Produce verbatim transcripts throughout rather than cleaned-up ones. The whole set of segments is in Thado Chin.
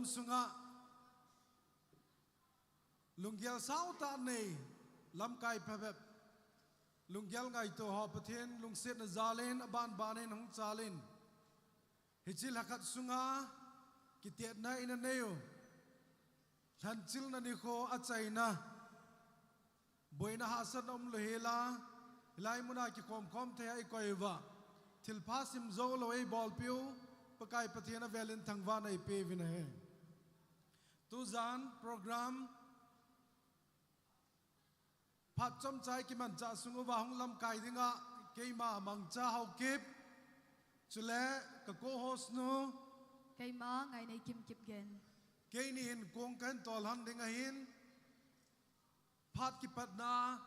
sunga lunggel sautah nei, lamkai phabep, lunggel ngaito ho Pathen lungsetna jalin, aban banin hung chalin, hiche lhakhat sunga kitetna ina neiu, lhanchilna nikho achaina, boina hahsatna umlou hela, hilai muna kikhom khom thei a ikoi uva, thilpha simjou lou eibolpiu Pakai Pathen avelin thangvahna ipeuvin ahi. Tujan program phat chomcha ikimanchah sung uva hung lamkai dinga keima Mangcha Haokip, chule ka co-host nu, keima Ngaineikim Kipgen, keini hin kong kahin tolhan ding ahin, phat kipatna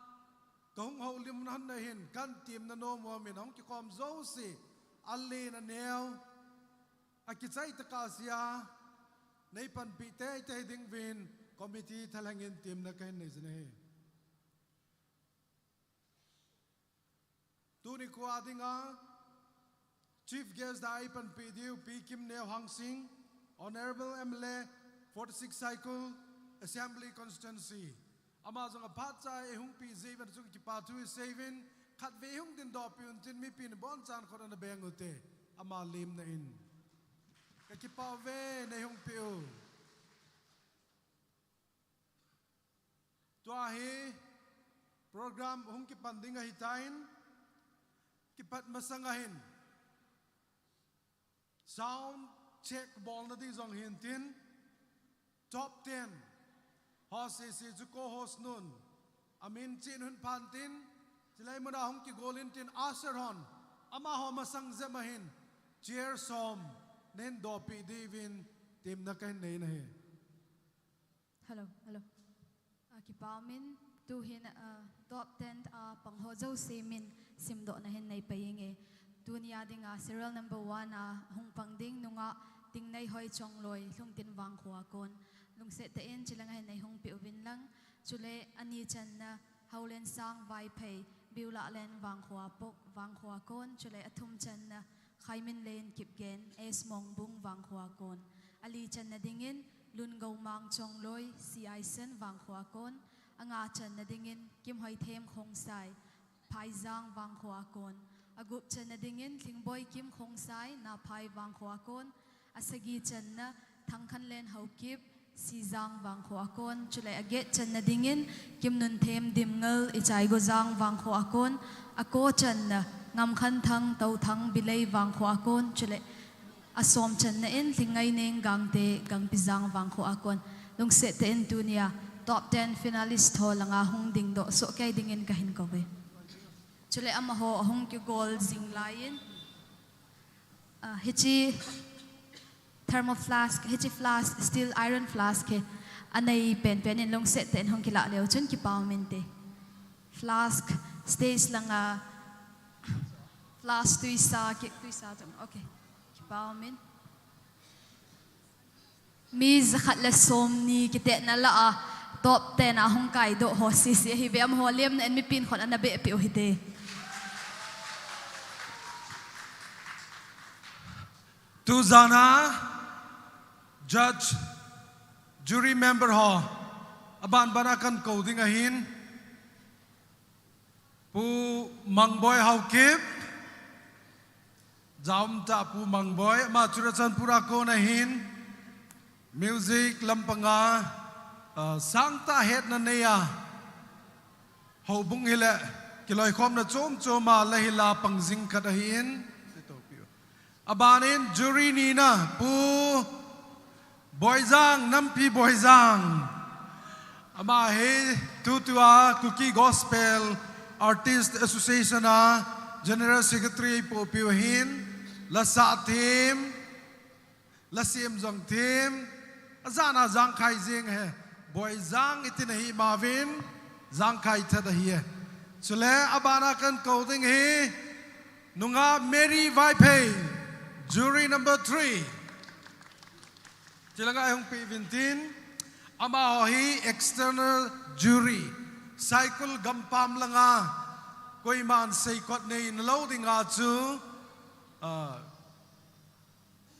kahung houlim lhonna hin kahin temna nom umin, ahung kikhom jouse, alen aneo, akichai tah a sea, neipanpi teitei dinguvin committee thalhengin temna kahin nei jin ahi. Tuni khoa dinga chief guest a eipanpi diu Pi Kimneo Hangsing, Honourable M L A, forty-six Saikul Assembly Constituency. Ama jong aphat cha eihungpi jeh uvin achung kipa thu iseiuvin, khatvei hung dingdohpeh untin, mipin bonchan khut ana beng ute, ama lemna in. Kakipah uve, neihungpeh u. Tua hi program hung kipan ding ahitan, kipat masanga hin sound check bolna ding jong hintin, top ten ho sese chu co-host nun amin chen hun phantin, chulai muna hung kigol intin, usher hon amaho masang jep a hin chair som nahin dohpeh diuvin temna kahin nei ahi. Hello, hello. Akipah umin, tuhin, ah, top ten a pang ho jouse min simdohna hin neipeh inge. Tunia dinga serial number one a hung pang ding nungah Tingneihoichongloi, Lhungtin Vangkho a kon, lungset tah in chulanga hin neihungpeh uvin lang. Chule ani channa Haolensang Vaiphei, Biulahlen Vangkho a po-, Vangkho a kon, chule athum channa Khaiminlen Kipgen, S Mongbung Vangkho a kon. Ali channa dingin Lungoumang Chongloi, C I Sen Vangkho a kon. Anga channa dingin Kimhoithem Khongsai, Phaijang Vangkho a kon. Agup channa dingin Lhingboikim Khongsai, Naphai Vangkho a kon. Asagi channa Thangkhanlen Haokip, Sijang Vangkho a kon. Chule aget channa dingin Kimnunthem Dimngal, Ichaigojang Vangkho a kon. Ako channa Ngamkhanthang Touthang, Bilei Vangkho a kon. Chule asom channa in Lhingngaineng Gangte, Gangpijang Vangkho a kon. Lungset tah in tunia top ten finalist ho langa hung dingdoh sohkei dingin kahin kouve. Chule amaho ahung kigol jing laiyin, ah, hiche thermo flask, hiche flask, steel iron flask hi anei penpen in lungset tah in hung kilah leu chun kipah uminte. Flask, stage langa flask, tuisa, ki-, tuisa tum. Okay. Kipah umin. Mi jakhat le somni kitetna lah a top ten a hung kaidoh ho sese ahiuve, amaho lemna in mipin khut ana behpeh u hite. Tujana judge, jury member ho abanbana kahin kou ding ahin, Pu Mangboi Haokip, jaum tah Pu Mangboi, ama Churachandpur a kon ahin, music lampanga, ah, sangtah hetna neiya, houbung hile kiloikhomna chom choma la hila pang jing khat ahin. Abanin jury nina Pu Boijang, Nampi Boijang. Ama hi tutua Kuki Gospel Artist Association a General Secretary eipohpiu ahin, la sah them, la sem jong them, ajana jangkhai jeng ahi, Boijang iti nahi mauvin, jangkhai thet ahi e. Chule abana kahin kou ding hi, nungah Mary Vaiphei, jury number three. Chulanga eihungpeh uvin tin, amaho hi external jury, Saikul gampam langa, koiman seikot nei nalou dinga chu, ah,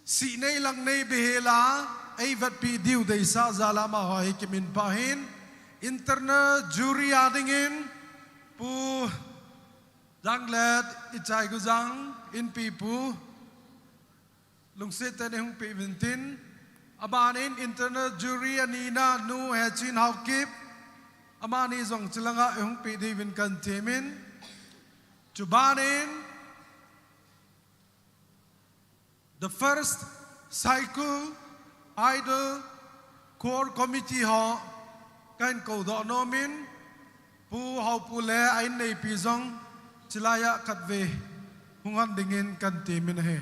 sihnei langnei behela, eivetpi diu deisah jal a amaho hi kiminpah in, internal jury a dingin Pu Janglet Ichaigujang, Inpipu, lungset tah in eihung peh uvin tin, abanin internal jury anina Nu Hechin Haokip, amani jong chulanga eihung peh diuvin kahin temin, chubanin The First Saiku Idol Core Committee ho kahin koudoh nomin, Pu Haopu le a inneipi jong chulaiya khatvei hung hon dingin kahin temin ahi.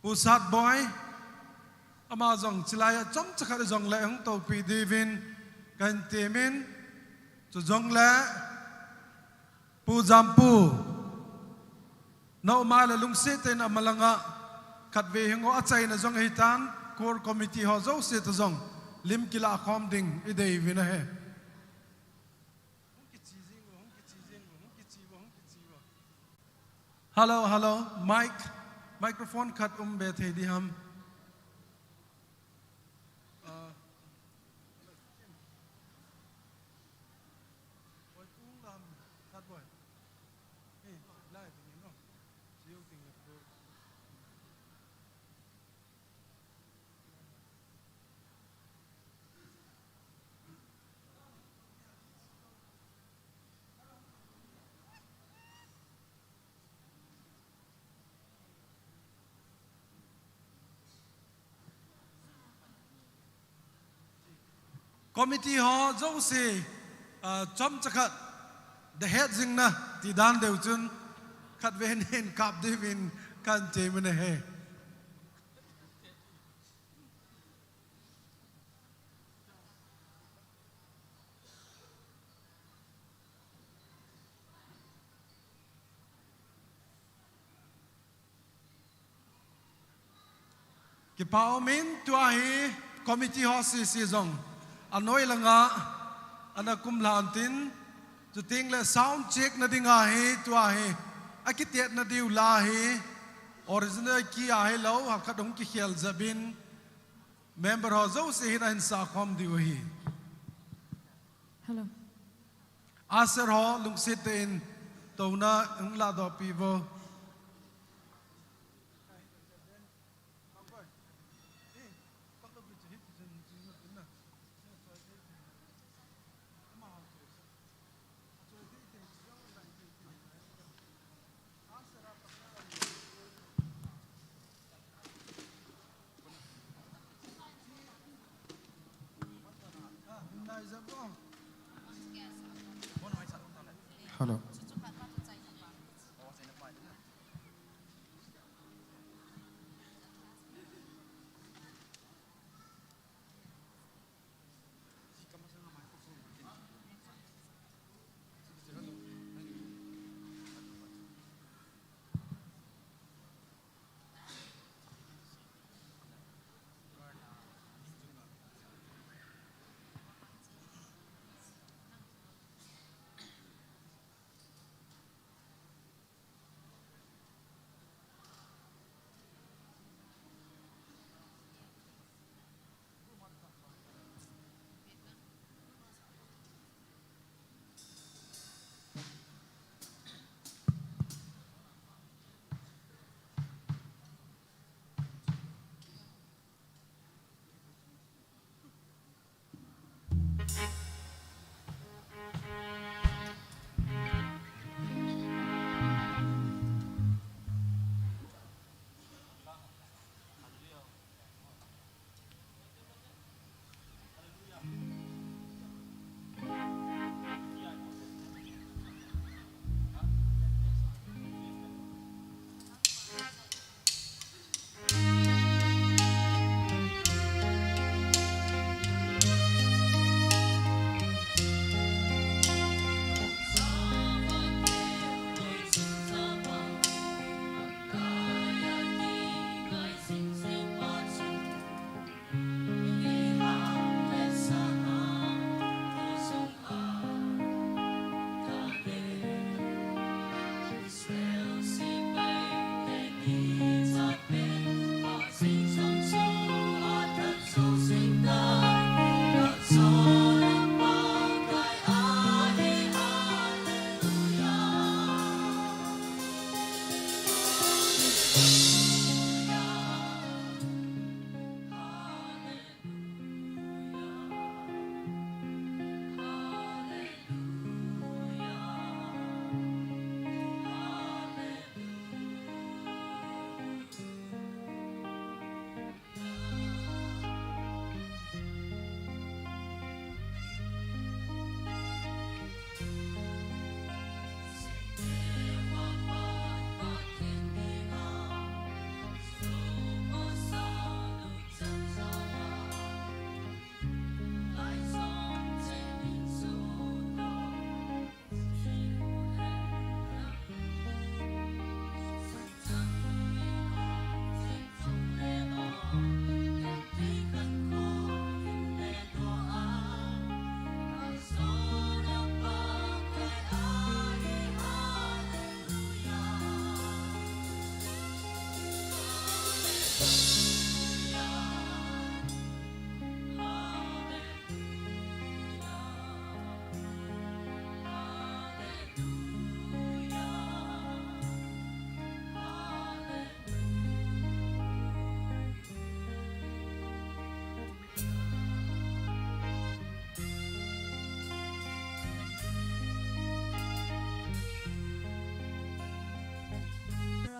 Pu Satboi, ama jong chulaiya chomcha khat jongle hung toupeh diuvin kahin temin, chujongle Pu Jampu, na um a le lungset tah in amalanga khatvei hung o, achaina jong ahitan, Core Committee ho jouse toh jong lim kilah khom ding ideiuvin ahi. Hello, hello, mic, microphone khat um be thei diham? Committee ho jouse, ah, chomcha khat, the head jing na, ti dan deu chun, khatvei hin kap diuvin kahin temin ahi. Kipa umin tua hi committee ho sese jong anoi langa ana kumlhan tin, chuteng le sound check na dinga hi tua hi akitetna diu la hi original key a hilou, hakhat hung kikhel jep in member ho jouse hin ahin sah khom diu ahi. Hello. Usher ho lungset tah in touna hung ladoh peh uvo. Hello.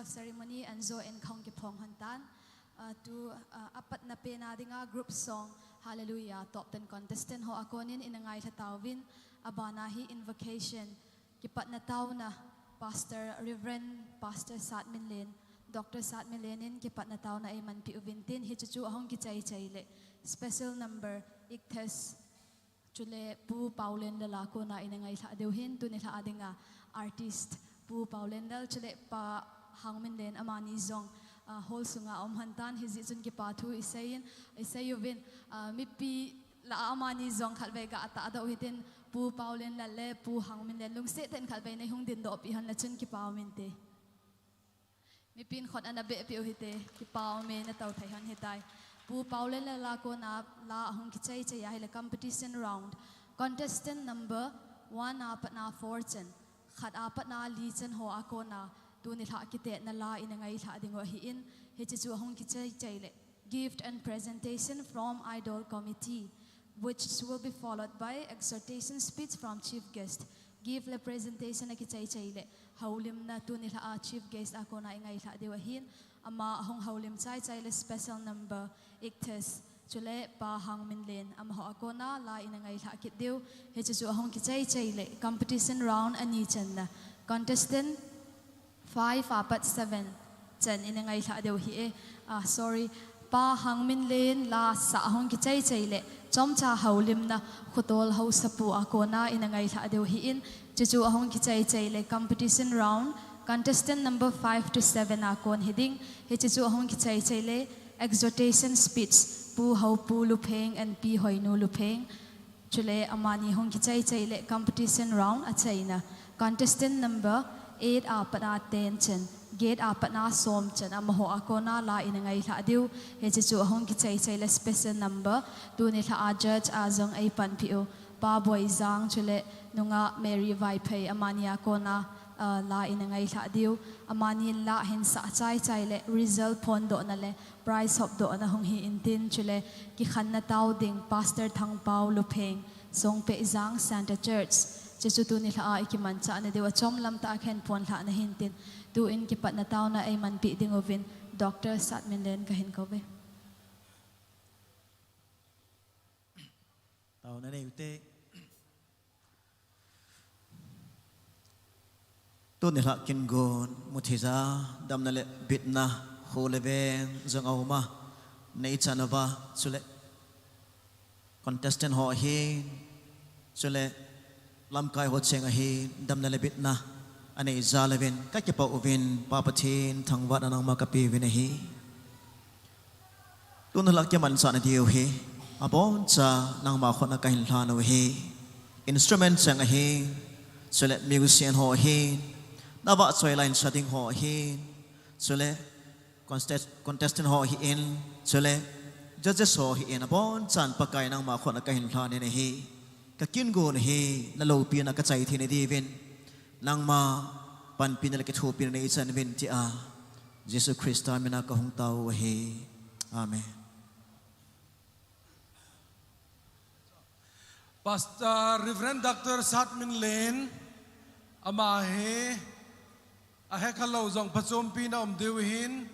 Ceremony an jo en khong kiphong hon tan. Ah, tu, ah, apatna pen a dinga group song Hallelujah top ten contestant ho a konin ina ngailha tauvin, abana hi invocation, kipatna tauna, Pastor, Reverend Pastor Satminlen, Doctor Satminlen in kipatna tauna eimanpi uvin tin, hichu chu ahung kichai chai le special number, Ichthys, chule Pu Paolenlal a kona ina ngailha diu hin, tuni lha a dinga artist Pu Paolenlal, chule Pa Hangminlen, amani jong, ah, hall sunga aum hon tan, hijeh chun kipa thu isei in, isei uvin, ah, mipi lah a amani jong khatvei ga atahdoh u hitin, Pu Paolenlal le Pu Hangminlen lungset tah in khatvei nei hung dindoh peh hon le chun kipa um inte. Mipin khut ana beh peh u hite, kipa um e, na tou thei hon hitai. Pu Paolenlal a kona la ahung kichai chai a hile competition round. Contestant number one a patna four chan, khat a patna li chan ho a kona tuni lha kitetna la ina ngailha diu ahin, hiche chu ahung kichai chai le gift and presentation from Idol Committee, which will be followed by exhortation speech from chief guest. Gift le presentation akichai chai le houlimna tuni lha a chief guest a kona ingailha diu ahin, ama ahung houlim chai chai le special number, Ichthys, chule Pa Hangminlen, amaho a kona la ina ngailha kit diu. Hiche chu ahung kichai chai le competition round ani channa. Contestant five a pat seven chan ina ngailha diu hi e. Ah, sorry. Pa Hangminlen la sa ahung kichai chai le chomcha houlimna Khotol Haosapu a kona ina ngailha diu hin, hiche chu ahung kichai chai le competition round, contestant number five to seven a kon hiding, hiche chu ahung kichai chai le exhortation speech, Pu Haopu Lupheng and Pi Hoinu Lupheng. Chule amani hung kichai chai le competition round achaina. Contestant number eight a pat a ten chan, get a pat a som chan, amaho a kona la ina ngailha diu. Hiche chu ahung kichai chai le special number, tuni lha a judge a jong eipanpi u Pa Boijang chule nungah Mary Vaiphei, amani a kona, ah, la ina ngailha diu. Amani la hin sa chai chai le result phondohna le prize hopdohna hung hi intin, chule kikhenna tao ding Pastor Thangpao Lupheng, Songpehjang Center Church. Hiche chu tuni lha a ikimanchahna diu a chomlam tah a khen ponlhahna hintin, tu in kipatna taona eimanpi diuvin Doctor Satminlen kahin kouve. Taona nei ute. Tuni lha kin gon, muthei ja, damna le bitna, kho le veng jong aum a, nei chan uva, chule contestant ho ahin, chule lamkai ho cheng ahin, damna le bitna anei jal uvin, kakipah uvin, Pa Pathen thangvahna nangma kapeuvin ahi. Tuni lha kimanchahna diu hi, aboncha nangma khut a kahin lhan u ahi. Instrument cheng ahin, chule musician ho ahin, navahchoi line sa ding ho ahin, chule contest-, contestant ho ahin, chule judges ho ahin, abonchan Pakai nangma khut a kahin lhan in ahi. Kakin gon hi, naloupina kachai theina diuvin, nangma panpina le kithopina nei chan uvin tia, Jesu Christa mina kahung tao u ahi. Amen. Pastor Reverend Doctor Satminlen, ama hi ahe khalou jong phachompina um diu hin,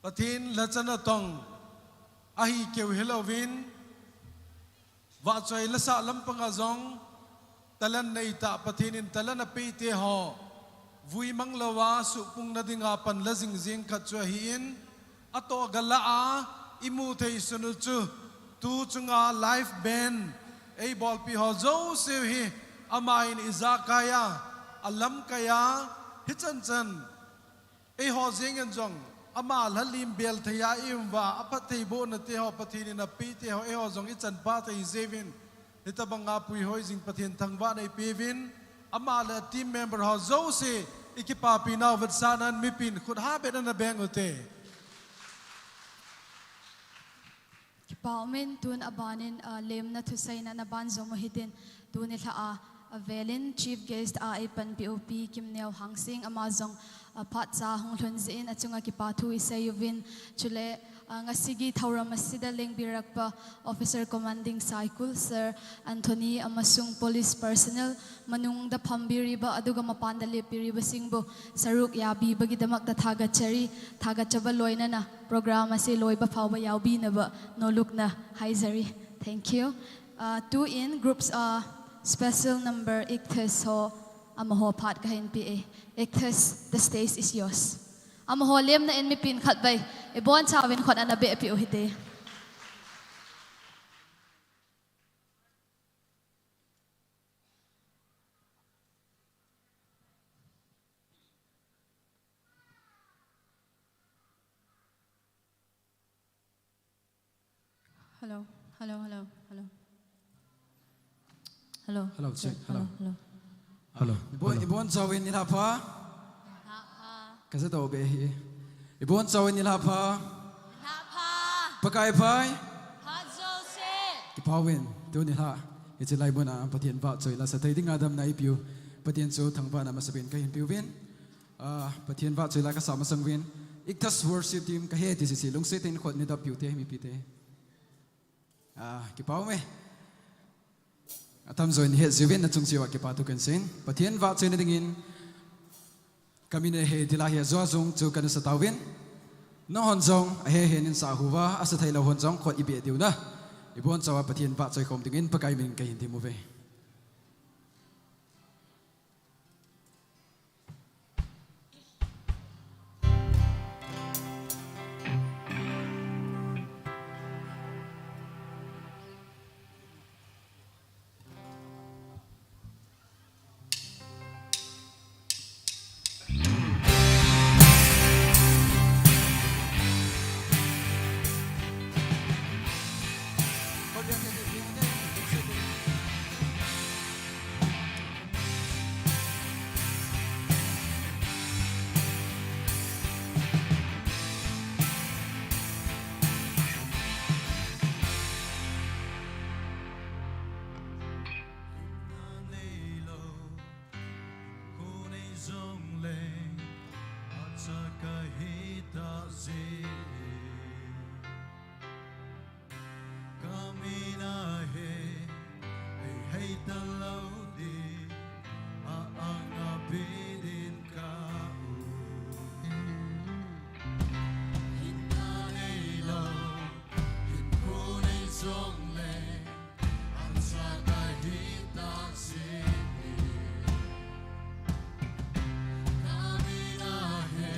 Pathen lhacha natong ahi keu hilouvin, vahchoi lasa lampanga jong talent neitah, Pathen in talent apeite ho vui mang louva suhpungna dinga panla jing jeng khat chu ahin, atoh gala a imu thei sun u chu, tu chunga live band eibolpi ho jouse hi ama in ijakai a, alamkai a, hichan chan eiho jeng in jong ama lhalim bel thei a ium uva, aphatthei bohna te ho, Pathen in apeite ho, eiho jong ichan pha thei jiuvin, hitobanga puihoi jing Pathen thangvahna ipeuvin, ama le team member ho jouse ikipapi nau vetsahnan mipin khut habet ana beng ute. Kipa umin, tun abanin, ah, lemna thuseina naban jom u hitin, tuni lha a Avelin chief guest a eipanpiu Pi Kimneo Hangsing ama jong, ah, phat cha hung lhun jeh in achunga kipa thu isei uvin. Chule, ah, ngasigi thouram asida lengbirakpa Officer Commanding Saikul Sir Anthony amasung police personnel manungda phambiriba aduga mapanda lepbiriba singbo saruk yabibagi damakta thagatchari, thagatchaba loinana program ase loiba phaoba yaobinaba nolukna haijari. Thank you. Uh, tu in groups, uh, special number Ichthus ho amaho phat kahinpeh e. Ichthus, the stage is yours. Amaho lemna in mipin khatvei ibonchauvin khut ana behpeh u hite. Hello, hello, hello, hello. Hello. Hello, check, hello. Hello. Hello. Ibon, hello. Ibonchauvin nilhah pha. Nilhah pha. Kajatoh be hi. Ibonchauvin nilhah pha. Nilhah pha. Pakai phai. Pha jouse. Kipah uvin, tuni nilhah hiche laimuna Pathen vahchoila sathei dinga damna eipiu Pathen chu thangvahna masapen kahinpeuvin. Ah, Pathen vahchoila kasah masang uvin. Ichthus worship team kahi ti sese lungset in khut neidop piu te, mipite. Ah, kipah ume. Atamjo in het jiuvin nachung cheh uva kipa thu kahin seiyin. Pathen vahchoina dingin kamin ahe ti la hi ajou jong chu kahin sa tauvin. Nanghon jong ahe he in sah uva, asa theilou hon jong khut ibeh diu na. Ibonchauva Pathen vahchoi khom dingin Pakai min kahin thum uve. Kamin ahe, eihei talou ding, a-ang abit in ka um. Hinna neilou, hinkho nei jongle, acha kahi tase. Kamin ahe,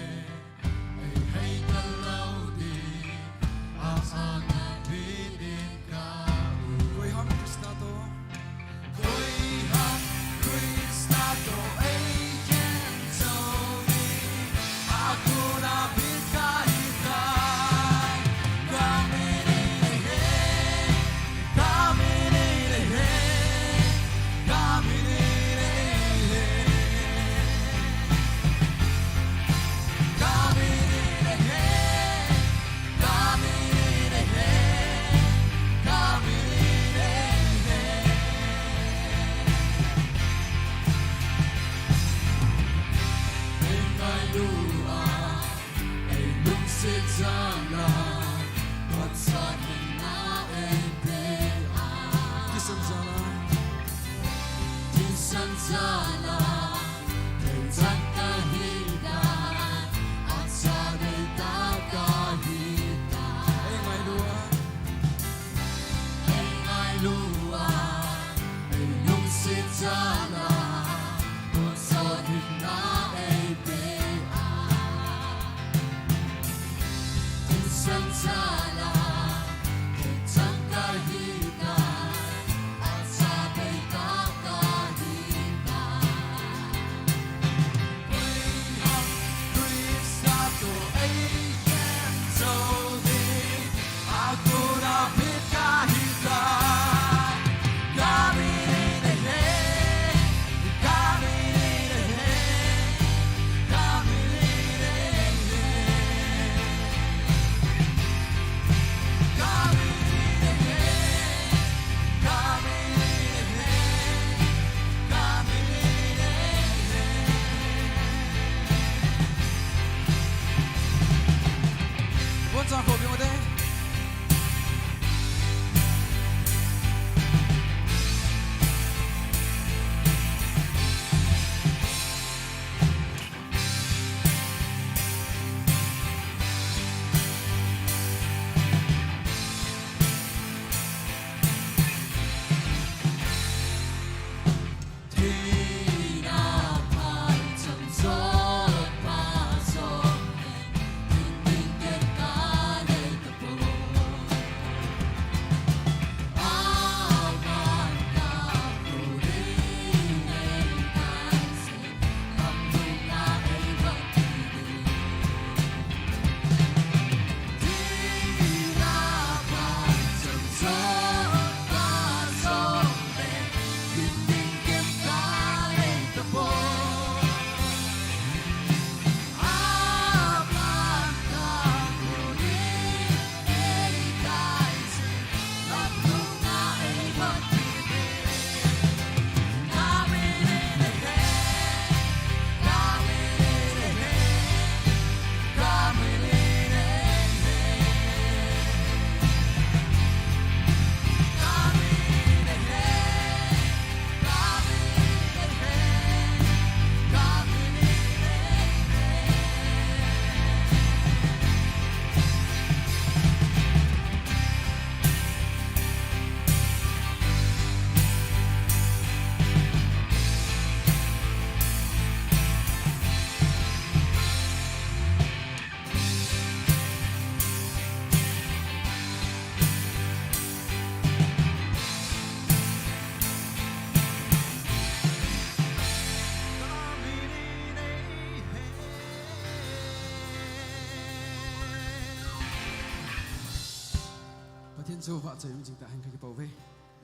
Tin chu vahchoi um jing ta hen kakipah uve.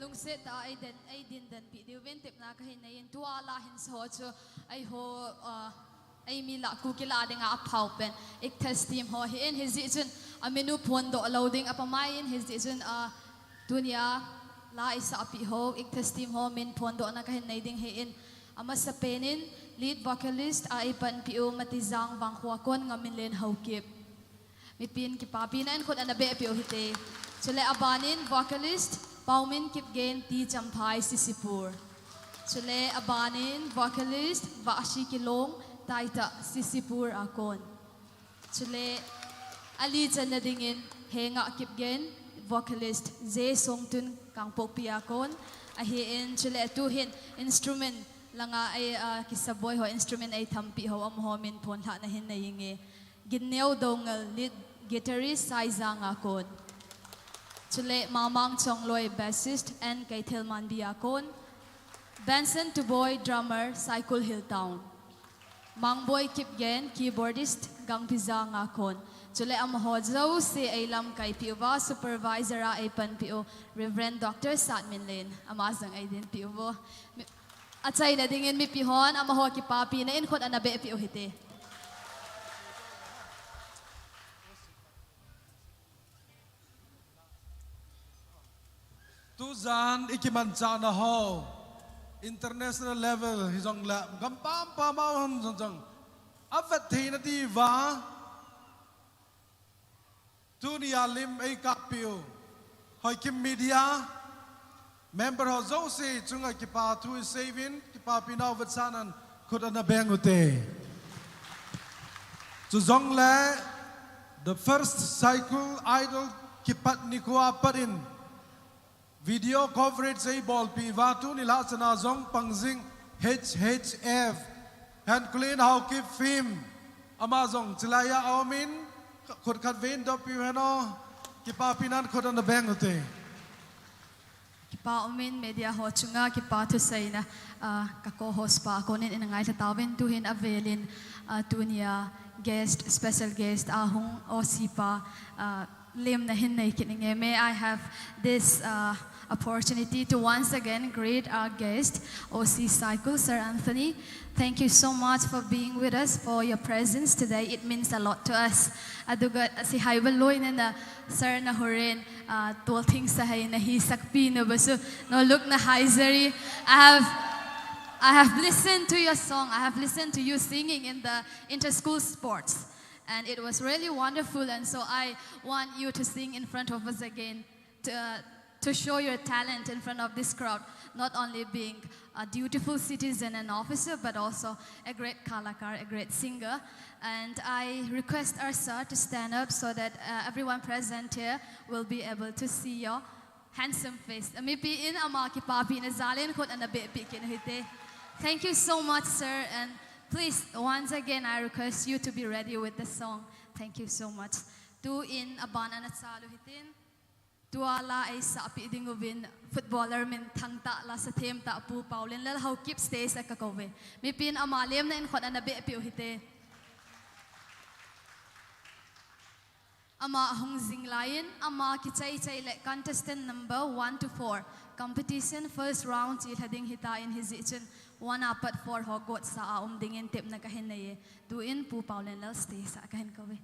Lungset tah a eidin, eidin dan pi diuvin tepna kahin nei in tua la hin so chu eiho, ah, eimi la Kuki la dinga aphao pen ICTAS team ho hi in hijeh chun amin u phondoh lou ding apamai in hijeh chun, ah, tunia la eisah pi ho ICTAS team ho min phondohna kahin nei ding hi in amasapen in lead vocalist a eipanpi u Matijang Vangkhoa kon Ngaminlen Haokip. Mipin kipapina in khut ana behpi u hite. Chule abanin vocalist Paumin Kipgen T Champhai Sisipur. Chule abanin vocalist Vahshi Kilong Taita Sisipur a kon. Chule ali channa dingin Henga Kipgen vocalist J Songtun Kangpokpi a kon. Ahin chule tuhin instrument langa ei, ah, kisaboi ho instrument eithampi ho amaho min phonlhahna hin nei inge. Ginneo Doungel, lead guitarist Saijang a kon. Chule Mamang Chongloi, bassist N Keithelmanbi a kon. Benson Tuboi, drummer Saikul Hill Town. Mangboi Kipgen, keyboardist Gangpijang a kon. Chule amaho jouse eilamkaipi uva supervisor a eipanpi u Reverend Doctor Satminlen. Ama jong eidinpi uvo. Mi- Achaina dingin mipi hon amaho kipapina in khut ana behpi u hite. Tujan ikimanchahna ho international level hijongle gampam pam a hung jong jong avet theina diuva Tunia lim eikappiu Hoikim Media member ho jouse chunga kipa thu iseiuvin, kipapina vetsahnan khut ana beng ute. Chujongle, the first Saikul Idol kipat nikho a pat in video coverage eibolpi uva tuni lhahchana jong pangjing H H F, Henkulin Haokip Film, ama jong chilaiya aumin, khut khatvei in doppiu hen o, kipapinan khut ana beng ute. Kipa umin media ho chunga kipa thuseina, ah, ka co-host pa konin ina ngailha tauvin tuhin avelin, ah, tunia guest, special guest, ah, hung O C pa, ah, lemna hin nei kit inge. May I have this, uh, opportunity to once again greet our guest, O C Saikul, Sir Anthony. Thank you so much for being with us, for your presence today. It means a lot to us. Aduga si haiba loina na Sir na horen, uh, tolthing sahai na hi sakpi na basu no look na haizari. I have, I have listened to your song. I have listened to you singing in the inter-school sports. And it was really wonderful, and so I want you to sing in front of us again to, uh, to show your talent in front of this crowd, not only being a dutiful citizen and officer, but also a great kalakar, a great singer. And I request our sir to stand up so that, uh, everyone present here will be able to see your handsome face. Mipi in ama kipapina jalin khut ana behpi kit uhite. Thank you so much, sir, and please, once again, I request you to be ready with the song. Thank you so much. Tuin aban ana chalu hitin. Tua la eisahpi ding uvin footballer minthang tah, lasa them tah Pu Paolenlal Haokip stage a kakouve. Mipin ama lemna in khut ana behpi uhite. Ama ahung jing laiyin, ama kichai chai le contestant number one to four, competition first round chilha ding hitan hijeh chun one apat four ho gotsa a um dingin tepna kahin neiye. Tuin Pu Paolenlal stage a kahin kouve.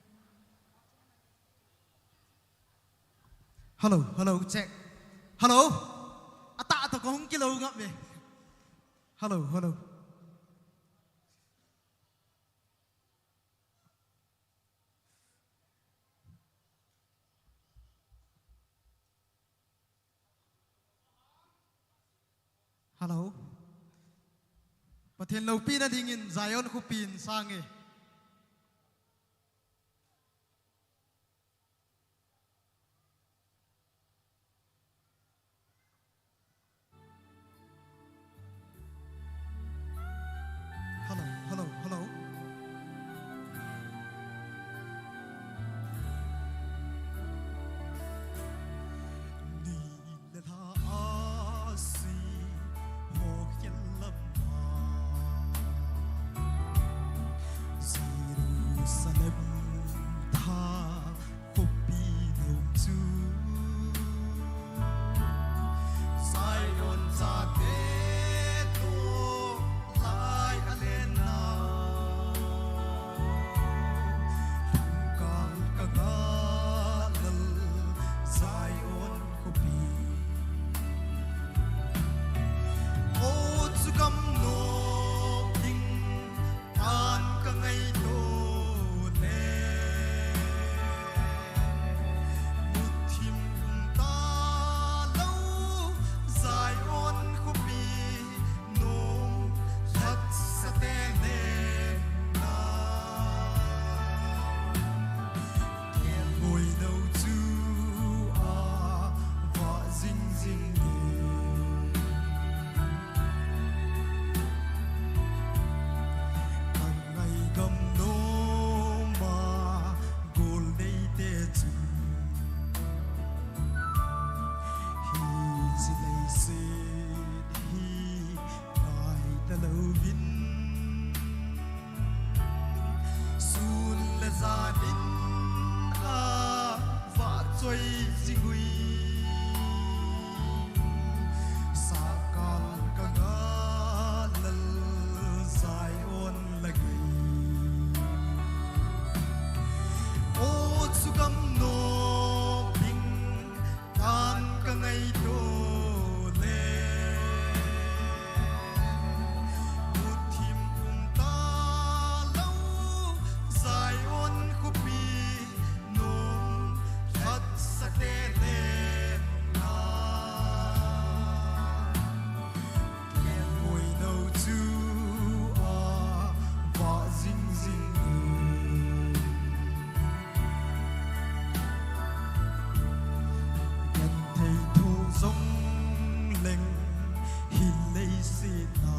Hello, hello, check. Hello. Atah toh kahung kilou ngap e. Hello, hello. Hello. Pathen loupina dingin Zion khopin sange. Hello, hello, hello. Soi jingui sakal ka ga lal Zion lagi. O chu gam no ding tan ka ngai to le. Muthim um ta lo Zion khupi. Nom khat sa te le na. Kel hoi no chu a va zing zing. Ken thei thu zong leng hi lei si na.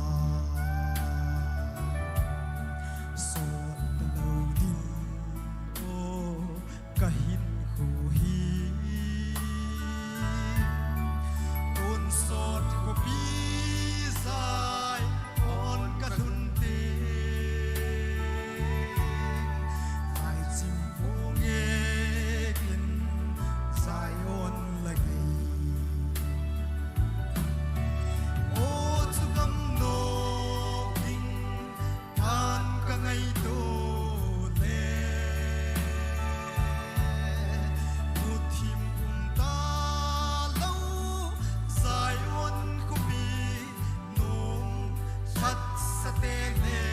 Sot ta lo ding o ka hinkho hi. Tonsot khuapi Zion ka lhun te. Vaicing vong e kin Zion la gei. O chu gam no ding tan ka ngaito le. Muthim um ta lo Zion khuapi nom khat sa te le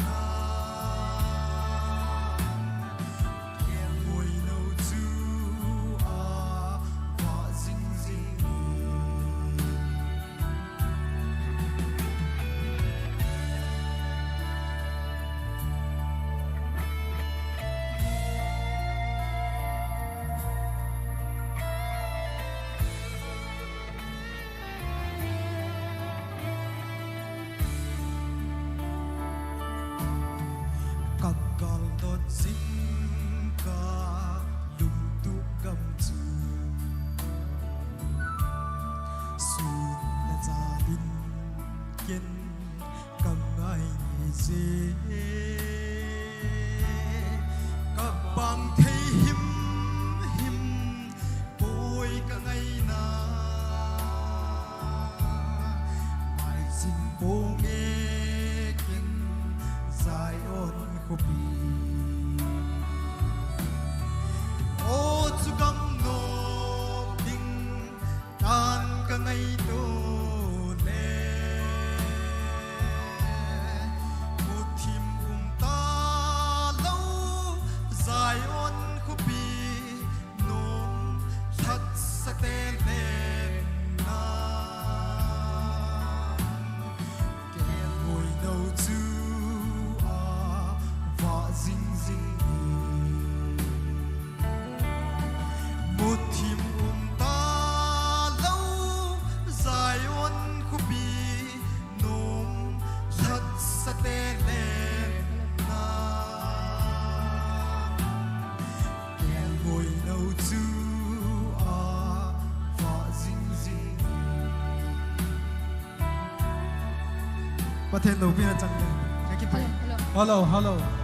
na. Kel hoi no chu a va zing zing. Ka galdot zing ka lungtup gam chu sun le jalin ken ka ngai ngai je. Ka bang thei him him poi ka ngaina. Mai zing po nge ken Zion khuapi. O chu gam no ding tan ka ngaito le. Muthim um ta lo Zion khuapi nom khat sa te le na. Kel hoi no chu a va zing zing. Muthim um ta lo Zion khuapi nom khat sa te le na. Kel hoi no chu a va zing zing. Pathen loupina chang le. Ka kipah. Hello, hello. Hello, hello.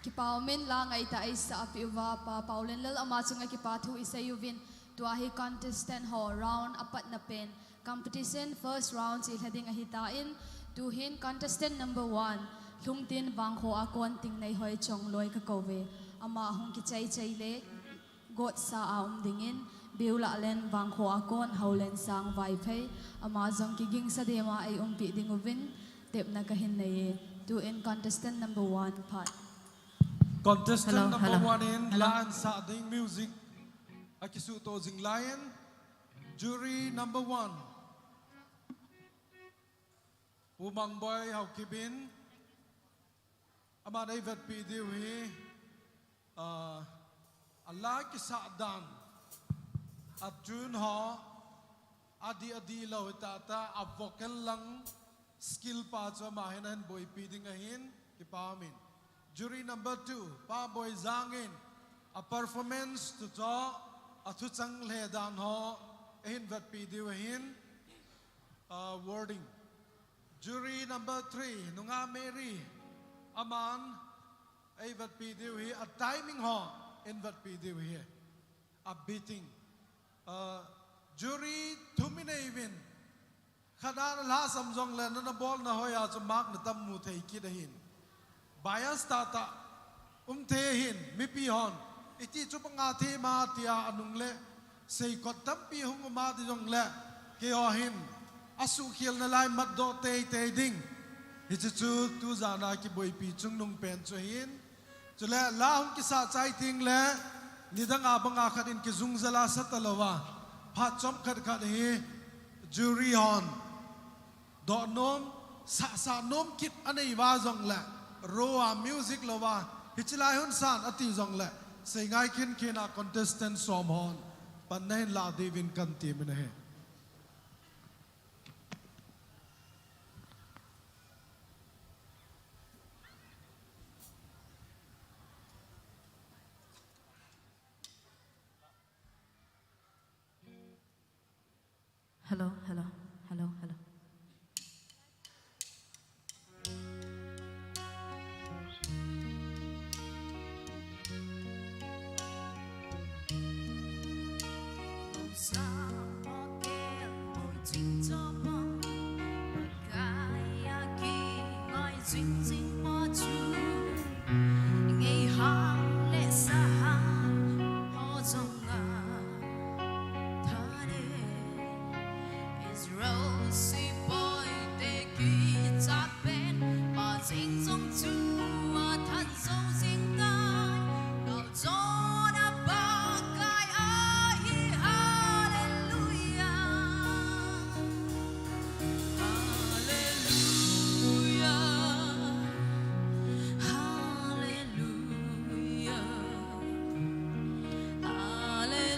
Kipa umin, la ngaitah eisah peh uva Pa Paulenlal ama chunga kipa thu isei uvin. Tua hi contestant ho round apatna pen. Competition first round chi lha ding ahitan, tuhin contestant number one, Lhungtin Vangkho a kon Tingneihoichong loi ka kou ve. Ama hung kichai chai le, gotsa a um dingin, Biulalen Vangkho a kon Haolensang Vaiphei, ama jong kigingsa dema ei umpi ding uvin, tepna ka hin nei e. Tuin contestant number one phat. Contestant number one in la ansah ding music akisuhto jing lai in, jury number one, Pu Mangboi Haokip in, aman ei vetpi diu hi, ah, a la kisah dan, a tune ho, adih adih lou hita ta, a vocal lang skill pa chu ama hin ahin boipi ding ahin, kipa umin. Jury number two, Pa Boijang in, a performance toh a thuchang lheh dan ho, eihin vetpi diu ahin, ah, wording. Jury number three, Nungah Mary, aman ei vetpi diu hi a timing ho, Invatpi diu hi. A beating. Uh, jury thum inei uvin. Khat a na lhasam jongle, na, na bolna hoiya chu mark na tam mu thei kit ahin. Bias tahtah um thei ahin, mipi hon. Iti chu banga thei ma tia anung le. Seikot tampi hung um a ti jongle. Keiho hin. Asuhkhelna lai matdoh teitei ding. Hiche chu tujana kiboipi chungnung pen chu ahin. Chule la hung kisah chai tengle, nidanga banga khat in kijung jala sa talouva, phat chomkhat khat hi jury hon dohnom, sahsah nom kit anei uva jongle, row a music louva, hiche lai hun san ati jongle, seingai khenkhen a contestant som hon panna hin lah diuvin kan temin ahi. Hello, hello, hello, hello. Israel sepoite kichat pen, pajing jong chu athat jou jing tai. Kalchonna Pakai ahi, Hallelujah. Hallelujah. Hallelujah. Hallelujah.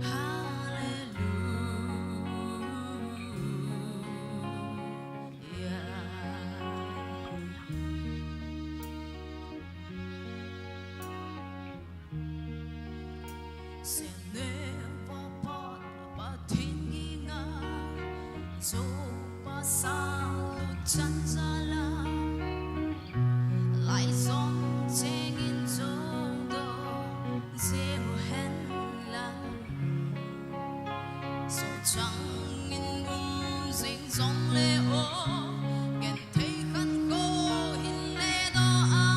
Hallelujah. Sene pa pa pa thingi nga, jo pa sa lu chan jala. Lai jong cheng in jong do, jeu hen lang. So chang in um jing jong le o, gen thei khan ko hin le do a.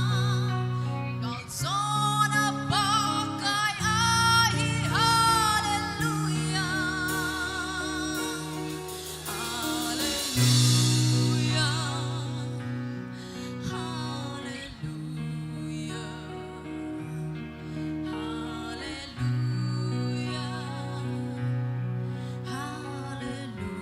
Kalchonna Pakai ahi, Hallelujah. Hallelujah. Hallelujah. Hallelujah. Hallelujah.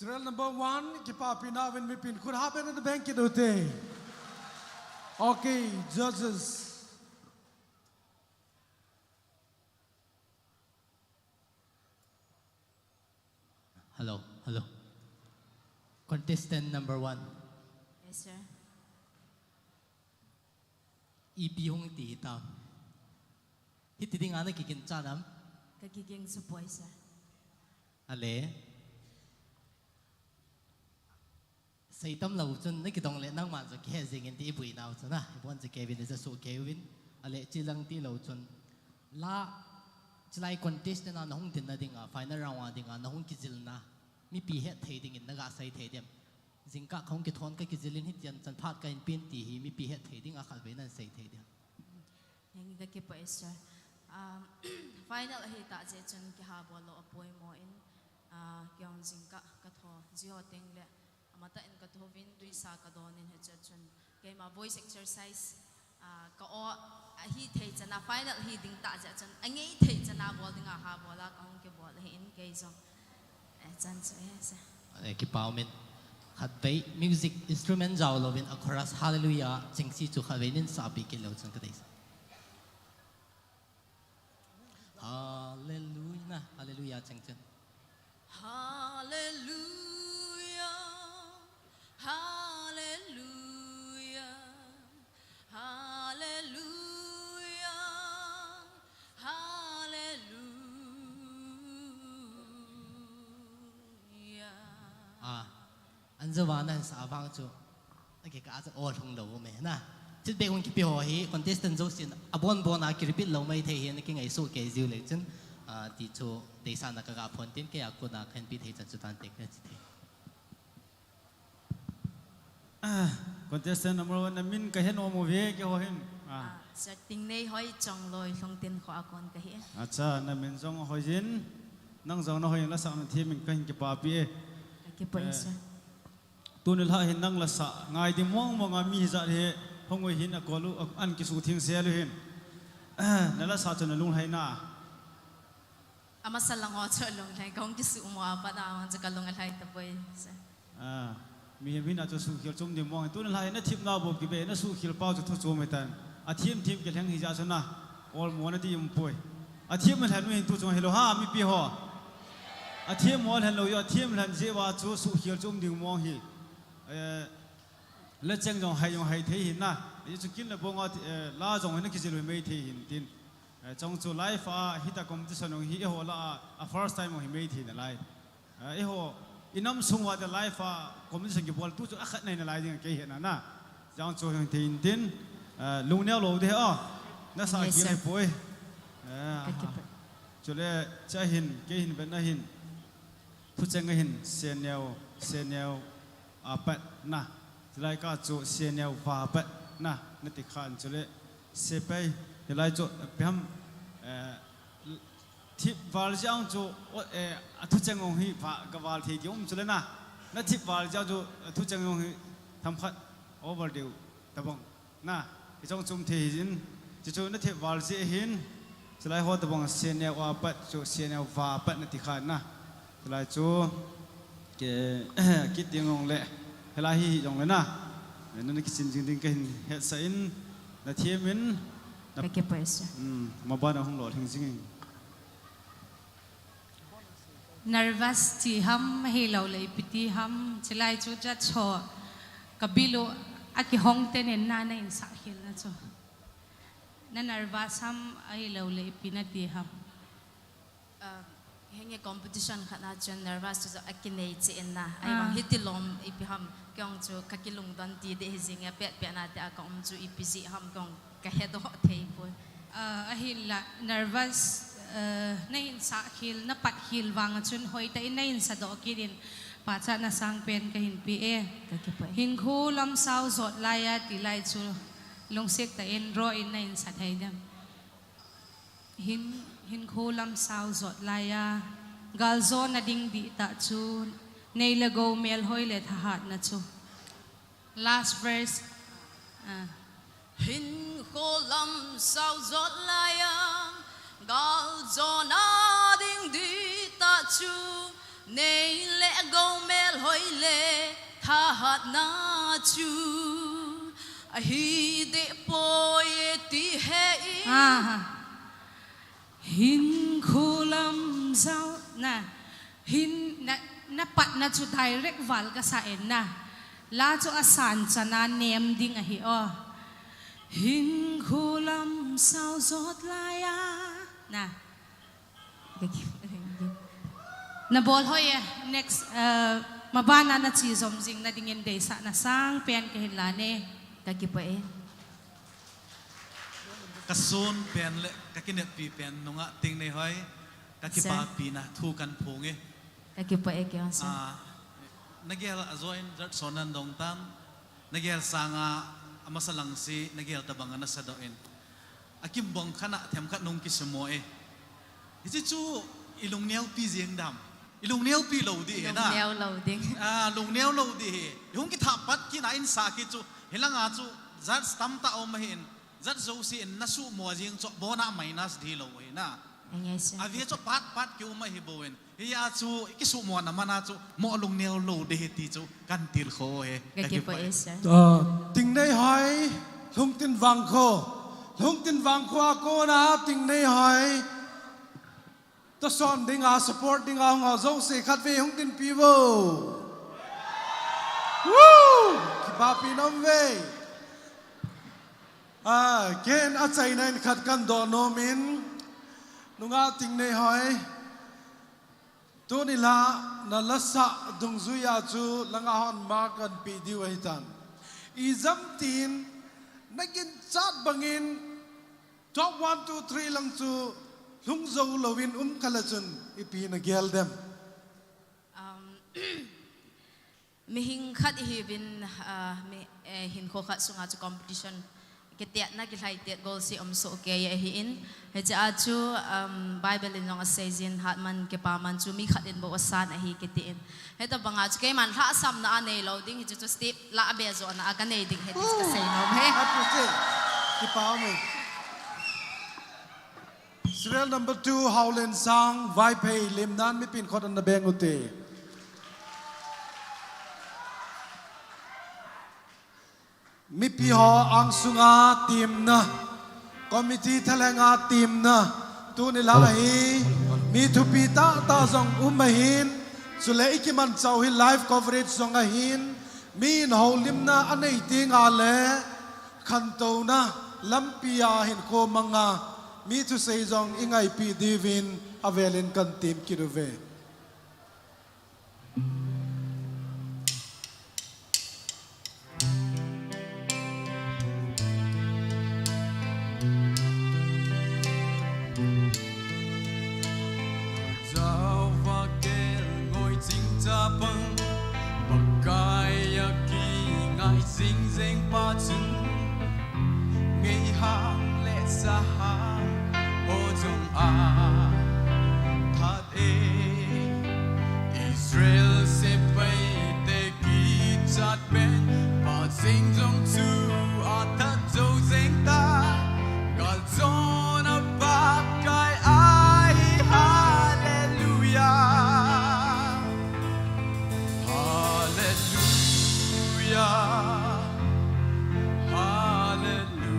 Serial number one, kipapina uvin mipin khut hapena na beng kit ute. Okay, judges. Hello, hello. Contestant number one. Yes, sir. Ipi hung ti hitam? Hiti dinga na kiginchat nam? Ka kigin supoi, sir. Ale. Seitam lou chun na kidong le nangman chu kihe jing in ti ibui nau chun a. Ibon chu Kevin le ja su Kevin. Ale chilang ti lou chun. La chilai contest na na hung din na dinga, final round a dinga, na hung kijil na. Mipi het thei dingin na ga sei thei dem. Jingkah kahung kithon ka kijil in hitian chan phat ka in pin ti hi mipi het thei ding a khalvei nan sei thei ding. Henge ka kipah e, sir. Um, final ahi ta jeh chun kiha bol lou apoimo in, ah, kei jong jingkah ka tho, jiho teng le, amatah in ka tho vin, tuisa ka don in hiche chun. Keima voice exercise, ah, ka o, ahi thei chana, final hi ding ta jeh chun, angei thei chana bol dinga ha bol a, kahung kibol ahi in kei jong. Eh, chan chu he, sir. Eh, kipah umin. Khatvei music instrument jao louvin a chorus Hallelujah chengse chu khatvei nin sapi kit leu chun ka deisah. Hallelujah, Hallelujah cheng chun. Hallelujah, Hallelujah, Hallelujah, Hallelujah. Ah, anjouva na sa vang chu. Na kikah chu o lhung lou me na. Feedback hung kipe ho hi contestant jousen abon bon a ki repeat lou mai thei hi na kingai soh kei jiu le chun, ah, ti chu deisahna ka ga phong tin kei a kona khenpi thei chan chu tante ka chi thei. Ah, contestant number one, na min ka he nom uve keiho hin. Ah. Ah, sir, Tingneihoichong Loilhungtin kho a kon kahi. Acha, na min jong hoi jin, nang jong na hoi in la sah na them in kahin kipapi e. Ka kipah e, eh, sir. Tuni lha hin nang la sah ngai ding mong mong a mi hijat hi hung ui hin a kol u, a, an kisuh theng sel u hin. Ah, na la sah chu na lunglhai na. Amasa lang ho chu alunglhai, kahung kisuh mo a pat a vang chu ka lung alhai tapoi, sir. Ah, mihem hina chu suhkhel chom ding mong. Tuni lha hi na themna bou kibe, na suhkhel pau chu thu chom hitan. Athem them kilheng hijat chu na, olmo na ding umpoi. Athem lhen u hin tu chung hilou ham, mipi ho. Athem mo lhen lou jeh, athem lhen jeh uva chu suhkhel chom ding mong hi. Eh, la cheng jong hai jong hai thei hin na. Hichu kin le bong a, eh, la jong hin na kijil mai thei hin tin. Eh, chong chu live a, hita competition jong hi eiho la a, a first time jong hi mai thei nalai. Eh, eiho, i nam sung uva te live a competition kibol tu chu akhat nai nalai ding kei hetna na. Chong chu hi thei in tin, eh, lungneo lou ding o. Na sa, yes, sir, kile poi. Eh, ka kipah. Chule, cha hin, kei hin, vetna hin. Thucheng a hin, seneo, seneo, a pat na. Chulai kah chu seneo va pat na, na ti khan chule sepai, hilai chu ipi ham, eh, thip val jeh chu, o, eh, a thucheng jong hi va ka val thei ti um chule na. Na thip val jeh chu a thucheng jong hi themkhat over deu tabang. Na, hichong chu um thei hin, chuchu na thep val jeh hin, chulai ho tabang seneo a pat chu seneo va pat na ti khan na. Chulai chu, ke, kit ding jong le, hilai hi jong le na. Na, na kisin jing ding kahin hetsah in, na them in, na, ka kipah e, sir. Hmm, maban a hung lolhing jing in. Nervous ti ham, ahilou le ipi ti ham, chulai chu judge ho ka bil u akihong teng in na, na insah khel na chu. Na nervous ham, ahilou le ipi na ti ham. Ah, henge competition khat na chun nervous chu akinei cheh in na. Ahivang, ah, hiti lom ipi ham, kei jong chu ka kilungdon ti ding hi jing e, pet pet na te a ka um chu ipi jeh ham kei jong ka hedoh thei poi. Ah, ahinla, nervous, ah, na hin sah khel, na pat khel vang a chun hoitah in na hin sadoh kit in, pachatna sangpen kahin pe e. Ka kipah e. Hinkho lam sao jot lai a ti lai chu lungset tah in ro in na hin sa thei dem? Hin, hinkho lam sao jot lai a, galjona ding dihtah chu, nei le gou melhoi le thahatna chu. Last verse. Ah. Hinkho lam sao jot lai a, galjona ding dihtah chu, Nei le gou melhoi le thahatna chu ahi deh poi ti he i. Aha. Hinkho lam jao na. Hin na, na patna chu direct val kasa in na. La chu asan chana nem ding ahi o. Hinkho lam sao jot lai a. Na. Nabol hoi e, next, uh, mabana nache jom jing nadingin deisahna sangpen kahin lan e. Kakipah e. Kasun pen le kakineppi pen nungah Tingneihoi, kakipapina thu kahin phong e. Kakipah e kei jong sir. Ah, nagel a join jat son nan dong tan, nagel sanga amasa lang si, nagel tabang a nasa doh in. Akim bong khat a themkhat nung kisumo e. Hiche chu i lungneopi jeng dam. I lungneopi lou ding hi na. Lungneo lou ding. Ah, lungneo lou ding hi. I hung kithah pat kit na in sa kit chu. Hilanga chu jat tamtah um ahin. Jat jouse in nasumo jeng chu bona minus ding lou hi na. Enge sir. Ave chu pat pat ki um ahi bou in. Hia chu, i kisumo na mana chu, mo lungneo lou ding hi ti chu, kahin tilkhou e. Kakipah e, sir. Ah, Tingneihoi, Lhungtin Vangkho. Lhungtin Vangkho a kona, Tingneihoi. Tohson dinga, support dinga, hung ho jouse khatvei hung tinpi vo. Woo! Kipapi nom ve. Ah, ken achaina in khat kahin doh nom in, nungah Tingneihoi. Tuni la, na lasah dungjuia chu langa hon mark kahin pe diu ahitan. Ijemtin, naginchat bangin, top one, two, three lang chu lhung jou louvin um kha le chun ipi nagel dem. Um, Mihing khat ihiuvin, ah, mi, eh, hinkho khat sunga chu competition. Kitetna kilhaitet golseh um soh kei ahin. Hiche a chu, um, Bible in jong asei jin hatman kipaman chu mi khat in bou asan ahi kiti in. Hitabanga chu keiman lhahsamna anei lou ding hichu chu step lah a be johna a kanei ding ahi ti chu kasei nom e. Happy birthday. Kipa um e. Serial number two, Haolensang, Vaiphei, limnan mipin khut ana beng ute. Mipi ho angsunga temna, committee thalenga temna, tuni la hi, mi thupi tahtah jong um ahin, chule i kimanchah u hi live coverage jong ahin, mi in houlimna anei tengle, khantouna lampia hinkho manga, mi thusei jong i ngaipi diuvin avelin kahin tem kit uve. Java kel ngoi ching chapang, Pakai a kingai jing jeng pa chun, ngeihang le sahang, o jong a that e. Israel sepai te kichat pen, Pa jeng jong chu athat jou jeng ta, kalchonna Pakai ahi, Hallelujah, Hallelujah, Hallelujah.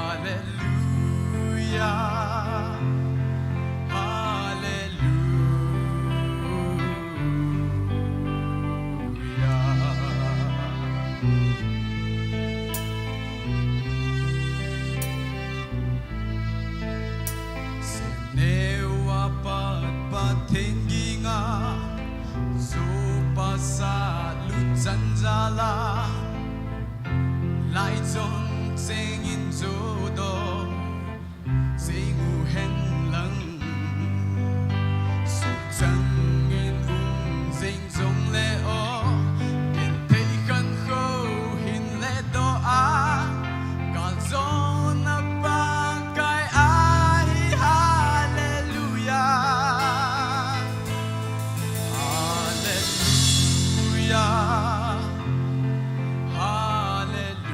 Hallelujah. Hallelujah. Semneo a pat Pathen ginga, soh pasal lut chan jal a, lai chom chengin jodoh jing u hen lang. Soh changin um jing jongle o, genthei khankho hin ledoh a, kalchonna Pakai ahi, Hallelujah. Hallelujah. Hallelujah.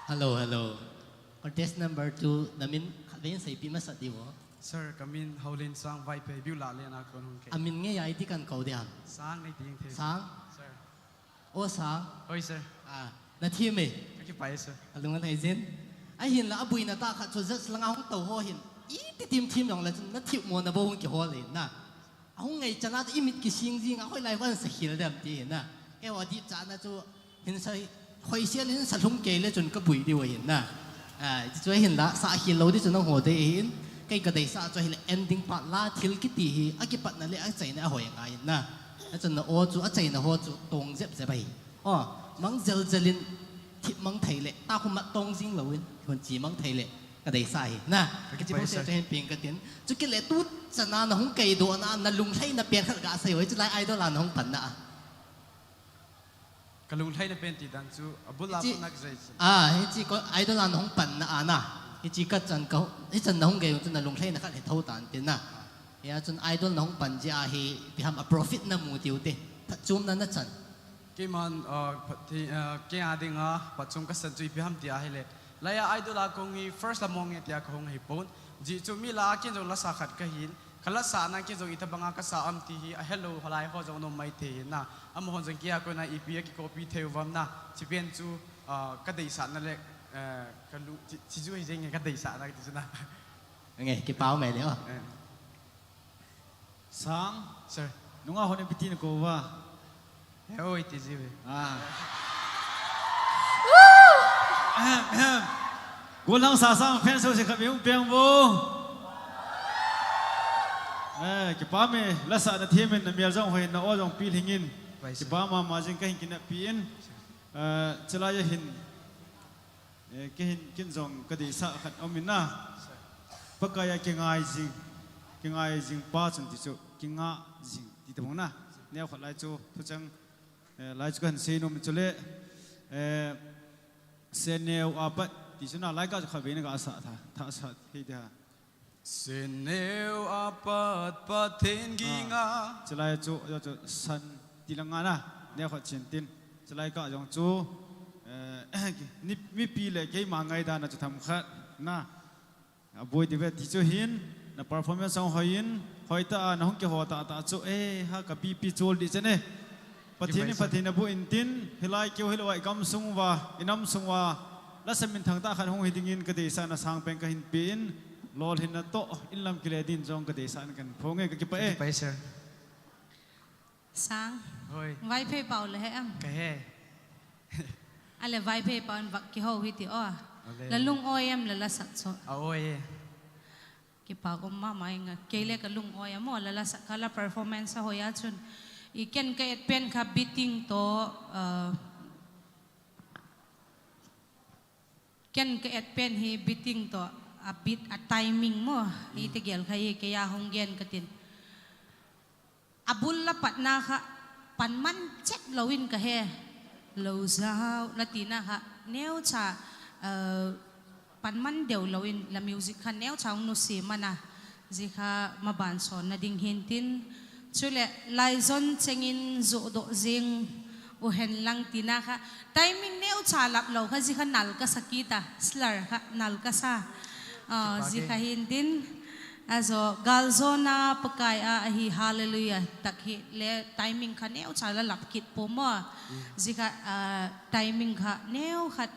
Hello, hello. Contest number two, namin khatvei in seipeh masa diu. Sir, kamin Houlinsang, Vaiphei, Biu Lalen a kon hung kei. Amin ngei a iti kakou ding ham? Sang nei ding thei. Sang? Sir. O Sang. Hoi, sir. Ah, nathem e. Kakipah e, sir. Alung alhai jin. Ahinla abuina tah khat chu judge langa hung tou ho hin, iti themthem jongle chun nathemmo na bou hung kihol in na. Ahung ngaichat a chu imit kising jing a, hoilai hon sa khel dem ti na. Keiho dipchatna chu hin sa, hoisel in sa lhung kei le chun kabui diu ahin na. Ah, hichu ahinla, sa khel lou ding chu nangho dei ahin. Kei kadeisah chu ahile ending part la thil kiti hi, akipatna le achaina ahoi ngai in na. Achun na o chu achaina ho chu tong jep jep ahi. O, mang jel jel in thip mang thei le, takhum a tong jing lou in, hon chi mang thei le, kadeisah ahi na. Kakipah e, sir. Hiche bou se chu hin peng katin. Chukit le tuchan a nahung keidoh na, nalunglhaina pen khat gasei o, hiche lai Idol a nahung panna a. Kalunglhaina pen ti dan chu, abul a hiche, pat na kasei chu. Ah, hiche ko Idol a nahung panna a na. Hiche kachan ka, hichan nahung gei chu nalunglhaina khat hi thou tan tin na. Hia chun Idol nahung pan jeh a hi, ipi ham a profit namu diu te. Phatchomna nachan. Keiman, ah, phat-, ah, kei a dinga, phatchom kasan chu ipi ham ti ahile. Lai a Idol a kahung hi first la mong e tia kahung ahipon. Ajeh chu mi lah a ken jong lasa khat kahin. Kalasahna ken jong itobanga kasa am ti hi ahelou, halai ho jong anom maithei hin na. Amahon jong kei a kona ipi akicopy thei uvam na. Hiche pen chu, ah, kadeisahna le, eh, kalu, hiche, hiche chu hijeng e kadeisahna kiti chu na. Nge, kipa um e le o. Eh. Sang. Sir. Nungah hon ipi tin nakou uva? He oi ti jiu ve. Ah. Ahem, ahem. Golhang Sasang fans ho se khatvei hung peng uvo. Eh, kipa e, lasah nathem in, namel jong hoi in, na o jong pilhing in. Pai, sir. Kipa mama jing, kahin kineppi in. Eh, chulai a hin. Eh, kei hin, ken jong kadeisah khat aum in na. Pakai a kingai jing, kingai jing pa chun ti chu, kingah jing ti tabang na. Neo khat lai chu, thucheng, eh, lai chu kahin sei nom in chule, eh, Sen neo a pat ti chu na, lai kah chu khatvei na gasah tha, thasah thei dia. Sen neo a pat Pathen ging a. Ah, chulai chu, chu, chu, san ti lang a na, neo khat chen tin. Chulai kah jong chu, eh, ni, mipi le keima ngaidan a chu themkhat na. Aboi diu ve ti chu hin, na performance jong hoi in, hoitah a nahung kiho tahtah chu, eh, ha ka BP chol ding chen e. Pathen in, Pathen in abuh in tin, hilai keu hilou a igamsung uva, inamsung uva, lasa minthang tah khat hung hi dingin kadeisahna sangpen kahin pe in, lolhinna toh, in lam kile din jong kadeisahna kahin phong e, kakipah e. Kakipah e, sir. Sang. Hoi. Vaiphei pau le he em? Kahe. Ale Vaiphei pau in vah kihou hite o. Ale. La lung oi em la lasa chu? A oi e. Kipa um mama inge. Kei le ka lung oi em o, la lasa kha, la performance ahoi a chun. I ken ka et pen kha beating toh, uh, ken ka et pen hi beating toh, a beat, a timing mo. Hmm. Iti gel kha hi kei a hung gen katin. Abul la patna kha, panman chet louvin kahe. Lou jao, la tina kha, neocha, eh, panman deu louvin la music kha neocha hung nusi mana. Jeh kha maban sonna ding hin tin. Chule, lai jon chengin jodoh jing u hen lang tina kha. Timing neocha lap lou kha, jeh kha nal kasa kit a, slur kha, nal kasa. Ah, jeh kha hin tin. Ajo, galjona Pakai a ahi, hallelujah, tak hi le timing kha neocha la lap kit pum o. Mm. Jeh kha, ah, timing kha neo khat,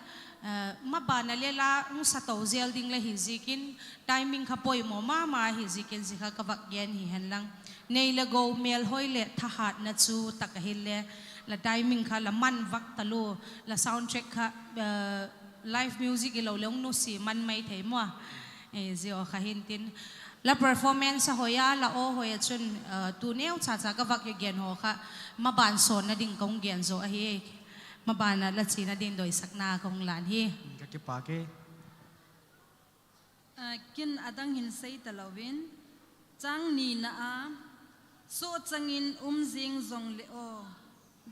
ah, maban a le la hung sa tou jel ding la hi jeh in, timing kha poimo mama hi jeh in, jeh kha ka vah gen hi hen lang. Nei le gou melhoi le thahatna chu tak ahi le, la timing kha la man vah talou, la sound check kha, ah, live music ilou le hung nusi man mai thei mo. Eh, jeh o kha hin tin. La performance ahoi a, la o hoi a chun, eh, tu neocha cha ka vah gen ho kha, maban sonna ding kahung gen jo ahi. Maban a la chena ding doisahna kahung lan hi. Kakipah e. Ah, ken adang hin sei talouvin, chang nina a, sohchang in um jing jongle o,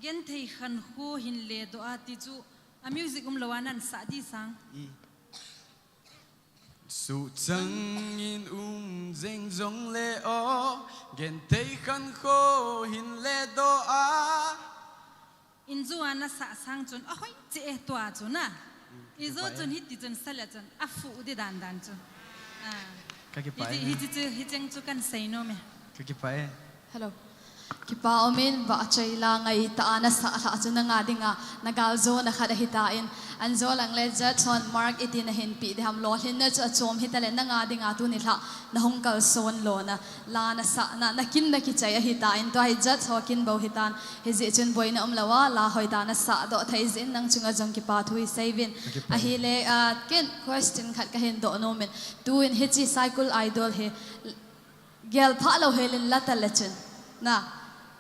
genthei khankho hin ledoh a ti chu, a music umlou a nan sah ding Sang. I. Sohchang in um jing jongle o, genthei khankho hin ledoh a. Injo a na sah Sang chun, ahoi cheh e tua chu na. Ijo chun hiti chun sale chun afu di dan dan chu. Ah. Ka kipah e. Hiti, hiti chu, hicheng chu kan sei nom e. Ka kipah e. Hello. Kipa umin, vahchoi la ngai ta a nasah lhah chu nanga dinga, na galjona khat ahitan, anjo lang le judge hon mark iti nahin pe ding ham, lolhinna chu achom hitale nanga dinga tuni lhah nahung kalson lona, la nasah na, nakin nakichai ahitan, tua hi judge ho kin bou hitan, hijeh chun boina umlou a, la hoitah nasah doh thei jeh in nang chunga jong kipa thu hi seiyuvin. Ka kipah e. Ahile, ah, ken question khat kahin doh nomin, tuin hiche Saikul Idol hi, Gel phah lou helin la tale chun. Na,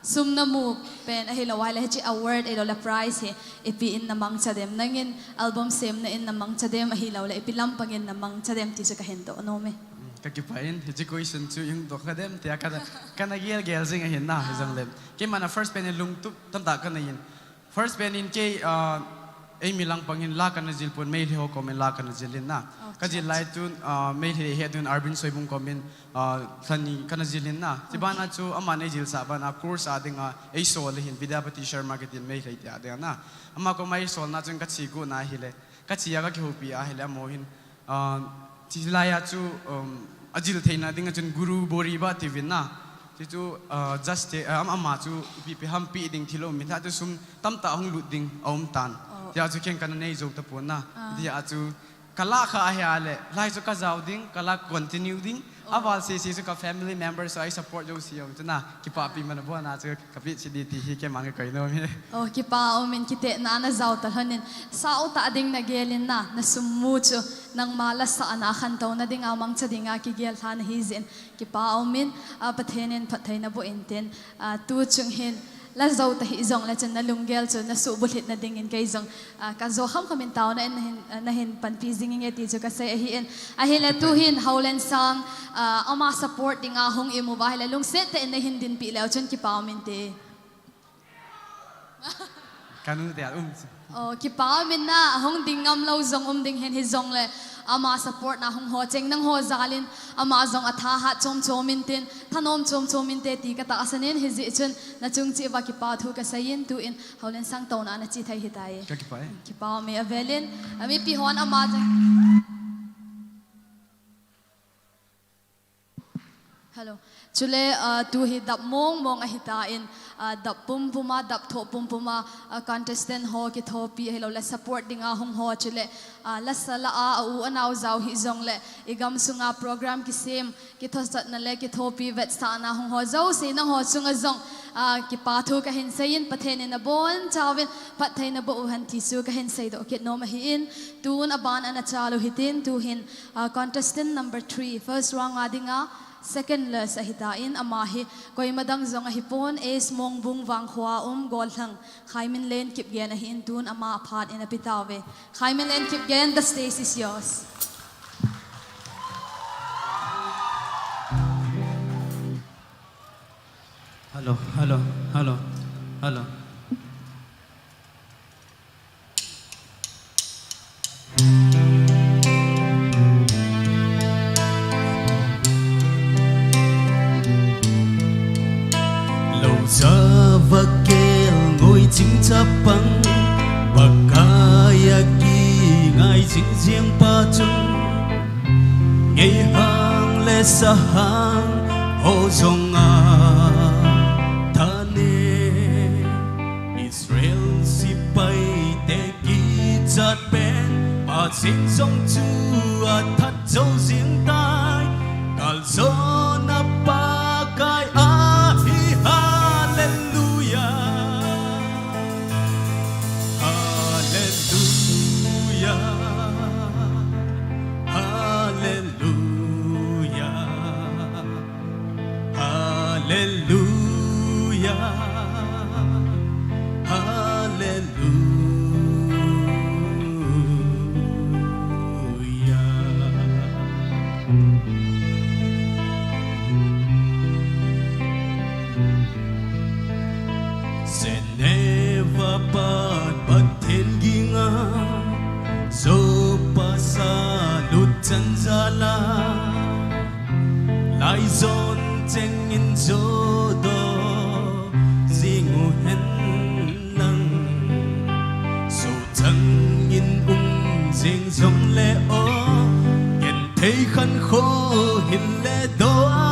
sum namu pen ahilou ahile hiche award ahilou le prize hi, ipi in namangcha dem. Nangin album semna in namangcha dem ahilou le, ipi lampang in namangcha dem ti chu kahin doh nom e. Hmm, ka kipah in, hiche question chu ihung doh kha dem tia ka, kana gel gel jing ahin na, hijong le. Keima na first pen in lungtup tamtah kana in. First pen in kei, ah, eimi langpang in la kana jil pon, Meitei ho komin la kana jil in na. Oh, ka jil lai tun, ah, Meitei he tun Arvin Soibung komin, ah, lhani kana jil in na. Chubana chu aman eijilsah bana course a dinga eisol ahin Vidyapati Sharma kitin Meitei tia dinga na. Ama koma eisolna chun kache got na ahile. Kache a kakihoupi ahile amaho hin Ah, chulai a chu, um, ajil theina dinga chun guru bori ba tiuvin na. Chuchu, ah, just, ah, ama chu ipi ipi ham pe ding thil um in, hichu sum tamtah hung lut ding aum tan. Oh. Tia chu ken kana nei jou tapon na. Ah. Tia chu kala kha ahile, lai chu kajao ding, kala continue ding. Oh. Aval sese chu ka family members ho ei support jouse jong chu na, kipapi mana bona chu Ka pitsi di ti hi keima kakoi nom e. Oh, kipa umin, kitepna najao ta lhonin. Sao tah ding nagel in na, nasum mu chu, nangma lasah na khantouna dinga, mangcha dinga kigel lha nahi jeh in. Kipa umin, ah, Pathen in phatthei naboh intin, ah, tu chung hin, la jou ta hih jongle chun nalunggel chu, nasuh bulhit na dingin kei jong, ah, kajo khamkham in taona in nahin, ah, nahin panpi jing inge ti chu kasei ahin. Ahile tu hin, Haolensang, ah, ama support dinga hung imu uva ahile, lungset tah in nahin dinpi leu chun kipa umin te. Kanu te um. Oh, kipa umin na, ahung ding ngam lou jong um ding hen hijongle, ama support na hung ho cheng nangho jal in, ama jong athahat chom chom intin, thanom chom chom inte ti katahsan in hijeh chun, nachung cheh uva kipa thu kasei in tu in, Haolensang touna nache thei hitai. Ka kipah e. Kipa umin avel in, ah, mipi hon ama jong. Hello. Chule, ah, tu hi dap mong mong ahitan, ah, dap pumpum a, dap thoh pumpum a, ah, contestant ho kithopi ahilou le support dinga hung ho chule, ah, lasa la a, a u anao jao hih jongle, i gamsunga program kisem, kithosatna le kithopi vetsahna hung ho jouse nangho chunga jong, ah, kipa thu kahin sei in Pathen in abonchauvin phatthei naboh u hen ti chu kahin seidoh kit nom ahin, tun aban ana chal u hitin tu hin, Ah, contestant number three, first round a dinga, second last ahitan, ama hi koima dang jong ahipon, Ace Mongbung Vangkho a um, Gollhang, Khaiminlen Kipgen ahin tun ama phat in ape tauve. Khaiminlen Kipgen, the stage is yours. Hello, hello, hello, hello. Lou ja va kel ngoi ching chapang, Pakai a kingai ching jing pa chung, ngei hang le sa hang ho jong a thane. Israel sepai te kichat pen, Pathen jong chu athat jou jing tai. Kalson a Pakai ahi, hallelujah, hallelujah, hallelujah. Hallelujah, hallelujah. Geneva pat Pathen ginga, Joppa salut chan jal a, laijon cheng in jodoh jing u hen lang, sochang in um Ei khankho hin le doh a,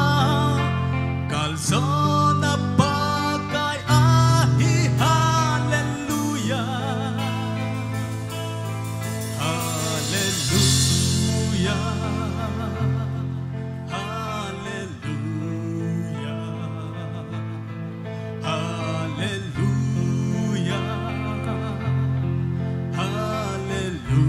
kalsona Pakai ahi, hallelujah, hallelujah, hallelujah, hallelujah, hallelujah.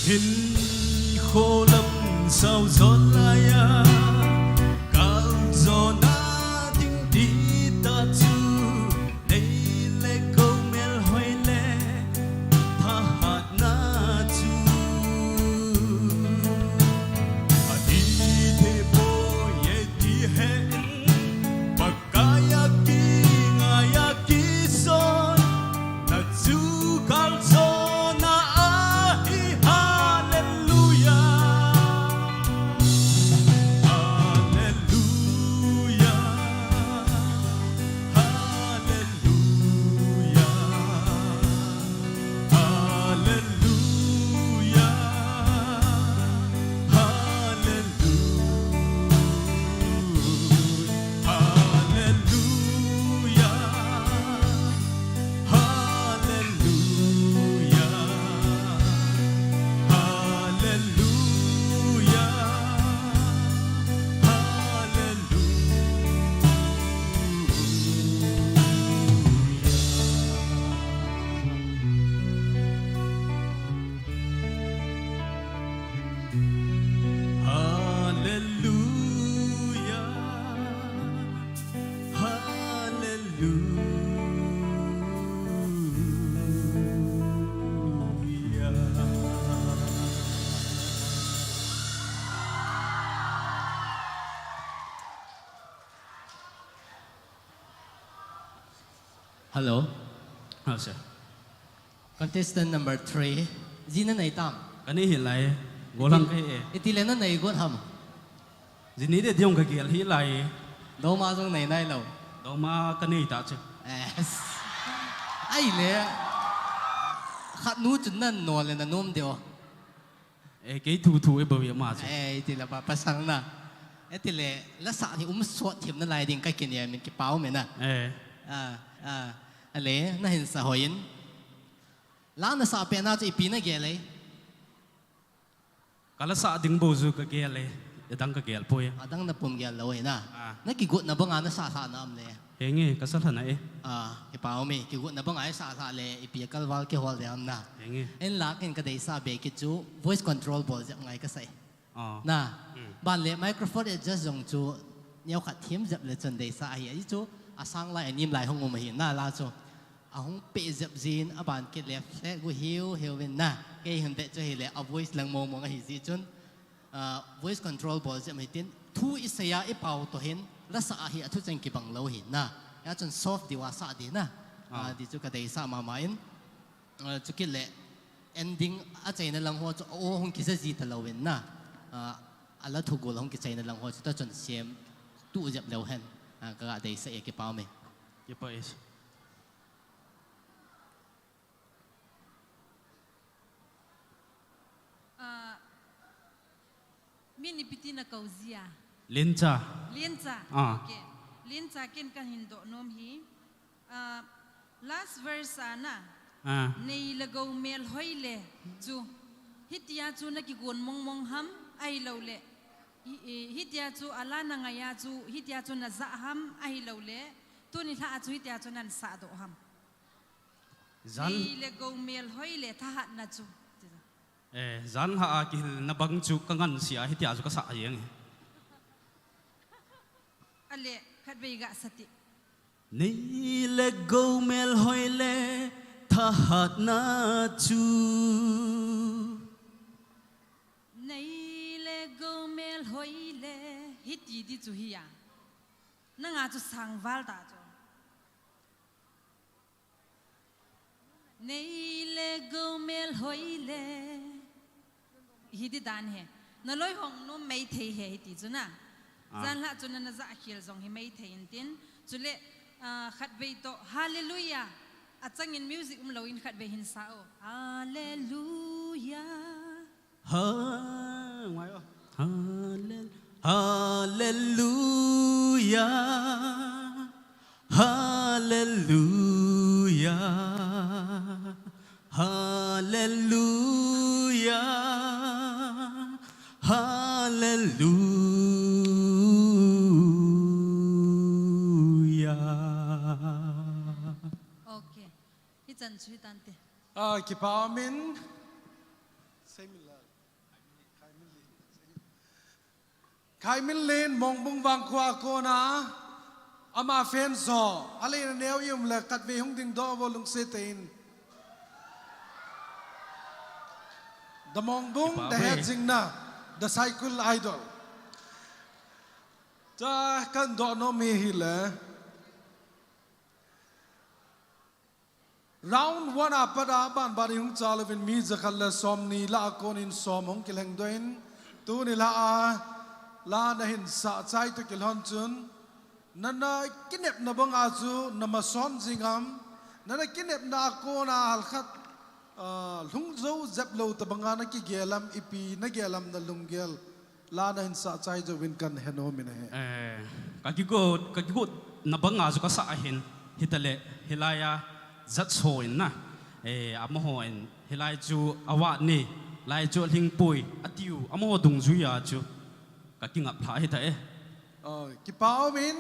Hinkho lam sao jot laiya, kalsona ding tita chu, nei le gou melhoi le thahatna chu, ahi thei poi e ti hen, Pakai a kingaiya kisonna chu kalsona ahi, hallelujah, hallelujah, hallelujah, hallelujah, hallelujah, hallelujah, hallelujah, hallelujah, hallelujah. Hallelujah, hallelujah. Hello. Hello, sir. Contestant number three. Ji nanei tam? Kanei hih lai. Golang kahi e. Itile nanei got ham? Ji nei ding jong kagel hih lai. Doma jong nei nailou. Doma kanei ta chu. Yes. Ahile, khat nu chun nanol le nanom ding o. Eh, kei thu thu e bou e ama chu. Eh, itile pa, pasal na. Itile, la sah hi um sot thim nalai ding kakinem in, kipa um e na. Eh. Ah, ah. Ale, nahin sa hoi in. La nasah pet na chu ipi nagel e? Kala sah ding bou chu kagel e. Adang kagel poi. Adang napum gel lou e na. Ah. Nakigotna banga nasah lhah na am le? Henge, kasa lhah na e. Ah, kipa um e, kigotna banga isah lhah le, ipi a kalval kihol ding ham na. Henge. Ahinla ken kadeisah be kit chu voice control bol jep ngai kasa e. Ah. Na, hmm, ban le microphone adjust jong chu neokhat them jep le chun deisah ahi. Ahi chu, asang lai, anem lai hung um ahi na la chu. Ahung peh jep jin, aban kit le flat gu hiu hiu vin na. Kei hin be chu hile, a voice lang mong mong ahi jeh chun. Ah, voice control bol jep hitin, thu isei a ipao toh hin, la sah a hi athu cheng kibang lou hi na. Hia chun soft diu a sah ding na. Ah. Ah, ti chu kadeisah mama in. Ah, chukit le, ending achaina lang ho chu, o hung kija ji talou in na. Ah, ala thugol hung kichaina lang ho chu, ta chun sem tu jep leu hen. Ah, kaga deisah e, kipa um e. Kipa e. Ah, min ipi tin nakou jia? Lencha. Lencha. Ah. Okay. Lencha, ken kahin doh nom hi. Ah, last verse a na. Ah. Nei le gou melhoi le chu. Hitia chu nakigon mong mong ham ahilou le. Hi, eh, hitia chu ala nangai a chu, hitia chu najah ham ahilou le. Tuni lhah a chu hitia chu nahin sah doh ham. Jan- Nei le gou melhoi le thahatna chu. Eh, jan lhah a kihilna bang chu kangansea hitia chu kasah jeng e. Ale, khatvei gasa ti. Nei le gou melhoi le thahatna chu. Nei le gou melhoi le hiti di chu hi a. Nanga chu sangval ta chu. Nei le gomel hoi le. Hi di dan he. Na loi hong nom mai thei he hi ti chu na. Ah. Jan la chu na na ja khel jong hi mai thei in tin. Chule, ah, khat vei to Hallelujah. A changin music um lo in khat vei hin sa o. Hallelujah. Ha, ngai o. Hallel-, Hallelujah. Hallelujah, hallelujah, hallelujah. Okay. Hichan chu hitante. Ah, kipa umin. Sei min la. Khai Min Lin, Mongbung Vangkho a kona, ama fans ho, alen aneo i um le khatvei hung dingdoh vo lungset tah in. The Mongbung, kipa the uvin. Hejingna, the Saikul Idol. Cha kan doh nom hi hile. Round one a pat a banban in hung chal uvin mi jakhat le somni lah a konin som hung kilhengdoh in, tuni lah a la na hin sah chai toh kilhon chun, na na kinepna banga chu na mason jing am, na na kinepna a kona halkhat, ah, lhung jou jep lou tobanga na kigel am, ipi na gel am na lunggel. La na hin sah chai jouvin kan he nom in ahi. Eh, ka kigot, ka kigotna banga chu ka sah ahin, hitaleh, hilai a jat so in na. Eh, amaho in, hilai chu avat ni, lai chu alhingpoi, atiu, amaho dungjui a chu ka kingap lha hita e. Oh, kipa umin,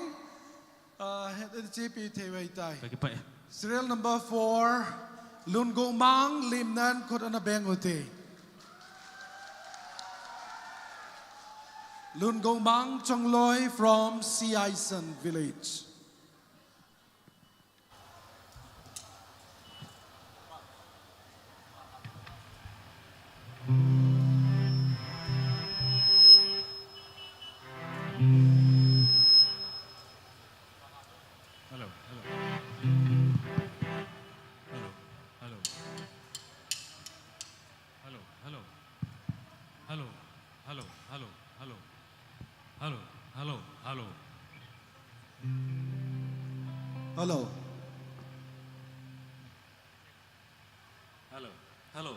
Ah, het in chepi thei vai tai. Ka kipah e. Serial number four, Lungomang, lim nan khut ana beng u te. Lungomang Chongloi from Siaisen village. Hello, hello. Hello, hello. Hello, hello. Hello, hello, hello, hello. Hello, hello, hello. Hello. Hello, hello.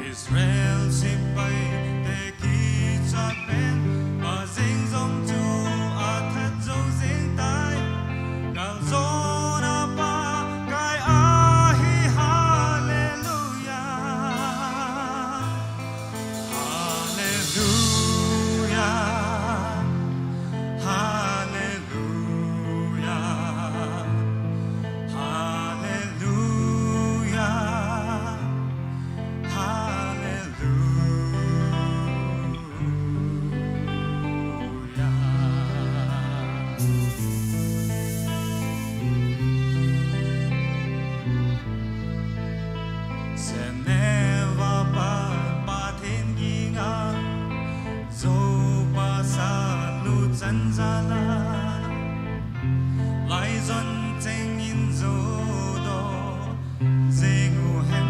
Israel sepai te kichat pen, pa jeng jong chu athat jou jeng tai. Kalson a Pakai ahi, hallelujah. Hallelujah. Hallelujah. Hallelujah. Hallelujah. Geneva pa, Pathen ginga, jou pa sa lu chan jala, lai jon cheng in jou doh jeng u hen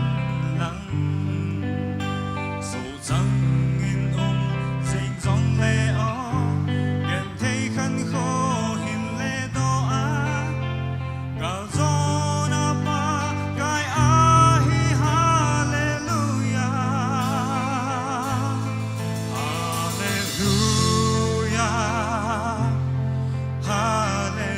lang. Sochang in um jing jong le o, genthei khankho hin le doh a, kalson a Pakai ahi, hallelujah. Hallelujah. Hallelujah.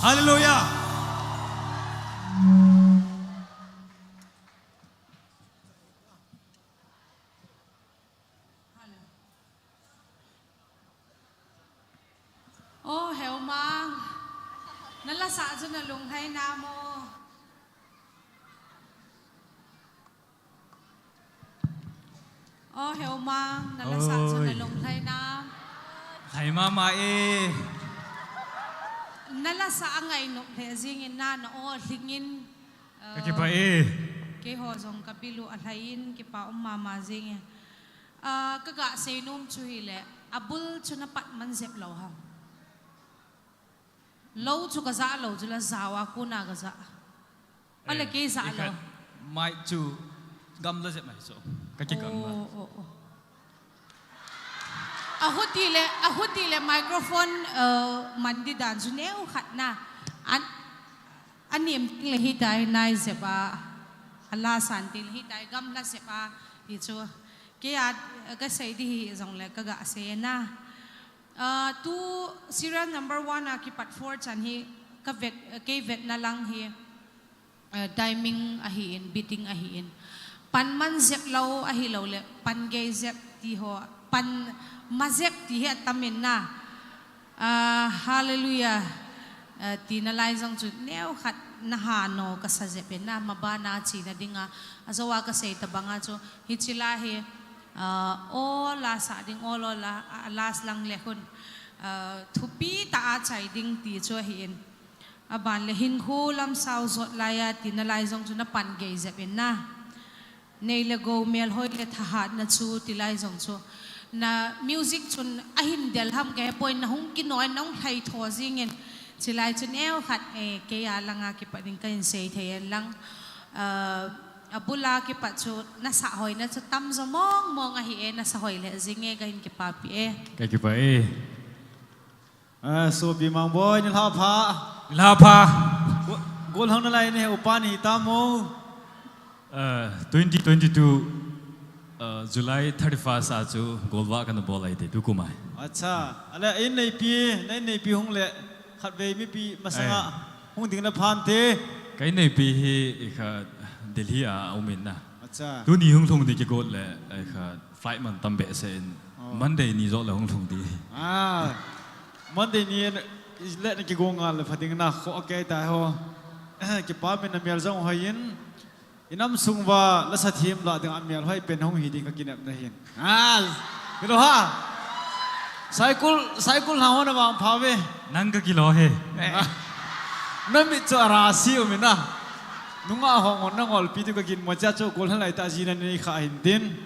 Hallelujah. O Heumang, na lasa chu na lunglhai na mo? O Heumang, na lasa chu na lunglhai na? Lhai mama e. Na lasa angai nop lheh jingin na, na o lhingin. Ka kipah e. Keiho jong ka bil u alhai in, kipa um mama jingin. Ah, ka ga sei nom chu hile, abul chu na pat man jep lou ham? Lou chu ka ja lou chu la, jawa kona ka ja. Ale kei ja lou. Mic chu gamla jep mai chu. Ka kigam la. Oh, oh, oh. Ahuti le, ahuti le microphone, uh, man di dan chu neo khat na. An, anem ting le hitai nai jep a. Ala san ting le hitai gamla jep a. Ti chu. Kei a, ka sei di hi jong le ka ga sei na. Ah, tu serial number one a kipat four chan hi ka vet, kei vetna lang hi, ah, timing ahin, beating ahin. Pan man jep lou ahilou le, pan gei jep ti ho, pan ma jep ti hi atam in na. Ah, hallelujah. Ah, tina lai jong chu neo khat na ha no ka sa jep in na, ma bana china dinga, ajou a ka sei tabang a chu, hichi la hi, Ah, o la sa ding, o lo la, a, a last lang le hun. Ah, thupi ta a chai ding ti chu ahi in. Aban le hin khu lam sao jot lai a, tina lai jong chu na pan gei jep in na. Nei le go mel hoi le thahat na chu ti lai jong chu. Na music chun ahin del ham ka he poi, na hung kinoi, na hung lhai tho jingin. Chi lai chun eu khat, eh, kei a langa kipat ding ka hin sei thei en lang. Ah, Abula kipat chu na sa hoina chu tamjo mong mong ahi e, na sa hoi le jing e, ka hin kipapi e. Ka kipa e. Ah, sopi Mangboi, nilhah pha. Nilhah pha. Go-, golhang nalai ni he upa ni ta mo. Ah, twenty twenty-two, ah, July thirty-first a chu golvah kana bol ahi te tu kumai. Acha, ale in neipi, nei neipi hung le khatvei mipi masanga. Hung ding na phan te. Ka inneipi hi ikha Delhi a um in na. Acha. Tuni hung lhung ding kigot le ikha flight man tam behseh in. Oh. Monday ni joh le hung lhung ding. Ah. Monday ni le na kigo ngal le pha ding na kho kei ta ho. Kipa min na mial jong hoi in. Inam sung uva lasa thim lah ding a mial hoi pen hung hi ding ka kinepna hin. Ah, kilo ha. Cycle, cycle na hona vang pha ve. Nang ka kilo he. Na mit chu ara si u mina. Nunga hong hon na ngol pi tu ka kin mo cha chu kol halai ta jina ni kha hin din.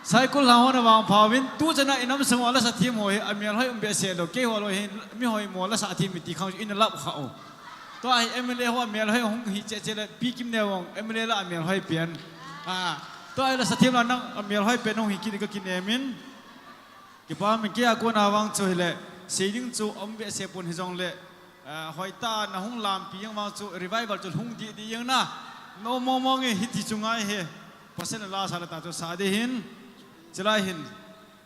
Cycle na hona vang pha vin tu chana inam sung uva lasa thim ho hi a mial hoi um behseh lo. Kei ho lo hi mi hoi mo lasa thim mi ti khang in lap kha u. Tua hi M L A ho a mial hoi hung hi che che le Pi Kimneo vang M L A la a mial hoi pian. Ah, tua hi lasa thim la nang a mial hoi pian hung hi kini ka kinem in. Kipa min kei a kona vang chu hi le, sei ding chu um behseh pon hi jong le, ah, hoi ta na hung lampi jeng vang chu revival chu hung di di jeng na. No mo mo nge hiti chu ngai he. Pasal la sa la ta chu sa di hin. Chilai hin.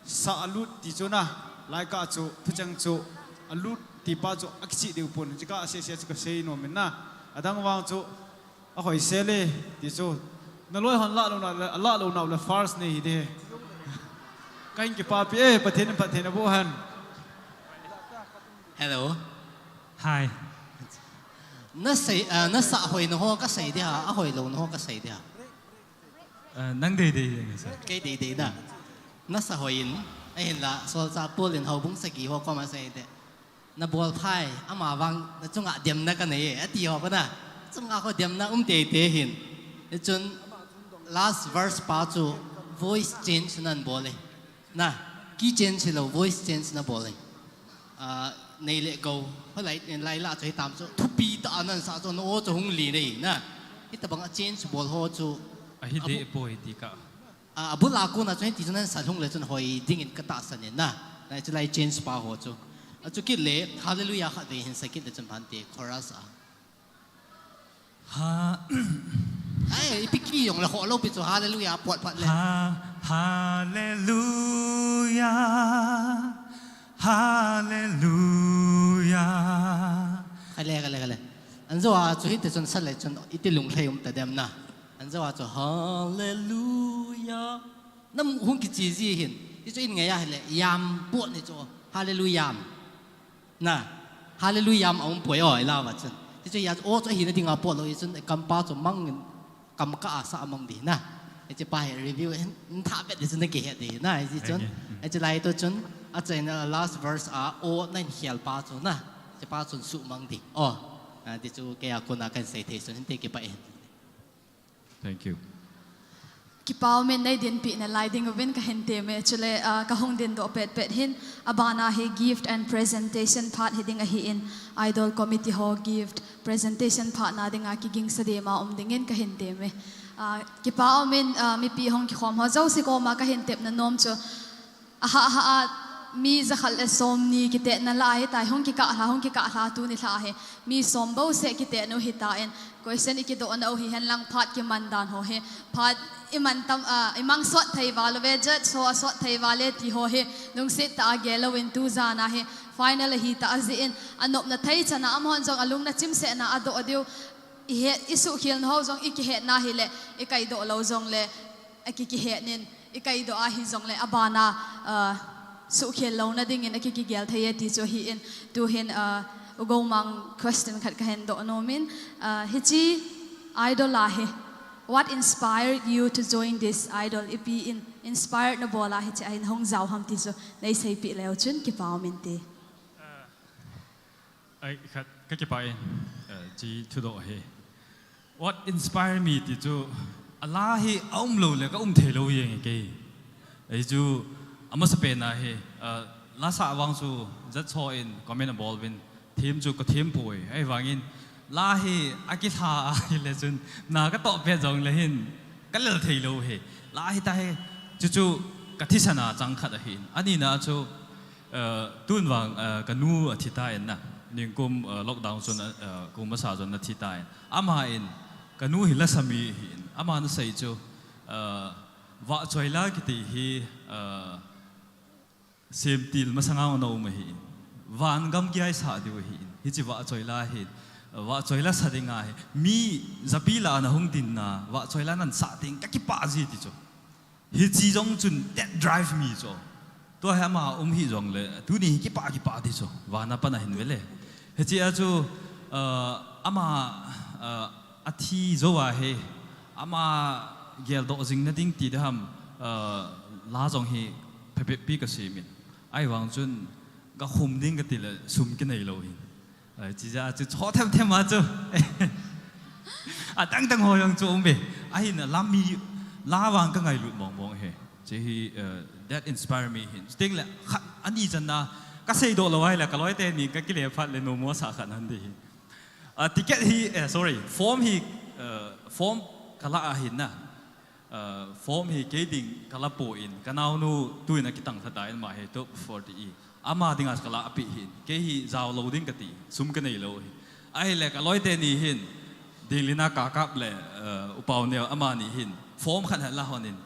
Sa a lut ti chu na, lai ka chu, thucheng chu, a lut ti pa chu, a kichi deu pon, chika a se se chu ka sei nom in na, a dang vang chu, a hoi se le, ti chu, na loi hon la lo na, la lo na le first nei hi de. Ka hin kipapi e, Pathen in phattheina boh hen. Hello. Hi. Na sei, ah, na sa hoi na ho ka sei de ha, a hoi lo na ho ka sei de ha. Ah, nang deidei ding, sir. Kei deidei da. Na sa hoi in, ahinla, solchah Paul in houbung sagi ho koma sei te. Na bol phai, ama vang, na chunga demna ka nei e, ati ho kona. Chunga ho demna um teitei hin. Hichun, last verse pa chu voice change nan bol e. Na, key change hilou, voice change na bol e. Ah, nei le gou, holai, nei lai la chu hitam chu, thupi ta nan sa chu, no chu hung li nei, na. Hitabang a change bol ho chu. Ahi de poi ti ka. Ah, abul a kona chu hiti chu nan sa lhung le chun hoi dingin ka tahsan in na. Na chu lai change pa ho chu. A chu kit le, hallelujah khat vei hin sa kit le chun bhante, chorus a. Ha. Ai, ipi key jong le ho lo pi chu hallelujah pot pat le. Ha, hallelujah. Hallelujah. Anjo a chu hiti chun sa le chun iti lunglhai um ta dem na. Anjo a chu hallelujah. Nam hung kichi ji hin. Ti chu in ngai a hile yam pot ni chu hallelujah. Na. Hallelujah a um poi o ila va chun. Ti chu ya chu o chu hi na dinga pot lo i chun kampa chu mang in kam ka asa mang di na. Hiche pa hi review in tha bet di chun na kihet di na. Hiche chun. Hiche lai to chun. A chai na last verse a o na in hial pa chu na. Hiche pa chun su mang di. O. A, ti chu kei a kona kan sei thei chun hin te kipa e. Thank you. Kipa umin nei dinpi na lai ding uvin ka hin teme. Chule, ah, ka hung din doh pet pet hin. Abana hi gift and presentation part hi ding ahi in. Idol committee ho gift presentation part na dinga kiging sa dema um dingin ka hin teme. Ah, kipa umin, ah, mipi hong kikhom ho jouse koma ka hin tep na nom chu. Aha, aha, a, mi jakhat le som ni kitetna la hi tai, hung kikah hla, hung kikah hla tuni hla hi. Mi som bo se kitetnu hi ta in, question i kidoh na u hi hen lang phat kiman dan ho hi. Phat i man tam, a, i mang sot thei va lo ve jat, so a sot thei va le ti ho hi. Nung sit ta a gel lo in tu jana hi. Final hi ta a ji in, a nopna thei chana amahon jong a lungna chim se na a doh diu. I he, i suhkhel na ho jong i kihet na hi le, i kai doh lo jong le, a ki kihet nin. I kai doh ahi jong le abana, ah, suhkhel lo na dingin a ki kigel thei e ti chu hi in tu hin, ah, u Gomang question khat ka hin doh nom in, ah, hiche idol a hi, what inspired you to join this idol? Ipi in inspired na bol a hiche a hin hung jao ham ti chu nei seipi leu chun kipa um in te. Ai, khat, ka kipa in, eh, chi thudoh hi. What inspire me ti chu, a la hi a um lo le ka um thei lo jeng e kei. Ei chu, a masapen a hi, eh, la sa vang chu, jat so in, comment a bol vin, thim chu ka thim poi. Ei vangin, la hi a kithla a hi le chun, na ka toh pe jong le hin, ka lel thei lo hi. La hi ta hi, chu chu, ka thisan a chang khat a hin. Ani na chu, Eh, tun vang, eh, ka nu a thi ta in na. Ningkum, eh, lockdown chun, eh, kum masa chun na thi ta in. Ama in, ka nu hi la sa mi hi in. Ama na sei chu, eh, vahchoi la kiti hi, eh, semtil masanga na um hi in. Van gam kiai sa diu hi in. Hichi vahchoi la hi in. Vahchoi la sa ding a hi. Mi japi la na hung din na, vahchoi la nan sa ding ka kipa ji ti chu. Hichi jong chun that drive me chu. Tua hi ama um hi jong le, tuni hi kipa kipa ti chu. Vana pana hin vele. Hichi a chu, uh, ama, uh, a thi jo a hi, ama gel doh jing na ding ti de ham, uh, la jong hi phepe pi ka si min. Ai vang chun ka khum ding ka ti le sum ki nei lo hin. Ai, chi ja chu cho them them a chu. A tang tang ho jong chu um be. Ahin la mi la vang ka ngailut mong mong he. Chi hi, eh, that inspire me hin. Chuteng le khat ani chan na ka sei doh lo ai la ka loi te ni ka kile phat le no mo sa khat han de hi. A ticket hi, eh, sorry, form hi, eh, form ka la a hin na. Ah, form hi kei ding ka la po in, ka naunu tuin a kitang thata in ma hi top forty i. Ama dinga ka la api hin, kei hi jao lo ding ka ti, sum ka nei lo hi. Ahile ka loi te ni hin, ding lina ka kap le, ah, upau neo ama ni hin, form khat ha la hon in.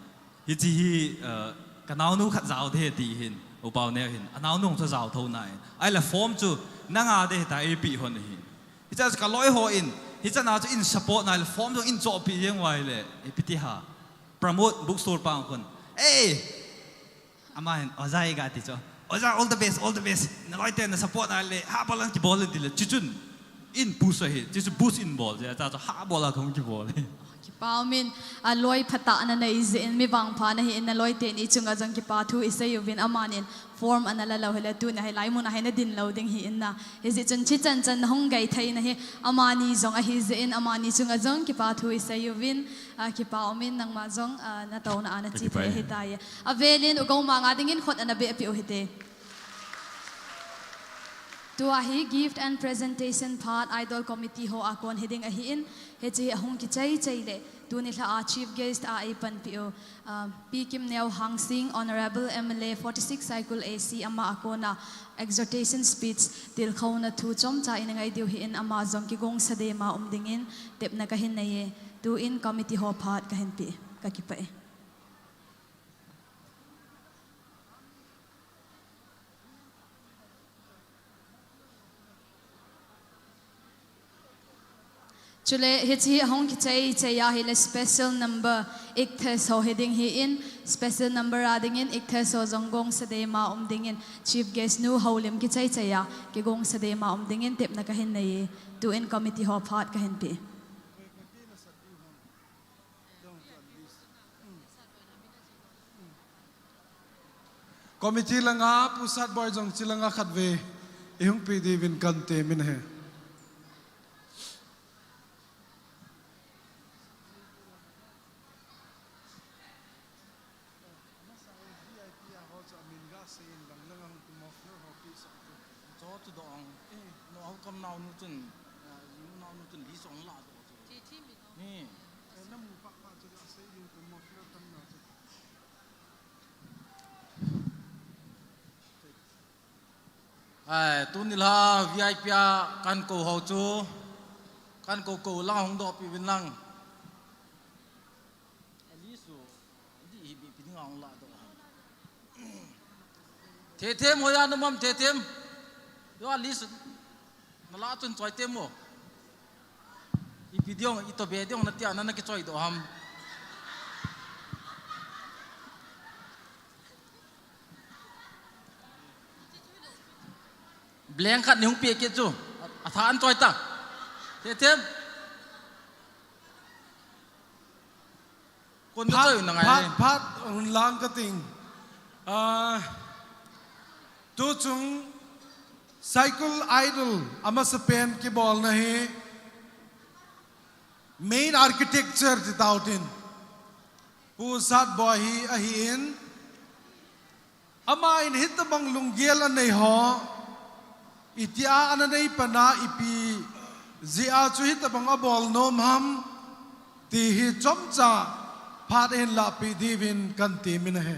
Hichi hi, ah, ka naunu khat jao de ti hin, upau neo hin, a naunu chu jao tho na in. Ahile form chu nanga de ta ipi hon hin. Hicha chu ka loi ho in, hicha na chu in support na le form chu in chopi jeng uai le, ipi ti ha. Promote bookstore pa khun. Ei! Ama hin, Oja i ga ti chu. Oja, all the best, all the best. Na loi te na support na le, ha bol an ki bol in ti le, chuchun. In push hi, chuchu boost in bol, je, cha chu ha bol a khun ki bol. Kipa umin, a loi phatah na nei jeh in mi vangpha na hi in na loi te ni chunga jong kipa thu i sei uvin amanin form ana la lo hile tuna hi laimun a hi na din lo ding hi in na. Hijeh chun chi chan chan na hung gai thei na hi amani jong ahi jeh in amani chunga jong kipa thu i sei uvin, a, kipa umin nangma jong, a, na touna a na chi thei ahi tai. Avelin u Gomang a dingin khut ana be pi u hite. Tua hi gift and presentation part Idol Committee ho a kon hi ding ahi in, hichi hi ahung kichai chai le, tuni lha a chief guest a ei panpi u, ah, Pi Kimneo Hangsing, Honorable M L A forty-six Saikul A C ama a kona exhortation speech tilkhouna thu chomcha in angai diu hi in ama jong kigong sa dema um dingin tepna kahin nei e, tu in committee ho part kahin pe, ka kipah e. Chule hiche hi ahung kichai chai a hile special number Ichthus ho hiding ahin, special number a dingin Ichthus ho jong gongsa dem a um dingin Chief Guest nu houlim kichai chai a kigongsa dem a um dingin tepna kahin nei e. Tun committee ho phat kahin pe. Committee langa Pu Satboi jong hiche langa khatvei ihung pe diuvin kahin temin ahi. Ai, tuni la V I P a kahin kou ho chu, kahin kou kou lang hung doh peh uvin lang. Ali su, di hi bi piding ang la doh. Thethem hoiya na um am Thethem. Yo Ali su, na la chun choi tem mo. Ipi diong, ito be diong na tia na na kichoi doh ham. Blank khat nei hung pe kit chu. Atha an choi ta. Thethem. Kon na choi na ngai. Phat, phat, un lang kating. Ah, tuchung Saikul Idol amasapen kibolna hi main architecture ti tautin Pu Satboi hi ahin, aman hitabang lunggel anei ho, itia ana nei pana ipi jeh a chu hitabang abol nom ham, ti hi chomcha phat ahin lahpeh diuvin kahin temin ahi.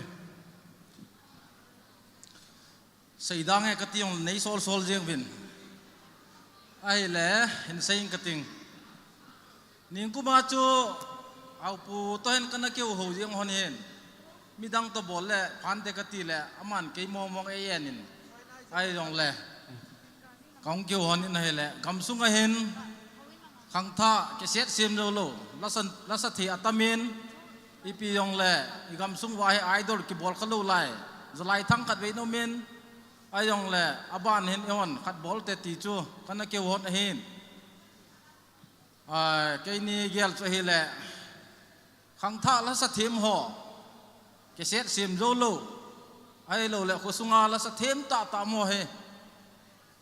Seidang e kati jongle nei sol sol jeng uvin. Ahile, hin seiyin kating. Ningkum a chu, Haopu toh hin kana kihou jeng hon hin. Midang toh bol le, phante kati le, aman kei mong mong ei en in. Ahi jongle. Kahung kihou hon in ahile, gamsung a hin, khangthah, cassette sem jou lou, lasa, lasa thei atam in, ipi jongle, i gamsung uva hi idol kibol kha lou lai, jalai thang khatvei na um in, ahi jongle, aban hin eihon khat bol te ti chu, kana kihou hon ahin. Ai, keini gel chu ahile, khangthah lasa them ho, cassette sem jou lou, ahilou le, khosunga lasa them tah tah ho hi,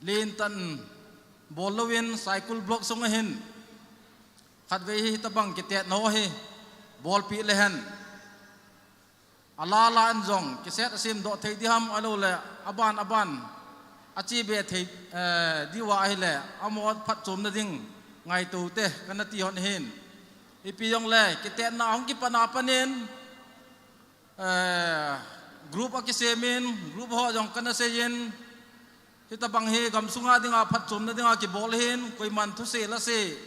len tah in bol louvin, Saikul block sunga hin, khatvei hitabang kitetna ho hi, bolpeh le hen. Ala la in jong, cassette asem doh thei di ham, ahilou le, aban, aban, ache be thei, eh, diuva ahile, amaho phatchomna ding, ngaito te, kana ti hon ahin. Ipi jongle, kitetna ahung kipat na pat in, eh, group akisem in, group ho jong kana seiyin, hitabang hi gamsunga dinga phatchomna dinga kibol ahin, koiman thusei lasei,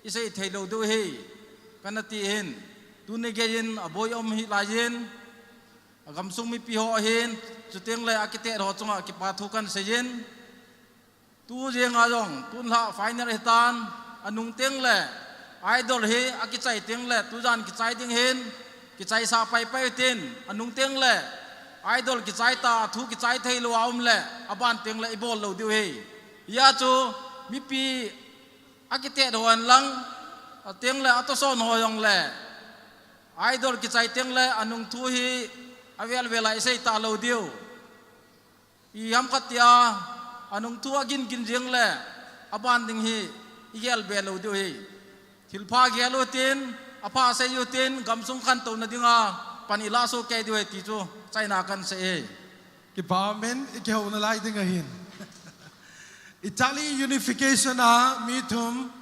isei thei lou diu ahi, kana ti ahin, tuni geiyin, aboi um hih laiyin, agamsung mipi ho ahin, chuteng le akitet ho chunga kipa thu kana seiyin, tu jenga jong, tun la final ahitan, anung teng le, idol hi akichai teng le, tujan kichai ding ahin, kichaisa pai pai utin, anung teng le, idol kichai ta, thu kichai thei lou a um le, aban teng le, ibol lou diu ahi. Hia chu, mipi akitet ho hen lang, ateng le, atohson ho jong le, idol kichai teng le, anung thu hi, avel vel a isei ta lou diu. Ipi ham khat tia, anung thu agin gin jeng le, aban ding hi, igel be lou diu ahi. Thilpha gel utin, apha sei utin, gamsung khantouna dinga, pan ilah soh kei diu ahi ti chu, achaina kana sei e. Kipa umin, ikihouna lai ding ahin. Italy unification a, mi thum,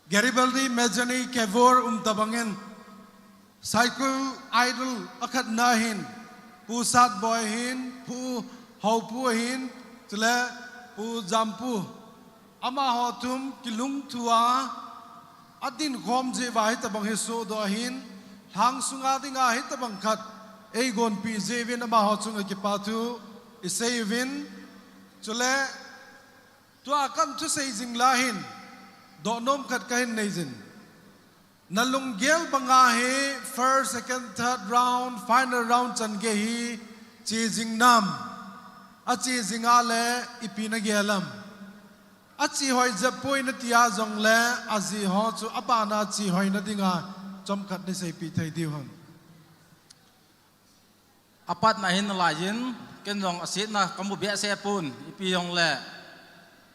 Garibaldi, Mazzani, Cavour um tabangin, Saikul Idol akhatna hin, Pu Satboi hin, Pu Haopu hin, chule Pu Jampu. Amaho thum kilungthua, adinkhom jeh uva hitabang hi sohdoh ahin, lhang sunga dinga hitabang khat eigonpeh jeh uvin amaho chunga kipa thu isei uvin, chule tua kathusei jing lai hin, Dohnom khat kahin nei jin. Na lunggel banga hi first, second, third round, final round chan gei hi che jing nam. A che jing a le ipi na gel am. A che hoi jep poi na ti a jong le a ji ho chu a bana che hoi na dinga chomkhat nei seipeh thei diu ham. A patna hin nalai in, ken jong a setna ka mu behseh pon, ipi jong le.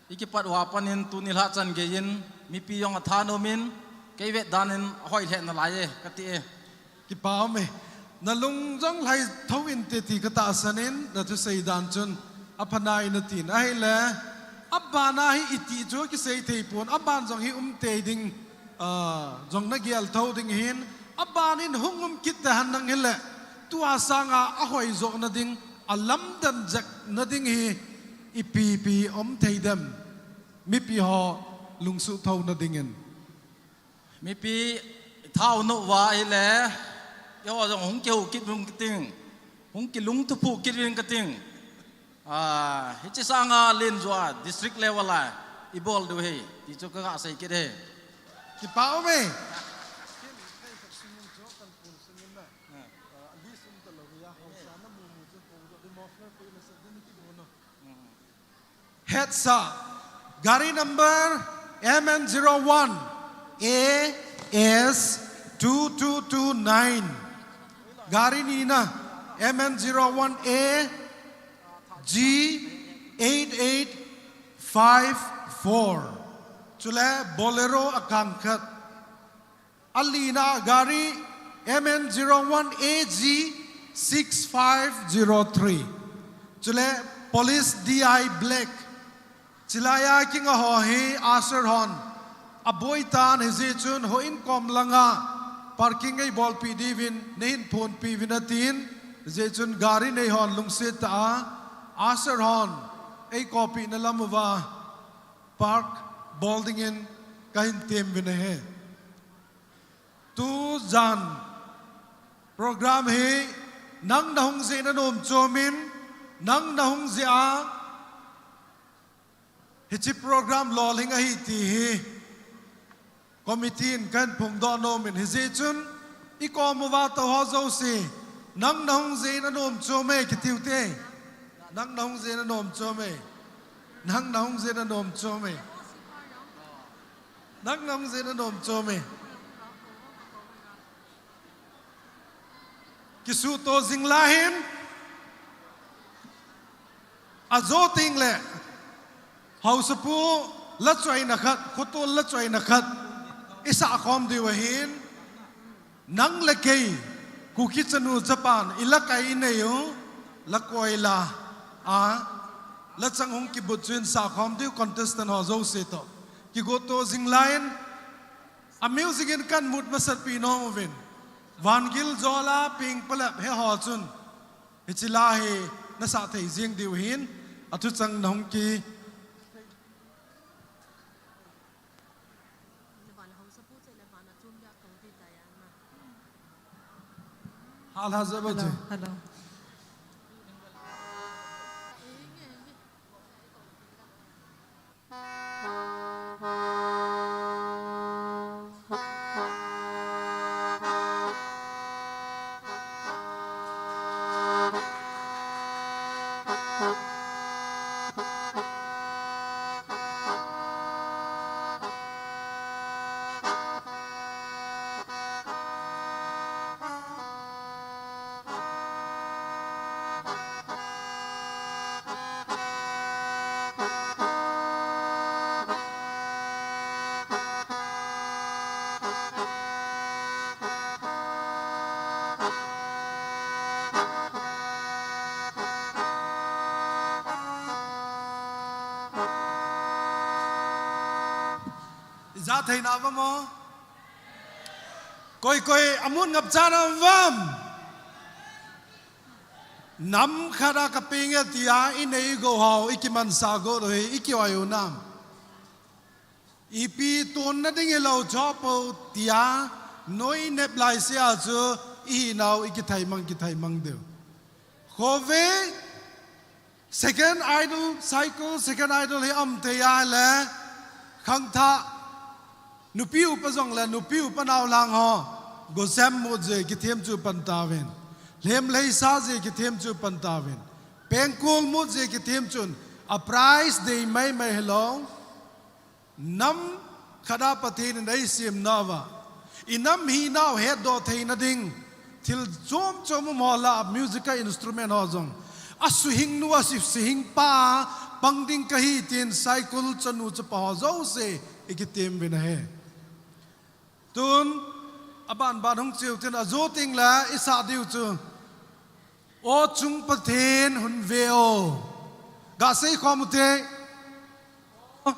I kipat uva panin tuni lha chan gei in, mipi jong a thanom in, kei vet dan in a hoi lheh nalai e, ka ti e. Kipa um e. Na lung jong lhai tho inte ti ka tahsan in, na thusei dan chun a pha nai na tin. Ahile, a bana hi iti chu kisei thei pon, a ban jong hi um tei ding, ah, jong na gel tho ding hin, a ban in hung um kit te han nang hile, tua sanga a hoi jo na ding, a lamdan jek na ding hi ipi pi um thei dem. Mipi ho lungsuh tho na dingin. Mipi thau no va ile, keiho jong hung kihou kit vin ka ting, hung kilungthu phu kit vin ka ting. Ah, hiche sanga len jo a district level a i bol diu ahi, ti chu ka ga sei kit e. Kipa um e. Hetsa, gari number M N zero one A S two two two nine. Gari nina M N zero one A G eight eight five four. Chule Bolero a kang khat. A lina gari M N zero one A G six five zero three. Chule Police D I Black. Chilai a kinga ho hi usher hon a boi tan, hijeh chun houin kom langa parking ei bolpi diuvin, nei hin phonpi uvin atin, hijeh chun gari nei hon lungset tah a usher hon ei koupina lam uva park bol dingin ka hin tem uvin ahi. Tujan program hi nang na hung jeh na nom chom in, nang na hung jeh a hiche program lolhing ahi ti hi committee in ka hin phongdoh nom in, hijeh chun i kom uva tou ho jouse, nang na hung jeh na nom chom e kiti uvin te. Nang na hung jeh na nom chom e. Nang na hung jeh na nom chom e. Nang na hung jeh na nom chom e. Kisuto jing lai hin. Ajo teng le. Haosapu lachoina khat, khotol lachoina khat i sah khom diu ahin. Nang le kei, Kuki chanu chapan, i lakai i nei u, lakoi la, a, lachang hung kibut chu in sah khom diu contestant ho jouse toh. Kigoto jing lai in, a music in kan mood masat pi nom uvin. Vangil, Jola, Ping, Palep, he ho chun. Hiche la hi na sah thei jing diu hin, a thuchang na hung ki. Hala jaba. Hello, je. Hello. Ija theina vamo. Koi koi amun ngap chana vam. Nam khat a ka peng e tia i nei go hau, i kimansa go do hi, i kioi u nam. Ipi tonna ding i lo cho po tia, noi nep lai sia chu i hi nau i kithai mang, kithai mang deu. Khove, Second Idol, cycle, Second Idol hi am thei a le, khangthah, Nupi upa jongle nupi upa nao lang ho, gosem mut je kithem chu pan tauvin. Lhem leisa je kithem chu pan tauvin. Pengkul mut je kithem chun a prize dei mai mai hilou. Nam khat a Pathen in eisem nauva, i nam hinau hetdoh theina ding thil chom chom um ho lah a musical instrument ho jong a suhing nu a si, suhing pa pang ding kahi tin Saikul chanu chapa ho jouse i kitem uvin ahi. Tun, aban ban hung cheu tin ajo teng le i sah diu chu. O chung Pathen hin ve o. Ga sei khom u te. O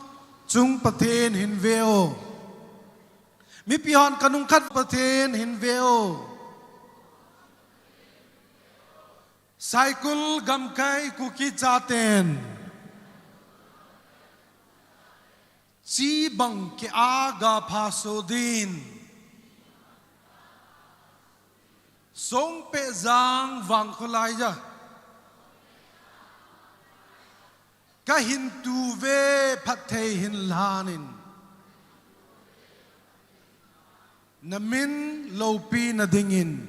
chung Pathen hin ve o. Mipi hon kanung khat Pathen hin ve o. Saikul gamkai Kuki chaten. Chi bang kia ga pha so din. Songpeh jang vang kholai ja. Ka hin tu ve phatthei hin lhanin. Na min loupina dingin.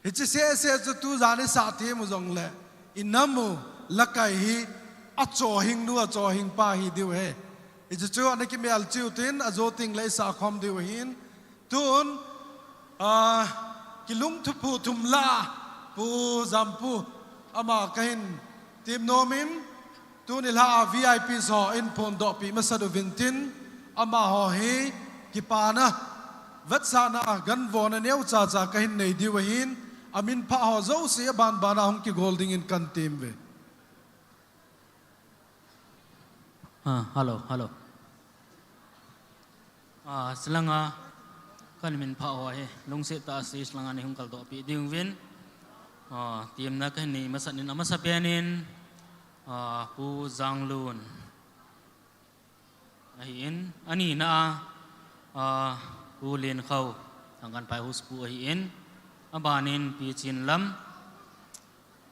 Hiche seh seh chu tu jan i sah them u jongle, i nam u lakai hi a chohing nu, a chohing pa hi diu ahi. Hiche chu ana kimel cheu tin, ajo teng le i sah khom diu ahin. Tun, ah, kilungthu phu thum lah a, Pu Jampu, ama kahin tem nom in, tuni lha a V I Ps ho in phondoh pi masa diu vin tin, amaho hi kipana, vetsahna, ganvona neo cha cha kahin nei diu ahin, a min pha ho jouse a ban ban a hung kigol dingin kan tem uve. Ah, hello, hello. Ah, chulanga, ka min pha ho hi, lungset tah a stage langa nei hung kaldoh pi ding uvin. Ah, temna kahin nei masa nin, amasa pen in, ah, Pu Janglun. Ahin, ani na a, ah, Pu Lenkhou, Thangkanphai House Pu ahin, abanin Pi Chinlam,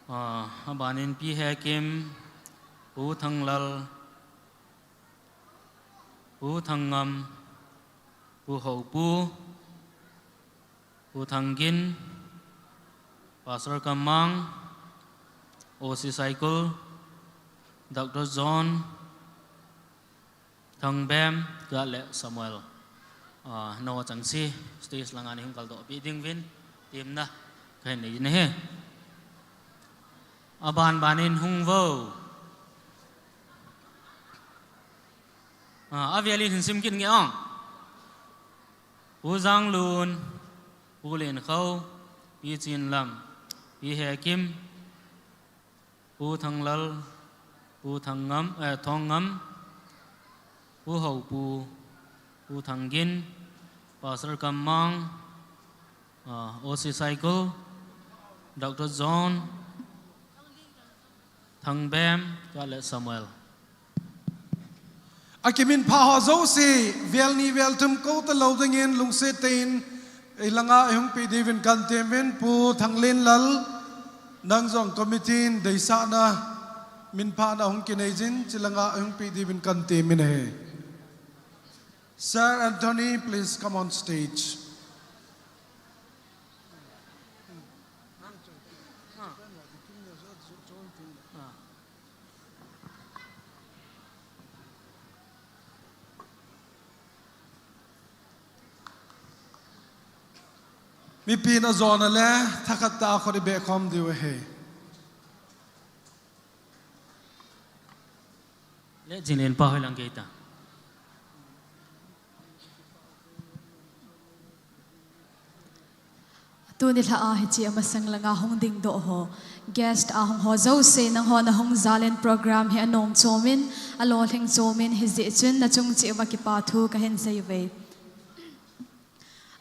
ah, abanin Pi Hekim, Pu Thanglal, Pu Thanngam, Pu Houpu, Pu Thanggin, Pastor Kammang, O C Saikul, Doctor John, Thangbem, Gat le Samuel. Ah, nangho chengse, stage langa nei hung kaldoh pi ding uvin, temna kahin nei ding ahi. Aban ban in hung uvo. Ah, avel in hin sim kit nge ong. Pu Janglun, Pu Lenkhou, Pi Chinlam, Pi Hekim, Pu Thanglal, Pu Thanngam, eh, Thongngam, Pu Houpu, Pu Thanggin, Pastor Kammang, ah, O C Saikul, Doctor John, Thangbem, Gat le Samuel. Akimin pha ho jouse, vel ni vel thum kou talou dingin lungset tah in, i langa i hung pi diuvin kan tem uvin, Pu Thanglenlal, nang jong committee in deisahna min phana hung kinei jin, chulanga i hung pi diuvin kan tem in ahi. Sir Anthony, please come on stage. Mipin ajona le, thakhat tah a khut i beh khom diu ahi. Le, Chinlen pa hoilang gei ta. Tuni lha a hiche amasang langa hung dingdoh ho, guest a hung ho jouse, nangho na hung jal in program hi anom chom in, alolhing chom in, hijeh chun nachung cheh uva kipa thu kahin sei uve.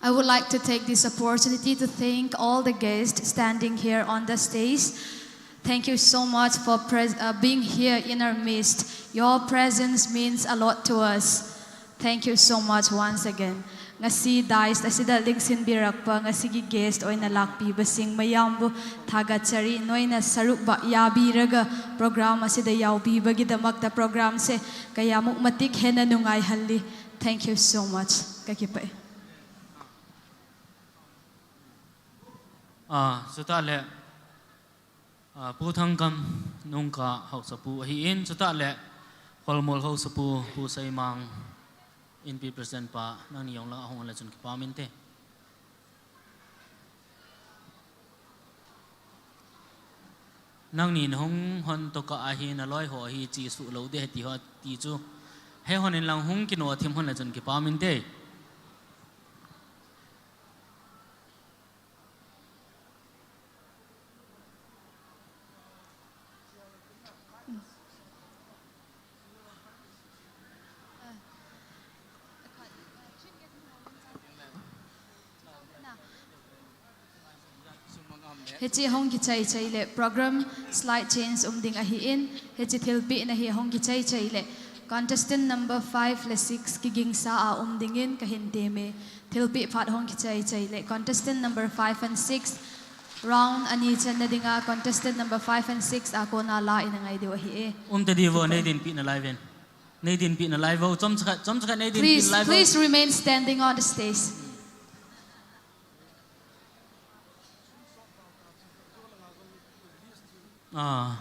I would like to take this opportunity to thank all the guests standing here on the stage. Thank you so much for pres-, uh, being here in our midst. Your presence means a lot to us. Thank you so much once again. Ngasi dais asida lingsin birak pa, ngasi gi guest oina lakpi ba sing mayam bu thagat chari noina saruk ba yabi raga program asida yaobi ba gi damak ta program se kaya muk matik hena nungai halli. Thank you so much. Ka kipah e. Ah, chutah le, ah, Pu Thangkam Nungka Haosapu ahin, chutah le Kholmol Haosapu, Pu Seimang, Inpi President pa, nangni jong lang ahung le chun kipah inte. Nangni nahung hon tokah ahi, naloi ho hi chesuh lou ding ahi ti ho ti chu. He hon in lang hung kino thim hon le chun kipah inte. Hiche hung kichai chai le program slight change um ding ahin, hiche thilpehna hi hung kichai chai le contestant number five le six kigingsa a um dingin kahin teme. Thilpeh phat hung kichai chai le contestant number five and six, round ani channa dinga contestant number five and six a kona la in angai diu ahi e. Um tadi vo, nei dinpeh nalai ven. Nei dinpeh nalai vo, chomcha khat, chomcha khat nei dinpeh nalai vo. Please, please remain standing on the stage. Ah.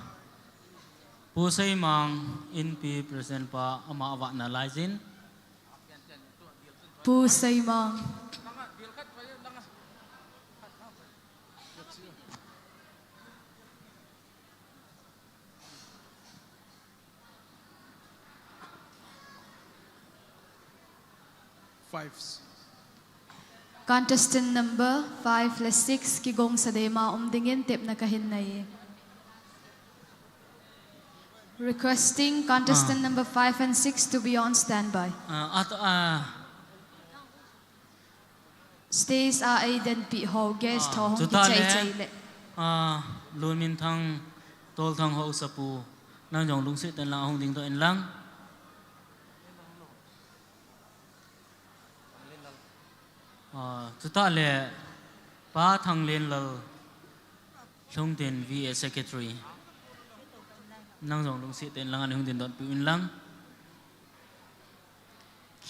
Pu Seimang, Inpi President pa, ama avah nalai jin. Pu Seimang. Five. Contestant number five le six kigongsa dema um dingin tepna kahin nei. Requesting contestant number five and six to be on standby. Ah, at, ah, Stage a eidenpeh ho, guest ho hung kichai chai le. Ah, Lunminthang, Tolthang Haosapu, nang jong lungset tah in lang ahung dingdoh in lang. Ah, chutah le, Pa Thanglenlal, Lhungtin V A Secretary. Nang jong lungset tah in lang ana hung dingdoh peh in lang.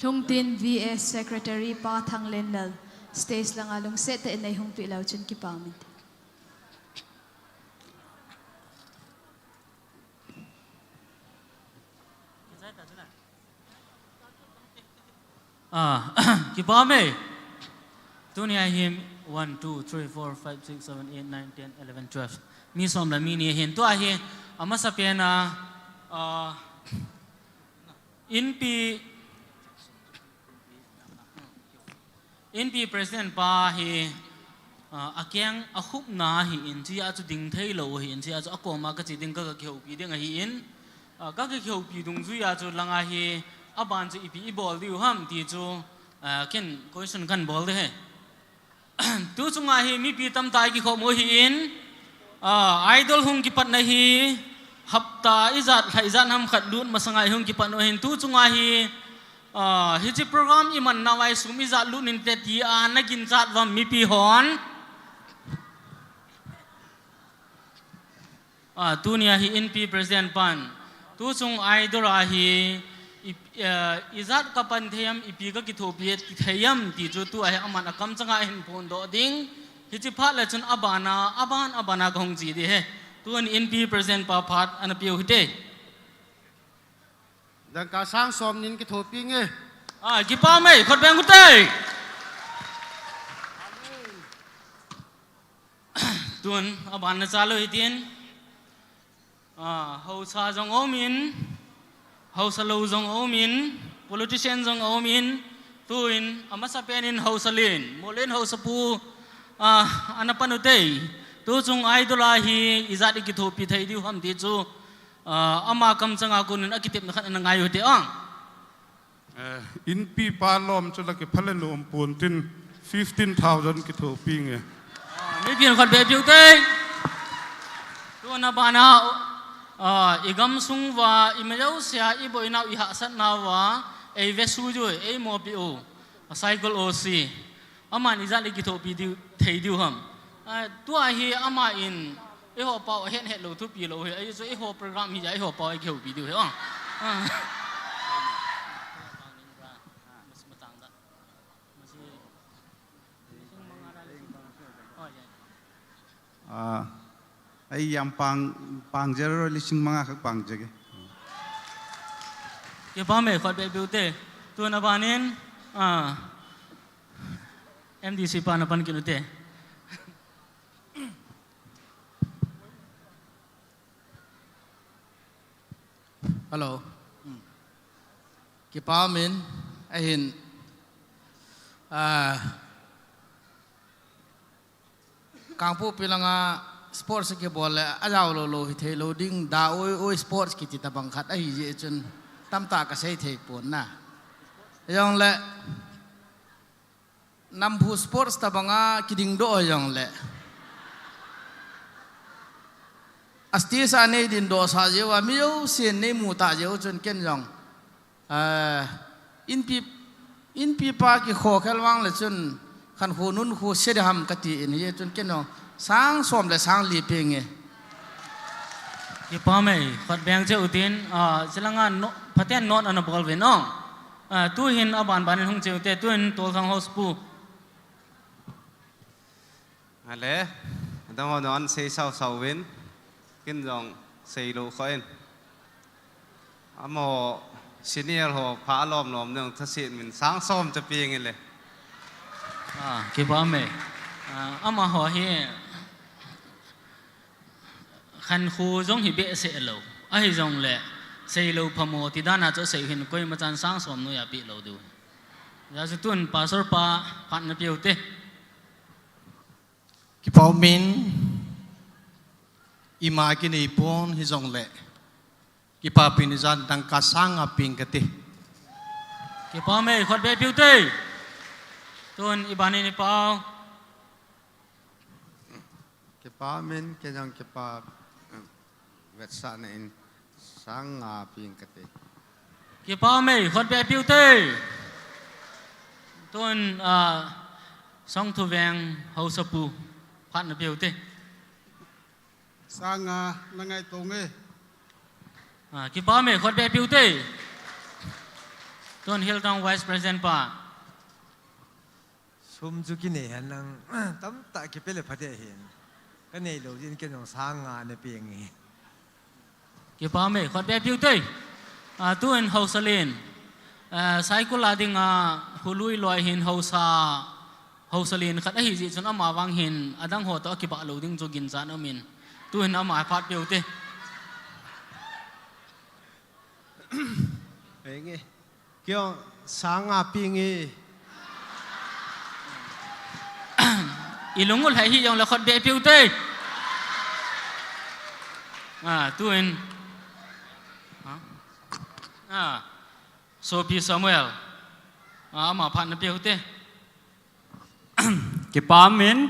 Lhungtin V A Secretary Pa Thanglenlal, stage langa lungset tah in nei hung peh leu chun kipah inte. Ah, kipah e. Tunia hi one, two, three, four, five, six, seven, eight, nine, ten, eleven, twelve. Mi som le mi ni ahin. Tua hi, amasapen a, ah, Inpi, Inpi President pa hi, ah, akeng akhupna ahin, chujeh chun ding thei lou ahin, chujeh chun akoma kache ding, ka, kakihoupi ding ahin, ah, kakihoupi dungjui a chu langa hi, aban chu ipi ibol diu ham ti chu, ah, ken question kahin bol ding ahi. Tu chunga hi mipi tamtah ikikhom u ahin, ah, Idol hung kipatna hi hapta ijat, lha ijat ham khat lut masanga ihung kipat u ahin, tu chunga hi, ah, hiche program iman nauva hi sum ijat lut inte tia naginchat uvam mipi hon. Ah, tunia hi Inpi President pan. Tu chung Idol a hi, i, eh, ijat kapan thei ham, ipi kakithopi thei ham, ti chu tua hi aman akamchanga ahin phondoh ding. Hiche phat le chun abana, aban, abana kahung chi ding ahi. Tun Inpi President pa phat ana peu hite. Dangka sang som nin kithopi inge. Ah, kipah e, khut beng ute. Tun, aban na cha lou hitin. Ah, haosa jong aumin, haosa lou jong aumin, politician jong aumin, tuin, amasapen in haosa len, Mollen haosapu, ah, ana pan ute. Tu chung Idol a hi, ijat ikithopi thei diu ham ti chu, ah, ama kamchanga konin akitepna khat ana ngai ute ang. Eh, Inpi pa lom chu la kipha le nom pon tin fifteen thousand kithopi inge. Ah, mipin khut beng piu te. Tuna bana, ah, igamsung uva, imajousea, iboinau, ihahsatnauva, eivesu u, eimopi u. A cycle O C. Aman ijat le kithopi diu, thei diu ham. Ah, tua hi aman, eiho pao ahet het lou thupi lou hi, ahi chu eiho program hi ja eiho pao eikihoupi diu hi, ah. Ah. Ah, ei jam pang, pang zero lising manga khak pang jage. Kipa me khut beh piu te. Tun aban in, ah, M D C pa na pan kit u te. Hello. Hmm. Kipa min, ahin, ah, Kangpokpi langa sports kibol le, ajao lou lou hithei lou ding, da oi oi sports kiti tabang khat ahi jeh chun, tamtah kasei thei pon na. Jong le, Namphu sports tabanga kiding doh jong le. Asti sa nei din doh sa jeh uva mi jousen nei mu ta jeh u chun ken jong. Ah, inpi, inpi pa kikho khel vang le chun khan khu nun khu se de ham kati in jeh chun ken jong. Sang som le sang li peng e. Kipa mei, khut beng cheu tin, ah, chilanga no, phaten non ana bol ve no. Ah, tu hin aban ban in hung cheu te, tu hin Tolthang House pu. Ale, adang ho non sei sau sau vin, kin jong sei lou kho in. Amaho senior ho pha lom lom nung thasit min sang som cha piang ile. Ah, kipa mei. Ah, amaho hi khan khu jong hi behseh lou. Ahi jong le, sei lou phamo, ti dan a chu sei hin koima chan sang som noiya pe lou diu. Hijeh a chu tun pastor pa phat na piu te. Kipa min, ima kinei pon hi jong le. Kipa pin jan dangka sang a ping kati. Kipa mei khut beh piu te. Tun i ban in i pau. Kipa min, ken jong kipa, em, vetsahna in sang nga ping kati. Kipa mei, khut beh piu te. Tun, ah, Songthu veng Haosa pu, phat na piu te. Sang nga na ngai tong e. Ah, kipa mei, khut beh piu te. Tun Hilltown Vice President pa. Sum chu kinei hen lang, tamtah kipe le pha ding ahin. Ka nei lou jeh in ken jong sang nga na peng e. Kipa mei, khut beh piu te. Ah, tun Haosa len. Ah, Saikul a dinga, Hului loi hin Haosa, Haosa len khat ahi jeh chun ama vang hin, adang ho toh akibah lou ding chu ginchat um in. Tun ama phat piu te. Henge. Kio sang nga ping e. I lung u lhai hi jong le khut beh piu te. Ah, tun. Ha? Ah. Sopi Samuel. Ah, ama phat na piu te. Kipa min,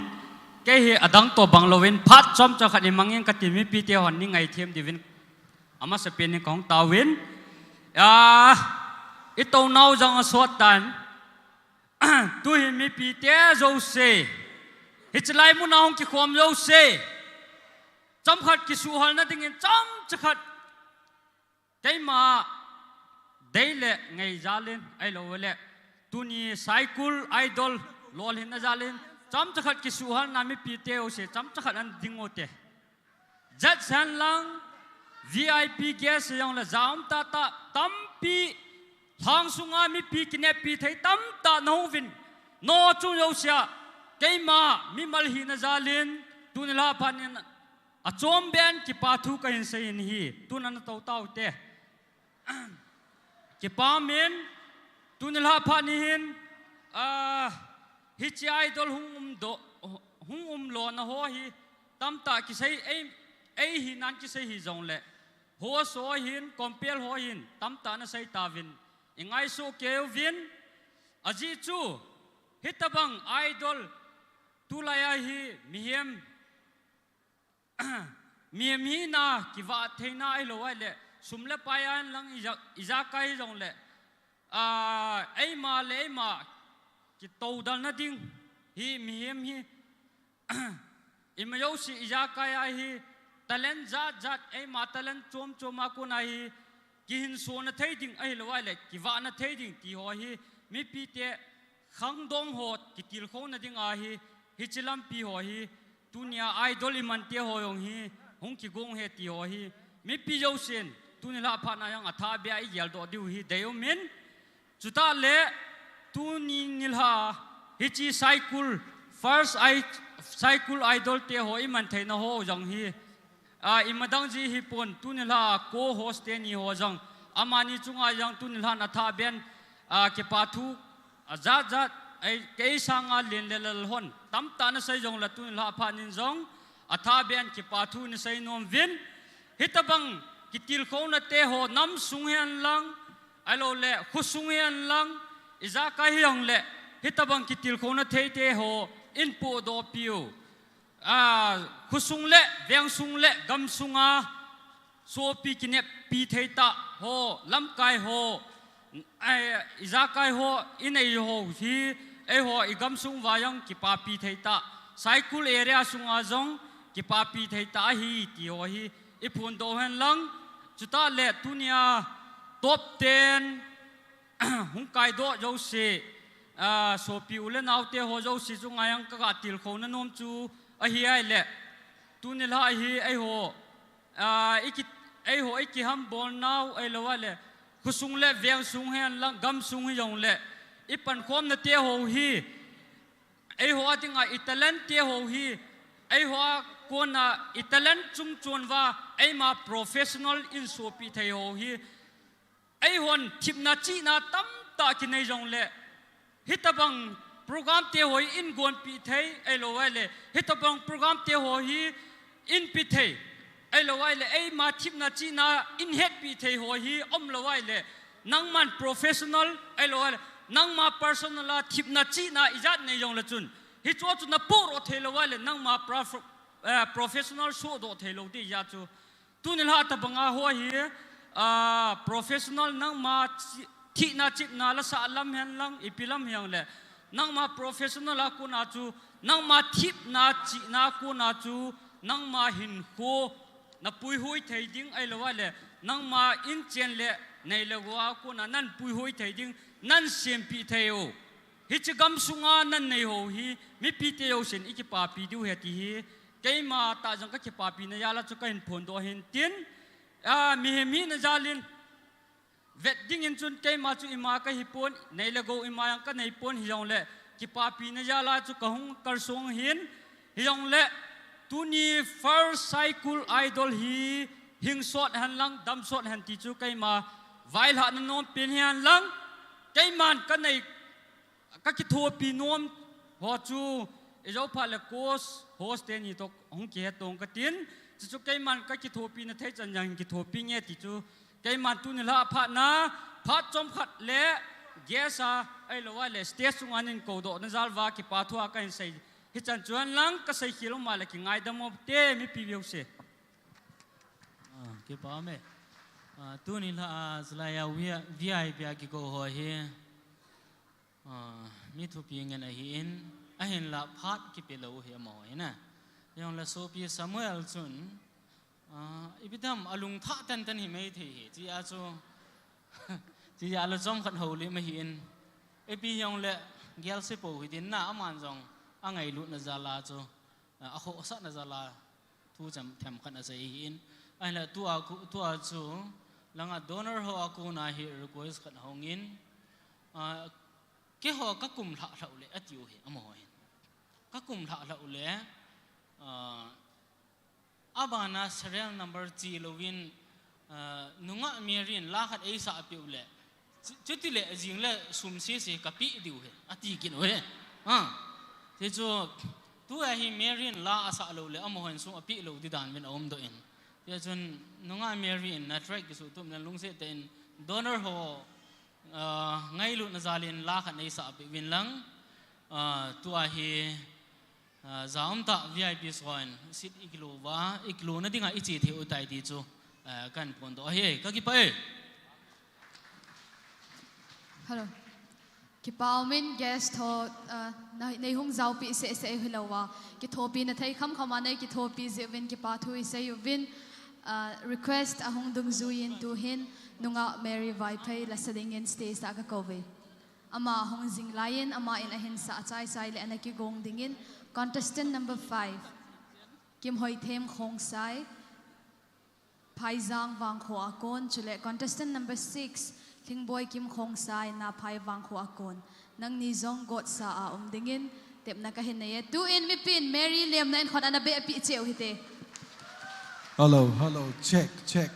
kei hi adang toh bang louvin phat chomcha khat i mang ing kati mipi te hon nei ngaithem diuvin. Amasapen in kahung taovin. Ah, i tounau jong asot tan. Tu hi mipi te jouse. Hiche lai mun a hung kikhom jouse. Chomkhat kisuhhalna dingin chomcha khat. Keima dei le ngai jal in ahilou le. Tuni Saikul Idol lolhinna jal in chomcha khat kisuhhalna mipi te jouse chomcha khat ana ding u te. Jat san lang, V I P guest jong le jaum tata tampi, lhang sunga mipi kineppi thei tamtah na hung uvin. No chung jousea, keima mimal hina jal in, tuni lha phat in, achom ben kipa thu kahin sei in hi, tun ana tou tau te. Kipa min, tuni lha phat ni hin, ah, hiche Idol hung um doh, hung um lona ho hi, tamtah kisei, ei, ei hinan kisei hi jong le. Host ho hin, compel ho hin, tamtah na sei tauvin. I ngaisuh kei uvin, ajeh chu, hitabang Idol, tulai a hi, mihem, mihem hina kivah theina ahilou ahile, sum le pai a lang ija-, ijakai jong le, ah, eima le eima kitoudalna ding hi mihem hi, ima jouse ijakai a hi talent jat jat, eima talent chom chom a kon a hi, kihinsona thei ding ahilou ahile, kivahna thei ding ti ho hi, mipi te khangdong ho kitilkhouna ding a hi, hiche lampi ho hi, Tunia idol iman te ho jong hi hung kigong e ti ho hi mipi jousen tuni lha phat na jong atha beh a igeldoh diu hi deium in. Chutah le tuni nilha hiche Saikul, first I, Saikul idol te ho iman theina ho jong hi, a, imadang ji hipon tuni lha co-host teni ho jong amani chunga jong tuni lha na tha beh in, a, kipa thu ajat jat, ei, kei sanga len le lal hon tamtah na sei jongle tuni lha phat nin jong atha beh in kipa thu na sei nom uvin. Hitabang kitilkhouna te ho nam sung hen lang, ahilou le khosung hen lang, ijakai hijongle hitabang kitilkhouna thei te ho in podoh piu. A, khosung le, vengsung le, gamsunga sopi kineppi thei tah ho, lamkai ho, ai, ijakai ho, inei ho hi, eiho igamsung uva jong kipapi thei tah, Saikul area sunga jong kipapi thei tah ahi ti ho hi iphondoh hen lang. Chutah le tunia top ten hung kaidoh jouse, a, sopi u le nao te ho jouse chunga jong kaga tilkhouna nom chu ahi ahile, tuni lha hi eiho, a, iki, eiho ikihambol nau ahilou le khosung le vengsung hen lang gamsung hijongle ipankhomna te ho hi, eiho a dinga italent te ho hi, eiho a kona italent chungchon uva eima professional in sopi thei ho hi, eihon themna chihna tamtah kinei jongle, hitabang program te ho hi in gonpi thei, ahilou le hitabang program te ho hi in pe thei, ahilou le eima themna chihna in hetpi thei ho hi umlou le, nangman professional, ahilou le nangma personal a themna chihna ijat nei jongle chun, hichu chu na podoh theilou le nangma prof-, eh, professional sodoh theilou ding ahi chu. Tuni lha tabanga ho hi, a, professional nangma chi-, thihna chihna la sah lam hen lang, ipi lam hijongle, nangma professional a kona chu, nangma themna chihna kona chu, nangma hinkho na puihoi thei ding ahilou le, nangma inchen le nei le gou a kona nan puihoi thei ding, nan sempeh thei u. Hiche gamsunga nan nei ho hi, mipi te jousen ikipapi diu ahi ti hi, keima tah jong kakipapina jal a chu kahin phondoh ahin tin, a, mihem hina jal in, vet dingin chun keima chu ima kahipon, nei le gou ima jong kanei pon hijongle, kipapina jal a chu kahung kalsong ahin, hijongle, tuni first Saikul Idol hi, hingsot hen lang, damsot hen ti chu keima vailhahna nom pen ahi hen lang, keiman kanei kakithopi nom ho chu, ijou phat le co-host, host teni toh hung kihet tong katin, chuchu keiman kakithopina thei chan jong hin kithopi nge ti chu, keiman tuni lha phat na, phat chomkhat le guest a, ahilou le stage chunga nin koudohna jal uva kipa thua kahin sei, hichan chu hen lang kasei khel um a le kingaidam u te mipi jouse. Ah, kipa um e. Ah, tuni lha a, chulai a V I P a kikou ho hi. Ah, mi thupi ngen ahin, ahinla phat kipe lou hi amaho hi na. Hijongle sopi Samuel chun, ah, ipi dam alung thah tenten hi maithei hi, tia chu, tia la chomkhat houlim ahin, ipi hijongle gel se pou hi tin na, aman jong angailutna jal a chu, ah, akhohsahna jal a thu cham themkhat asei ahin, ahinla tua khu, tua chu langa donor ho a kona hi request khat ahung in, ah, keiho kakum lhah lhah u le atiu hi, amaho hin. Kakum lhah lhah u le, ah, abana serial number che louvin, ah, nungah Mary in la khat eisah peh u le, chu-, chuti le jing le sum sese kapeh diu hi, ati kit u hi. Ah. Ti chu, tua hi Mary in la asah lou le, amaho hin sum apeh lou di dan uvin aumdoh in. Tia chun, nungah Mary in na track kisuhtup nan lungset tah in donor ho, ah, ngailutna jal in la khat neisah peh uvin lang, ah, tua hi, ah, jaum tah V I P hon seat ikilo uva, ikilona dinga iche thei u tai ti chu, ah, kahin phondoh ahi, kakipah e. Hello. Kipa umin guest ho, ah, na, neihung jaopi seh seh hilouva, kithopina thei kham kham a neikithopi jeh uvin kipa thu isei uvin, ah, request ahung dungjuiyin tuhin nungah Mary Vaiphei lasa dingin stage a kakou uve. Ama ahung jing laiyin, aman ahin sah chai chai le ana kigong dingin contestant number five. Kimhoithem Khongsai, Phaijang Vangkho a kon, chule contestant number six, Lhingboi Kimkhongsai, Naphai Vangkho a kon. Nangni jong gotsa a um dingin tepna kahin nei e. Tuin mipin Mary Liam na in khon ana be api cheu hite. Hello, hello, check, check.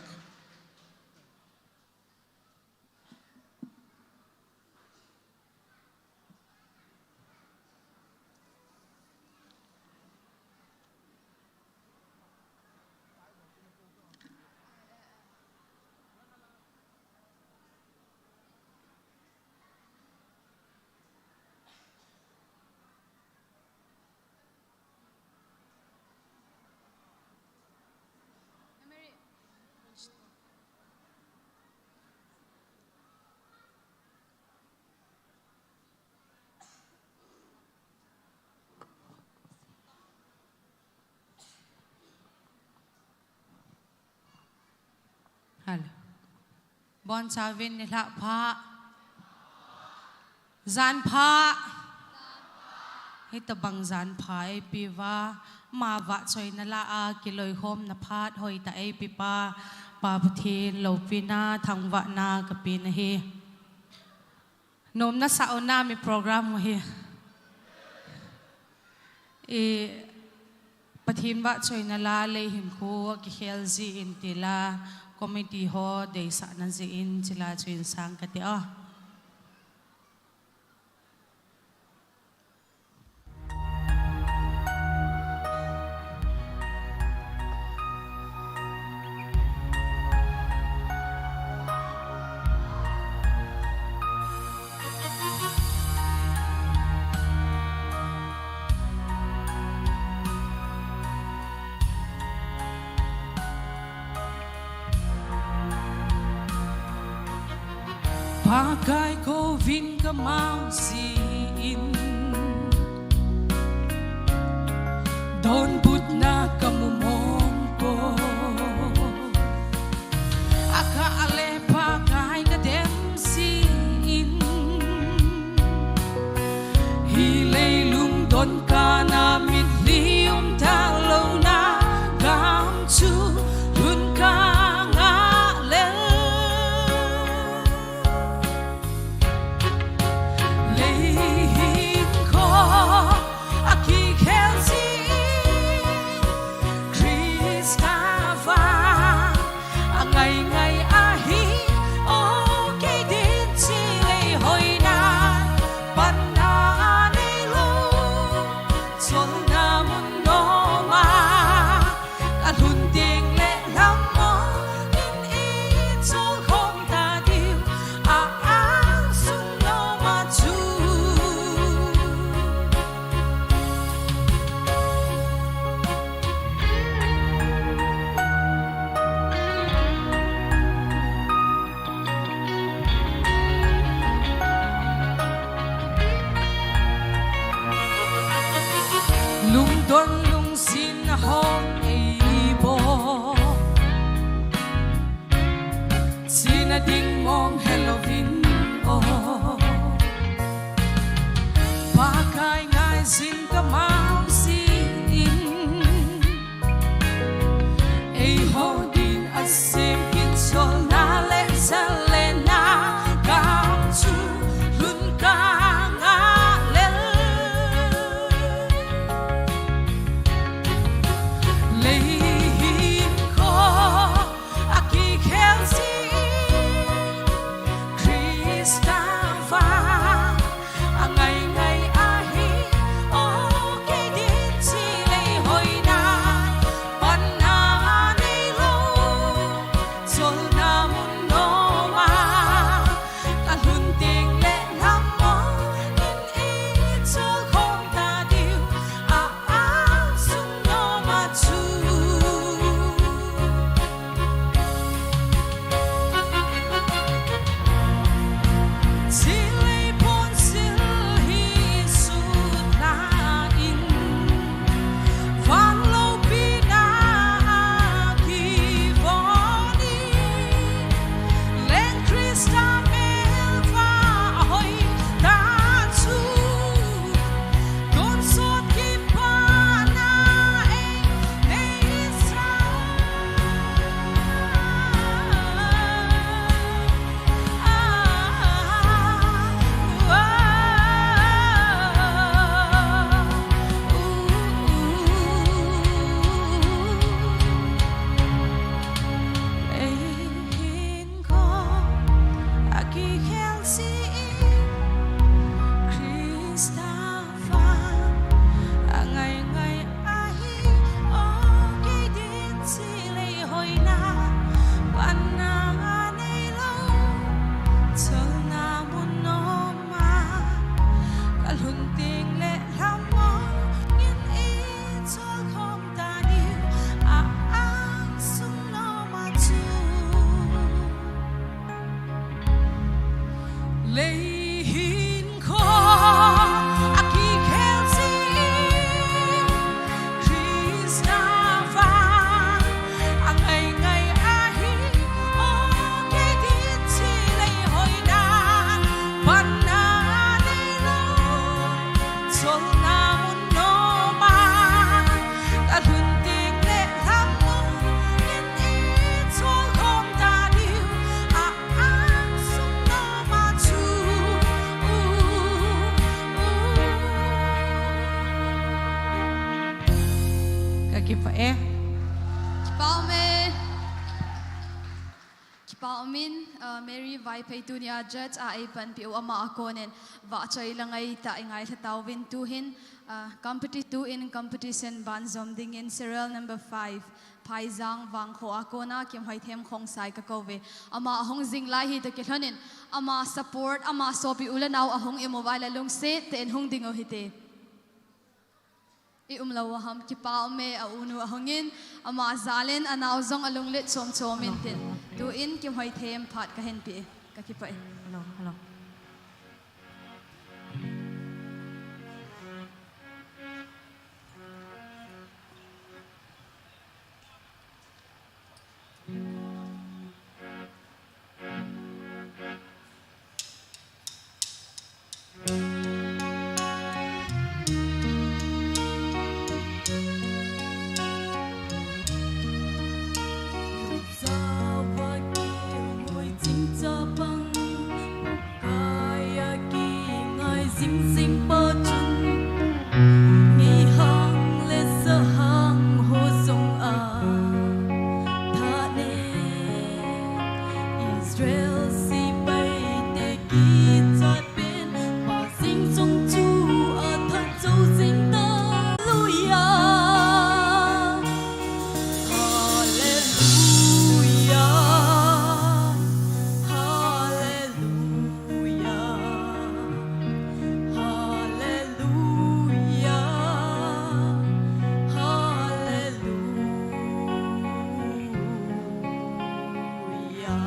Hello. Bonchauvin nilhah pha. Jan pha. Hitabang jan pha eipe uva, ama vahchoina lah a kiloikhomna phat hoitah eipe pa, Pa Pathen loupina thangvahna kapen ahi. Nomna sah un ami program u hi. I, Pathen vahchoina lah a lei hinkho kikhel jin tila committee ho deisahna jin chila chu insang kati a. Pakai kouvin kamang jin, donbutna kamu mong poi. Akah le Pakai kadem jin, hi leilung donkhatna mitlhi umtah louna gam chu lhun kangah le, lei hinkho akikhel jin, Khrista Kipah ume. Kipah umin, uh, Mary Vaiphei tunia judge a eipanpi u ama a konin vahchoi la ngaitah i ngailha tauvin tuhin, uh, competi-, tuin competition banjom dingin serial number five, Phaijang Vangkho a kona Kimhoithem Khongsai ka kouve. Ama ahung jing lai hi toh kilhonin, ama support, ama sopi u le nau ahung imu uva ahile lungset tah in hung ding u hite. I umlou u ham, kipah ume, a unu ahungin, ama jal in, anao jong alunglet chom chom intin. Tuin Kimhoithem phat kahin pe, kakipah e. Hello, hello. Israel sipai te kichat pen, pa jing chung chu athat jou jing ta. Hallelujah. Hallelujah. Hallelujah. Hallelujah. Hallelujah. Hallelujah.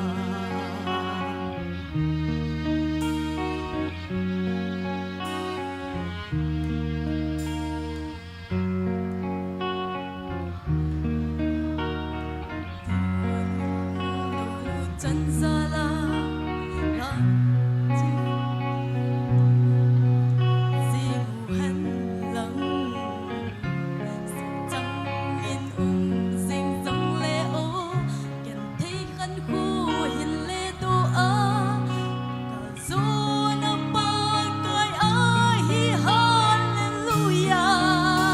Hallelujah.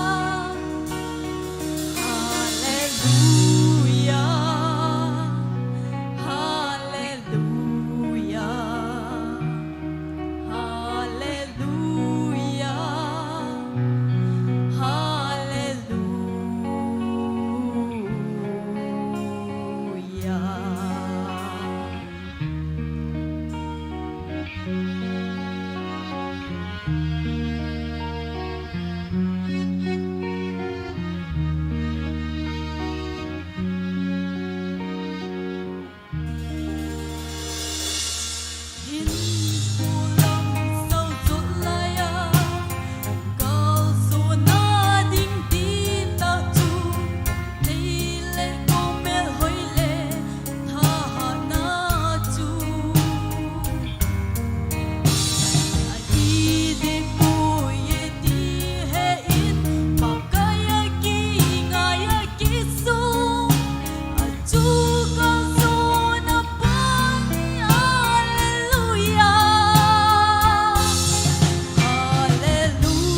Hallelujah.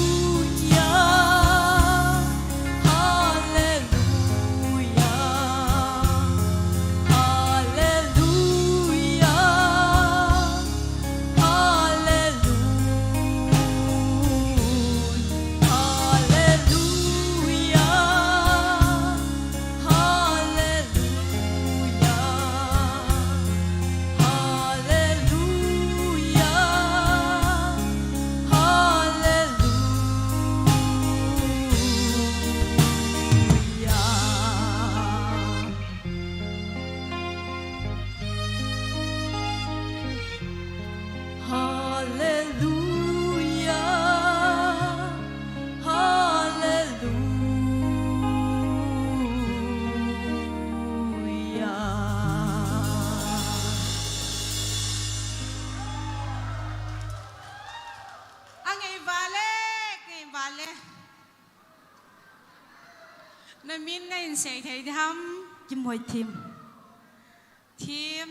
Hallelujah. Hallelujah, hallelujah. Angei vale, angei vale. Na min na in sei thei diham? Kimhoithem. Thim.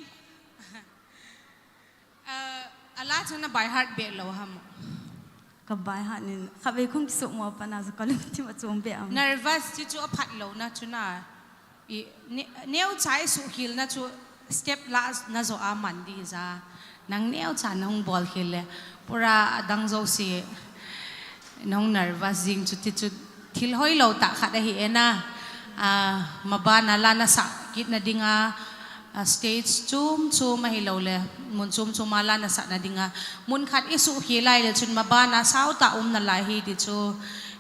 Uh, ala chu na by heart be lou ham? Ka by heart nin, khatvei khung kisu mo pa na chu ka lungthim a chom be am. Nervous chu chu a phat lou na chu na. I, ne-, neocha i suhkhel na chu step la na jo a man di ja. Nang neocha nahung bolkhel le. Pura adang jouse nahung nervous jing chu ti chu thil hoilou tah khat ahi e na. Ah, maban a la nasah kit na dinga, ah, stage chom chom ahilou le, mun chom chom a la nasah na dinga. Mun khat i suhkhel lai le chun maban a sao tah um nalai hi ti chu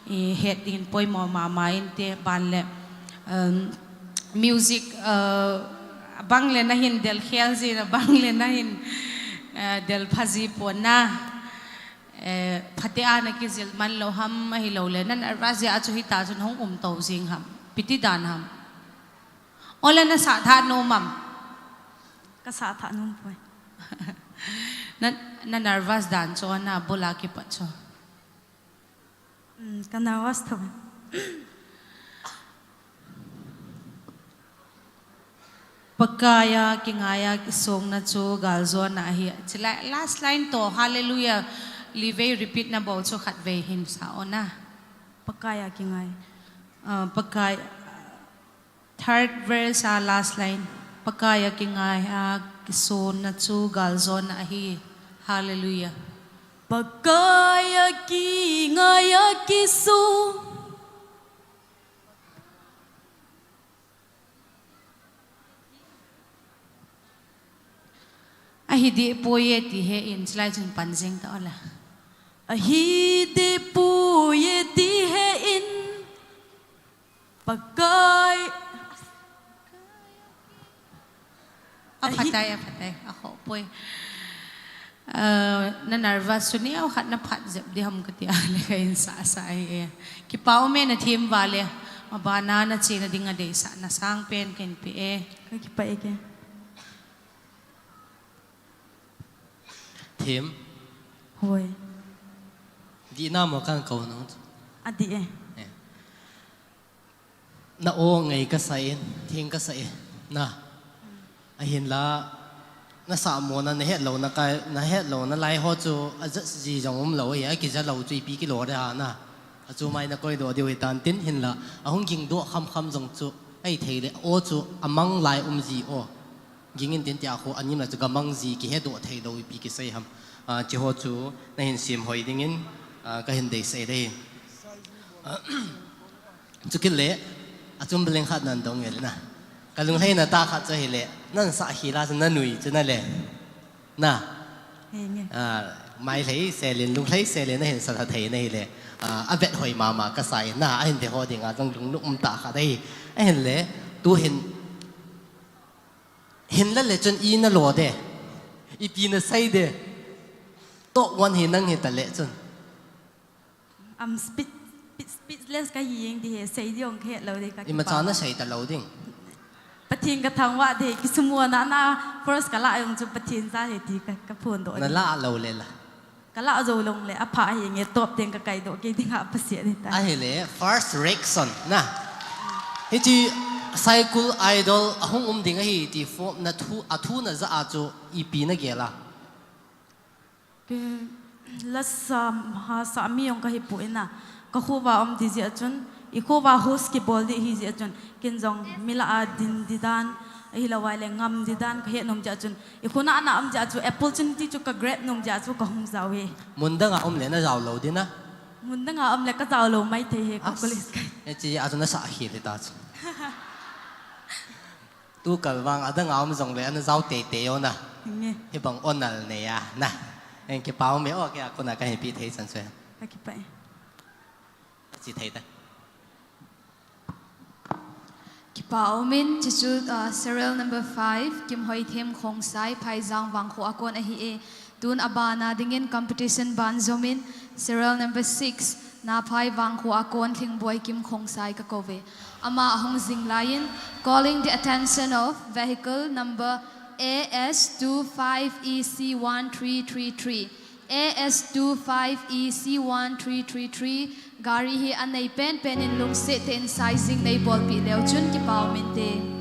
i het ding in poimo mama inte ban le. Um, music, uh, abang le nahin del khel jin, abang le nahin, uh, del pha ji pon na. Eh, phatea na kijil man lou ham ahilou le, na nervous jeh a chu hita chun hung um to jing ham. Piti dan ham. Ole na sah tha nom am. Ka sah tha nom poi. Na, na nervous dan chu na bula kipat chu. Mm, ka nervous tho. Pakaiya kingaiya kisongna chu galjona ahi. Chilai last line to, hallelujah. Livei repeat na bou chu khatvei hin sa ona. Pakaiya kingai. Ah, Pakai, third verse a last line. Pakaiya kingaiya kisongna chu galjona ahi. Hallelujah. Pakaiya kingaiya kiso. Ahi deh poi e ti he in, chilai chun pan jing ta ola. Ahi deh poi e ti he in. Pakai. Aphatai, aphatai, akhoh poi. Ah, na nervous chu neo khat na phat jep di ham kati a le ka in sa sa ahi e. Kipa um e na thim vale. Mabana na chena dinga deisahna sangpen ken pe e. Ka kipa e ke. Thim. Hoi. Di na mo kan ko nung. Adi e. Eh. Na o ngai ka sa in, thing ka sa e. Na. Ahinla, na sa mo na, na het lou na kai, na het lou na lai ho chu, a ja ji jong um lou e, a kija lou chu ipi kilo de ha na. A chu mai na koi do diu hi tan tin hinla, a hung ging do kham kham jong chu, ai thei le, o chu a mang lai um ji o. Ging in tin tia khu, a nim la chu ka mang ji ki he do thei lou ipi ki sei ham. A, chi ho chu, na hin sim hoi ding in, a, ka hin dei sei dei. A, Chu kit le, a chum beleng khat nan dong el na. Ka lunglhaina tah khat chu ahile, nan sa hi la chu na nui chu na le. Na. Henge. Ah, mai lhei selin, lunglhai selin, na hin sa tha thei na hile. Ah, a vet hoi mama ka sa e na, a hin ve ho dinga jong lungnom um tah khat ahi. Ahinle, tu hin, hin la le chun i na lo de. Ipi na sei de. Top one hi nang hi ta le chun. Am speech, speech, speechless ka hi jeng di he, sei di jong ka het lou di ka. Ima kipa cha na sei ta lou ding. Pathen ka thangvah di, kisumona na, first ka la jong chu Pathen ja he ti ka, ka phondoh. Na la lou le la. Ka la jou lou le, apha hi nge top ten ka kai doh kei dinga Pathen ahi ta. Ahile, first reaction na. Hichi Saikul Idol ahung um ding ahi ti form na thu, a thu na ja a chu ipi na gel a. Ke, lasa, hasa mi jong ka hi poi na. Ka khovah um di jeh a chun, i khovah host kibol di hi jeh a chun, ken jong mi lah a din di dan, ahilou vai le ngam di dan, ka het nom jeh a chun, i khovah na um jeh a chu, opportunity chu ka grab nom jeh a chu ka hung jao e. Mun dang a um le na jao lou di na. Mun dang a um le ka jao lou mai thei he, ka college kai. E chi a chu na sa hi le ta chu. Tu kal vang adang a um jong le ana jao teitei o na. Nge. Hibang o nal nei a na. Eng kipa um e o, kei a kona ka hin pi thei chan chu. Ka kipa e. Chi thei ta. Kipa um in, chi chu, ah, serial number five, Kimhoithem Khongsai, Phaijang Vangkho a kon ahi e. Tun abana dingin competition ban jomin serial number six, Naphai Vangkho a kon Lhingboi Kim Khongsai ka kou ve. Ama ahung jing laiyin, calling the attention of vehicle number A S two five E C one three three three. A S two five E C one three three three. Gari hi anei penpen in lungset tah in sizing nei bolpeh leu chun kipa um inte.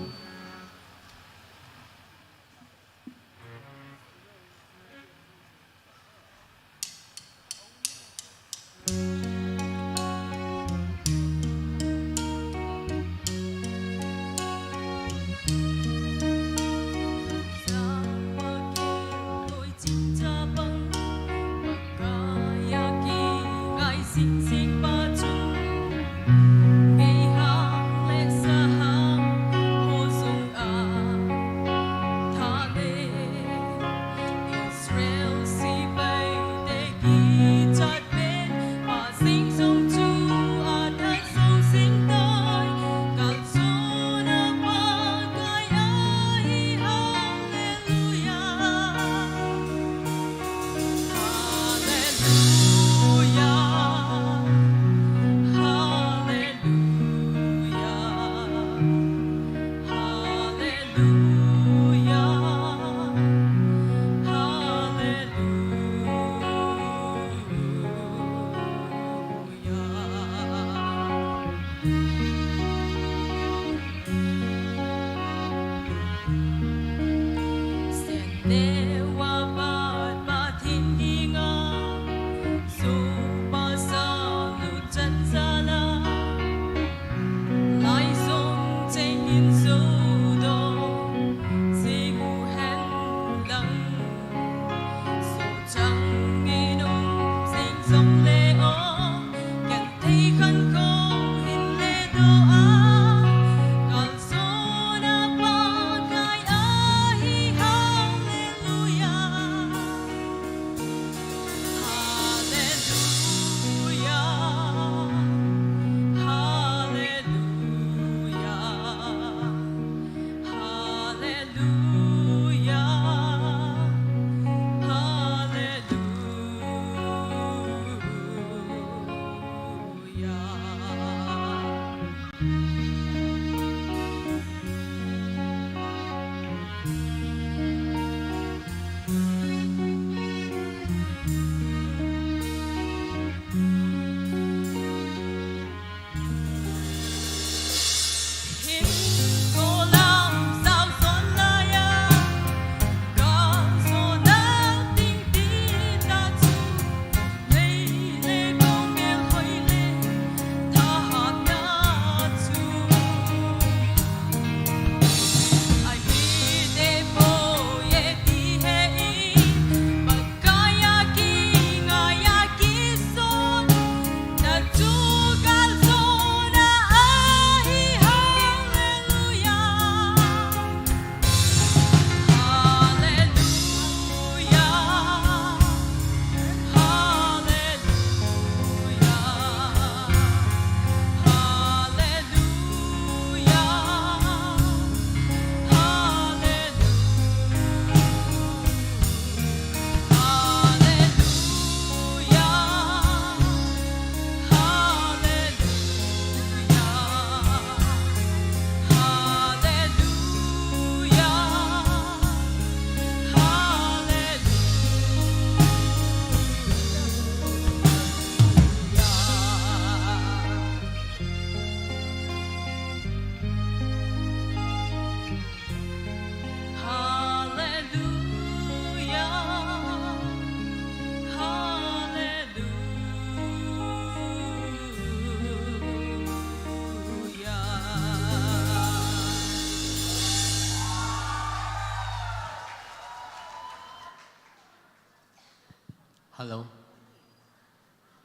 Hello.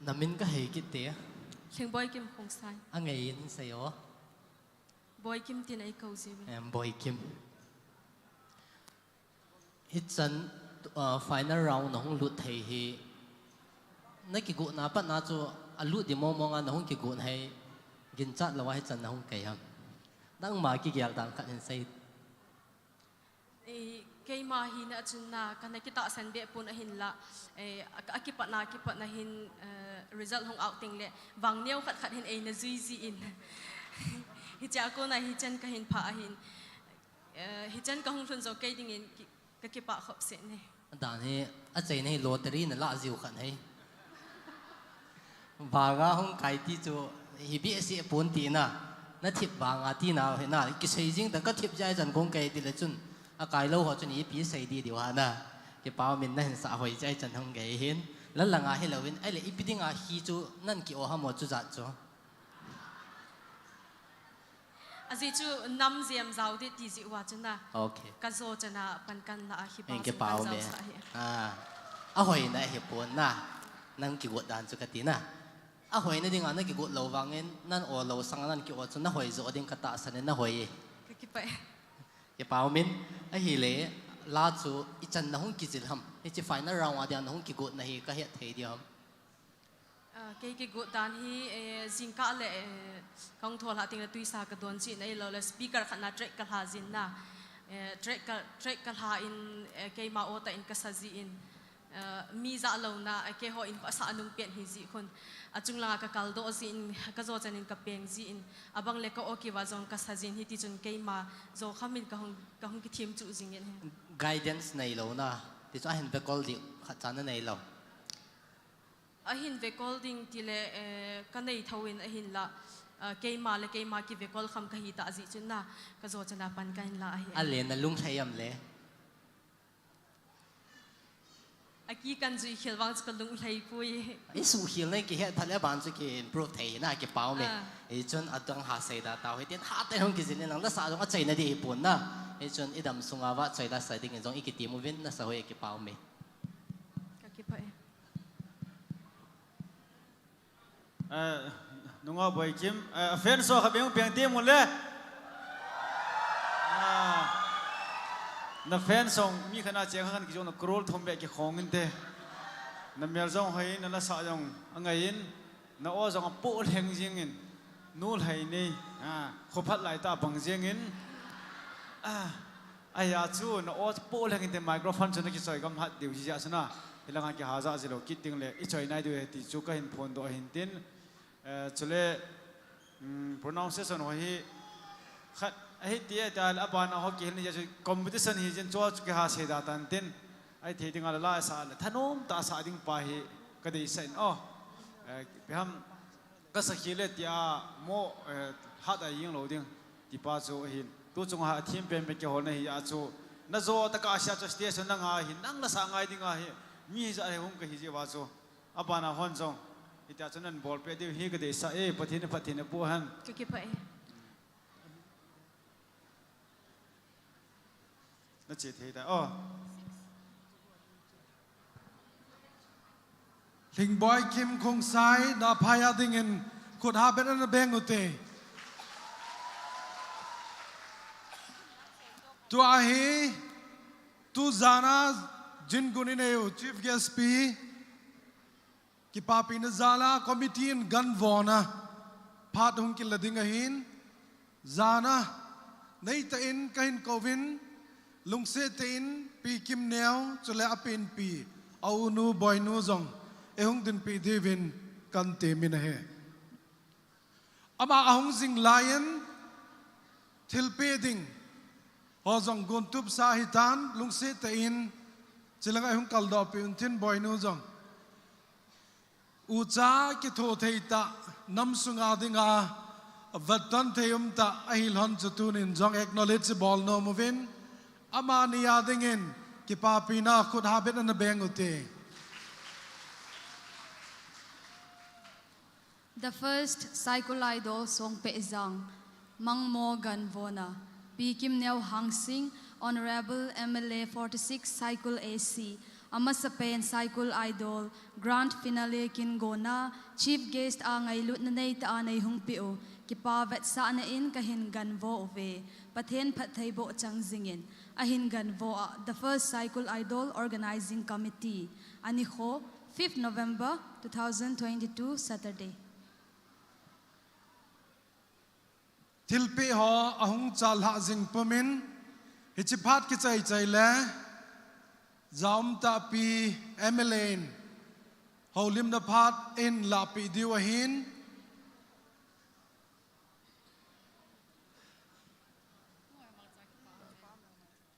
Namin kahei kit te. Lhingboi Kim Khongsai. Angei in sei o. Boi Kim tin eikou jiu ve. Em, Boi Kim. Hichan, uh, final round nahung lut thei hi. Nakigotna patna chu alut di mong mong a nahung kigot hi. Ginchat lou a hichan nahung kai ham. Nangma kigel dan khat hin sei. Eh, keima hina chun na, kana kitahsan be pon ahinla, eh, a, akipatna, kipatna hin, eh, result hung out teng le, vang neo khat khat hin eina jui jin. Hichea kona hichan kahin pha ahin. Eh, hichan kahung lhun jou kei dingin ki, kakipah khop seh ne. Dan hi, achaina hi lottery nalah jiu khat hi. Vanga hung kai ti chu hi behseh pon tina, nathip vanga tina hina, kisei jing ta kathip jeh a chan kong kai tile chun, akai lou ho chun ipi sei di diu hana. Kipa umin nahin sah hoi jeh a chan hung kai hin. Lal langa hilouvin, ahile ipi dinga hi chu nan ki-o ham o chujat chu. Ajeh chu nam jem jao di ti jeh uva chu na. Okay. Kajo chana pan kanla a hi pa chu kanjao sah hi. Ah. Ahoina hi pon na. Nang kigot dan chu kati na. Ahoina dinga nakigot lou vangin, nan o lou sanga nan ki-o chu nahoi jo ding katahsan in nahoi e. Kakipah e. Kipa umin, ahile, la chu ichan nahung kijil ham. Hiche final round a dia nahung kigotna hi kahet thei diu ham. Ah, kei kigot dan hi, eh, jingkah le, eh, kahung thol ha teng le tuisa kadon jin ahilou le speaker khat na track kalha jin na. Eh, track ka, track kalha in, eh, keima o tah in kasa jin. Mi jahlouna, a keiho in pasah anung pen hi jeh khun. Achung langa ka kaldoh jin, ka jo chanin ka peng jin, abang le ka okiva jong ka sa jin hiti chun keima jo khamin ka hung, ka hung kithim chu jingin he. Guidance nei louna, ti chu ahin vekol ding khat chan na nei lo. Ahin vekol ding ti le, eh, ka nei thou in ahin la, eh, keima le keima kivekol kham ka hi ta jeh chun na, ka jo chana pan ka hin la ahi. A le na lung thei am le? Aki kan jui khel vang chu ka lung lhai pui. I suh khel nei ki het phat le ban chu ki improve thei na ki pau me. Ah. I chun adang ha sei da tau hi tin ha te hung ki jin nang la sa jong a chei na di hi pun na. I chun i dam sunga va chei da sa ding in jong i ki ti mu vin na sa hoi ki pau me. Ka ki pha e. Eh, nunga Boikim, eh, fan song kha beng peng te mu le. Ah, na fan song mi khana che kha khan ki jong na crore thum be ki khong in te. Na mel jong hoi na la sa jong angai in, na o jong a po lheng jing in. Nu lhai nei, ah, khophat lai ta bang jing in. Ah, Ahi a chu, na o po leng inte microphone chu na kichoi gam hat diu hi jeh a chu na. Hilanga kiha ja ji lou kit ding le, i choi nai diu he ti chu ka hin phondoh ahin tin. Eh, chule, um, pronunciation ho hi khat ahi ti a, ta le abana ho kihil ni jeh chu competition hi jin chu, chu kiha sei da tan tin. Ahi thei ding a la la sa le thanom ta sa ding pa hi ka deisah in. Oh, eh, ipi ham, ka sakhi le tia mo, eh, hat a jing lou ding. Ti pa chu ahin. Tu chunga a thim pen pen kihol na hi a chu. Na jo ta ka sia chu station na nga hi, nang la sa ngai ding ahi. Mi hi ja hi hung ka hi ji va chu. Abana hon jong. Itia chu nan bol pe diu hi ka deisah e, Pathen, Pathen a pu han. Ka ki pha e. Na che thei ta. Oh. Lhingboi Kim Khongsai, na phai a dingin khut ha bet ana beng ute. Tua hi, tu jana jin gun in eu Chief Guest pi. Kipapina jal a committee in ganvona phat hung kila ding ahin, jana neitah in kahin kouvin, lungset tah in Pi Kimneo chule apenpi, a unu boinu jong eihung dinpi diuvin kan temin ahi. Ama ahung jing laiyin thilpeh ding ho jong gontup sa hitan, lungset tah in chulanga eihung kaldohpi untin boinu jong. Ucha kitho thei tah, nam sunga dinga vetton thei um tah ahi lhon chu tunin jong acknowledge bol nom uvin, amani a dingin kipapina khut ha bet ana beng ute. The first Saikul Idol song pehjang, Mangmo ganvona, Pi Kimneo Hangsing, Honourable M L A forty-six Saikul A C, amasapen Saikul Idol, Grand Finale kin gona, Chief Guest a ngailutna neitah a neihung peh u, kipa vetsahna in kahin ganvo uve, Pathen phattheiboh chang jingin, ahin ganvo a, The First Saikul Idol Organising Committee, anikho, fifth November two thousand twenty-two, Saturday. Thilpeh ho ahung chal lhah jing pumin, hiche phat kichai chai le, jaum tah Pi M L A in houlimna phat in lahpeh diu ahin,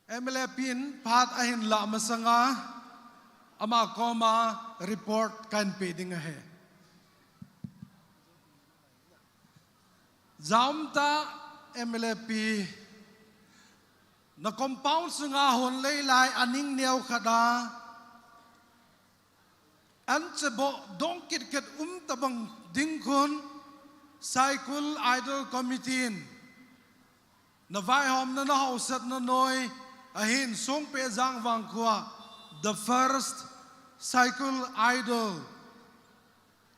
M L A pi in phat ahin lah masanga, ama koma report kahin pe ding ahi. Jaum tah M L A pi, na compound sunga hon lei lai aning neo khat a, an chebo dong kit kit um tabang ding khun, Saikul Idol Committee in na vaihomna, na hausatna noi ahin songpeh jang vang khua, the first Saikul Idol,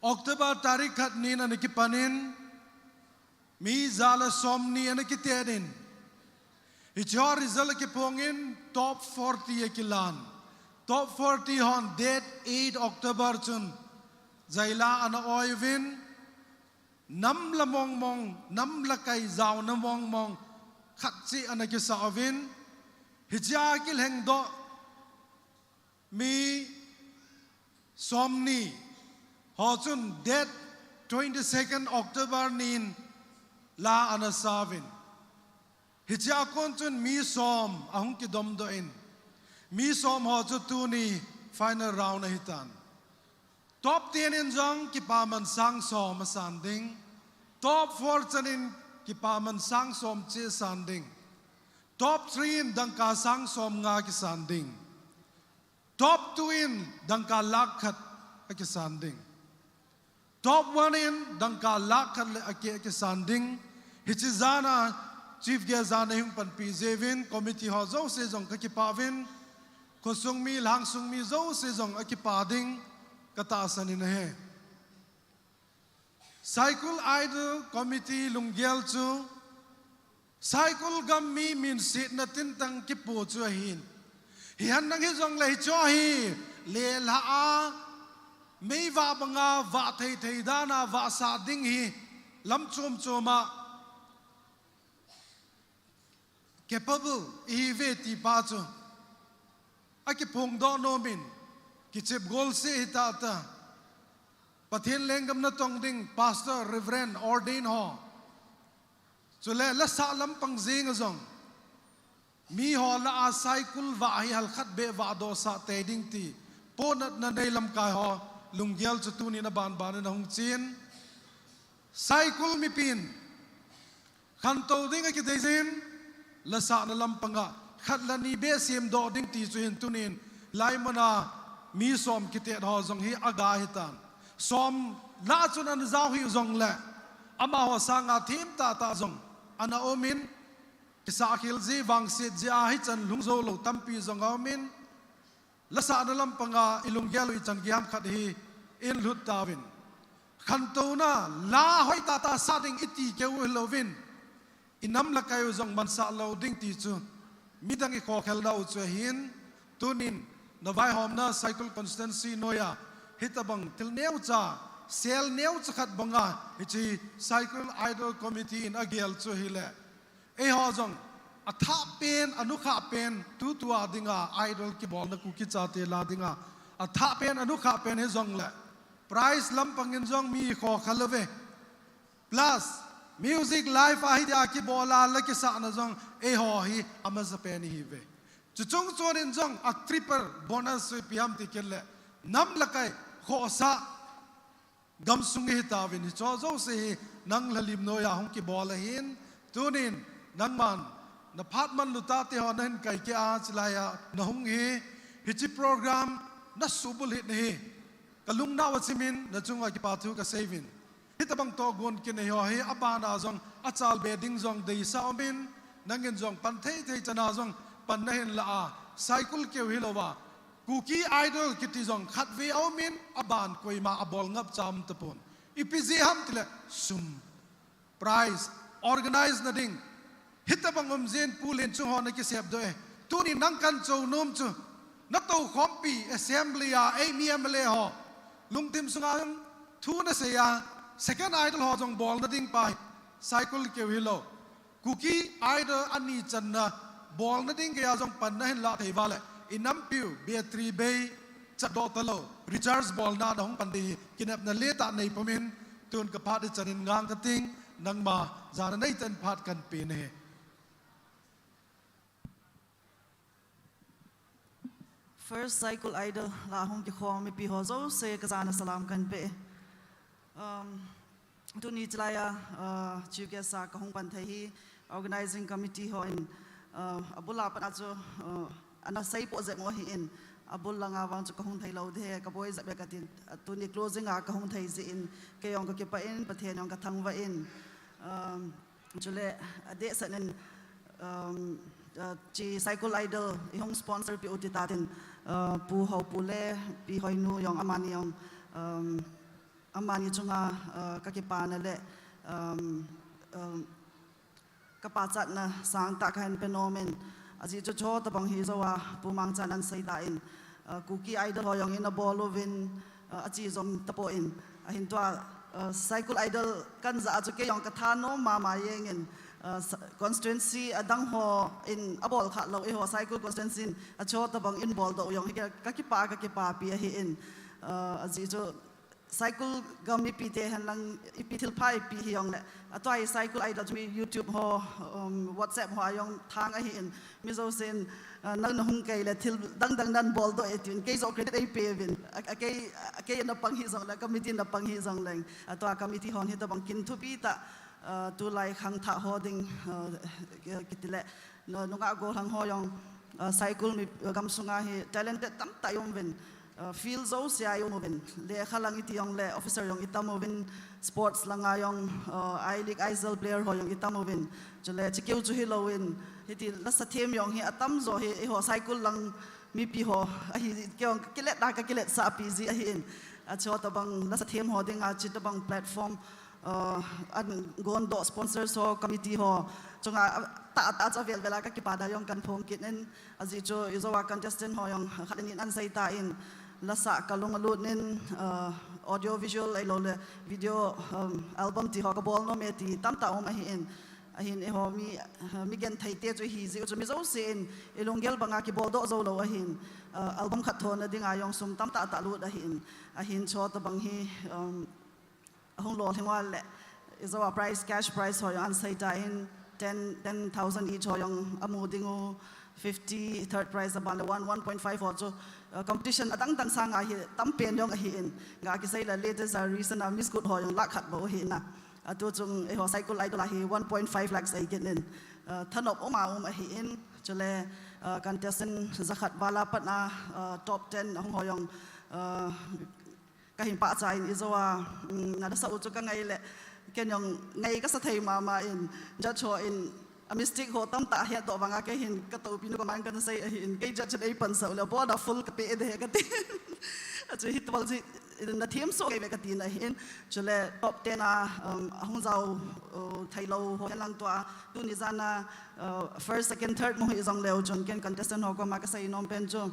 October tarik khat nin ana kipanin, mi ja le som ni ana kitet in, hiche ho result akiphongin top forty akilan. Top forty hon date eight October chun jaila ana oi uvin, nam la mong mong, nam la kai jaona mong mong khat cheh ana kisa uvin, hichea kilhengdoh mi Somni ho chun date twenty-second October nin la ana sauvin. Hichea kon chun mi som ahung kidomdoh in. Mi som ho chu tuni final round ahitan. Top ten in jong kipaman sang som asan ding. Top four chan in kipaman sang som cheh asan ding. Top three in dangka sang som nga kisan ding. Top two in dangka lakh khat akisan ding. Top one in dangka lakh khat le akeh akisan ding. Hiche jana chief guest jana hung panpi jiuvin committee ho jouse jong kakipah uvin. Khosung mi, lhangsung mi jouse jong akipah ding katahsan in ahi. Saikul Idol Committee lunggel chu Saikul gam mi minsetna tintang kipo chu ahin. Hihen lang hijongle hiche hi lelha a meivah banga vah thei thei dana vahsah ding hi lam chom choma capable ihiuve ti pa chu akiphongdoh nomin, kichep golseh hitata. Pathen lenggam natong ding Pastor, Reverend, Ordain ho, chule lasah lampang jenga jong miho lah a Saikul vah hi halkhat beh vahdohsah tei ding ti pohnatna nei lamkai ho lunggel chu tunin abanbanin ahung chen. Saikul mipin khantou ding akideijin, lasahna lampanga khat le ni beh semdoh ding ti chu hin tunin, laimuna mi som kitet ho jong hi aga hitan. Som lah chun ana jao hih jongle amaho sanga themtah tah jong ana umin, kisahkhel ji, vangset ji a hichan lhung joulou tampi jong aumin, lasahna lampanga ilunggel u ichan gei ham khat hi inlut tauvin. Khantouna la hoitah tah sah ding iti keu hilouvin, inam le kai u jong mansah lou ding ti chu midang ikhokhel nau chu ahin. Tunin navaihomna Saikul constituency noiya hitobang thil neocha, sel neocha khat banga hiche Saikul Idol Committee in agel chu ahile, eiho jong athah pen, anukha pen, tutua dinga Idol kibolna Kuki chate lah dinga athah pen, anukha pen hijongle prize lampangin jong mi ikhokhel uve. Plus music live a hitia kibola la kisahna jong eiho hi amasapen ihiuve. Chuchung chonin jong a triple bonus chu ipi ham ti kit le, nam le kai khohsah gamsung ihitauvin, hicheho jouse hi nang lhalim noiya hung kibol ahin. Tunin nangman naphat manlu tate ho nahin kaikeh a, chulaiya nahung hi, hiche program nasuhbulhit nahi. Kalungnao achimin nachunga kipathu kaseiyuvin. Hitobang tohgon kinei ho hi abana jong achalbe ding jong deisah umin, nangin jong pan theithei chana jong pan nahin lah a, Saikul keu hilouva Kuki Idol kiti jong khatvei aumin, aban koima abol ngapcha um tapon. Ipi jeh ham tile sum, prize, organize na ding hitobang umjin, Pu Lenchung ho nakisepdoh e. Tuni nang kahin chounom chu natoukhompi assembly a eimi M L A ho lungthim sunga jong thu nasei a, second Idol ho jong bolna ding pa hi Saikul keu hilou, Kuki Idol ani channa bolna ding geiya jong pan nahin lah thei uva le, inampiu battery bei chatdoh talou, recharge bolna nahung pan ding hi kinepna letah neipumin, tun kaphat ichanin ngang kating, nangma jana neitah in phat kahin pe nahi. First Saikul Idol lah a hung kikhom mipi ho jouse kajana salam kahin pe. Um, tuni chulaiya, uh, chief guest a kahung pan thei hi organizing committee hon, uh, abul a pat a chu, uh, ana seipoh jep u ahin, abul langa vang chu kahung theilou ding kaboi jep e katin, uh, tuni closing a kahung thei jeh in, kei jong kakipah in, Pathen jong kathangvah in, um, chule adehset in, um, uh, hiche Saikul Idol ihung sponsor piu titatin, uh, Pu Hopu le Pi Hoinu jong amani jong, um, amani chunga, uh, kakipana le, um, um, kapachatna sangtah kahin penomin. Ajeh chu chutobang hijouva Pu Mangchan ahin seitan, uh, Kuki Idol ho jong in abol uvin, uh, ache jom tapon. Ahin tua, uh, Saikul Idol kahin jah a chu kei jong kathanom mama jengin, uh, constituency adang hon abol khalou eiho Saikul constituency in achutobang in boldoh u jong hi kakipah, kakipapi ahin. Uh, ajeh chu Saikul gam mipi te henlang ipi thilpha ipi hijongle, atua hi Saikul Idol chu mi YouTube ho, um, WhatsApp ho a jong thang ahin, mi jousen, uh, nang na hung kei le thil dang dang nan bol doh e tin, kei joh credit eipe uvin, a, a kei, a kei na pang hijongle, committee na pang hijongle, atua committee hon hitobang kin thupi tah, uh, tulai khangthah ho ding, uh, kiti le, nungah gollhang ho jong, uh, Saikul mi, uh, gamsunga hi talented tamtah i um uvin, uh, field jousea i um uvin, lekha lang iti jongle officer jong i tam uvin, sports langa jong, uh, I-League, I-Sal player ho jong i tam uvin, chule chikeu chu hilouvin, hiti lasa them jong hi atamjo hi eiho Saikul lang mipi ho ahi, kei jong ka kilet a ka kiletsah pi ji ahin, achu tobang lasa them ho dinga chutobang platform, uh, an gondoh sponsors ho, committee ho chunga, uh, tah tah chu avel vel a ka kipah dan jong kan phong kit in, ajeh chu i jouva contestant ho jong khat le ni in an sei tan, lasa ka lung alut in, uh, audio visual ahilouleh video, um, album ti ho ka bol nom e ti tamtah um ahin, ahin eiho mi, uh, mi genthei te chu hi jeh u chu mi jousen i lunggel banga kibol doh jou lou ahin, uh, album khat thona dinga jong sum tamtah tah lut ahin, ahin chutobang hi, um, ahung lolhing uva le, i jouva prize, cash prize ho jong an sei tan, ten, ten thousand each ho jong amu ding u, fifty, third prize aban le one, one point five ho chu, uh, competition adang dang sanga hi tampen jong ahin, ga kisei le latest a recent a Miss Good ho jong lakh khat bou ahina. Atu chung eiho Saikul Idol a hi one point five lakhs ei kit in, uh, thanop um a um ahin, chule, uh, contestant jakhat val a pat a, uh, top ten ahung ho jong, uh, ka hin pachat in i jouva, um, na lasa u chu ka ngai le, ken jong ngai kasa thei mama in, judge ho in, a mistake ho tamtah ahet doh vanga kei hin ka toupinu ka man kan sei ahin, kei judge in ei pansah u le, abon a full ka pe de kati. Achu hitobang chu na them soh kei ve kati na hin, chule top ten a, um, ahung jao, uh, thei lou ho henlang tua, tuni jan a, uh, first, second, third mu hi jong leu chun ken contestant ho koma ka sei nom pen chu,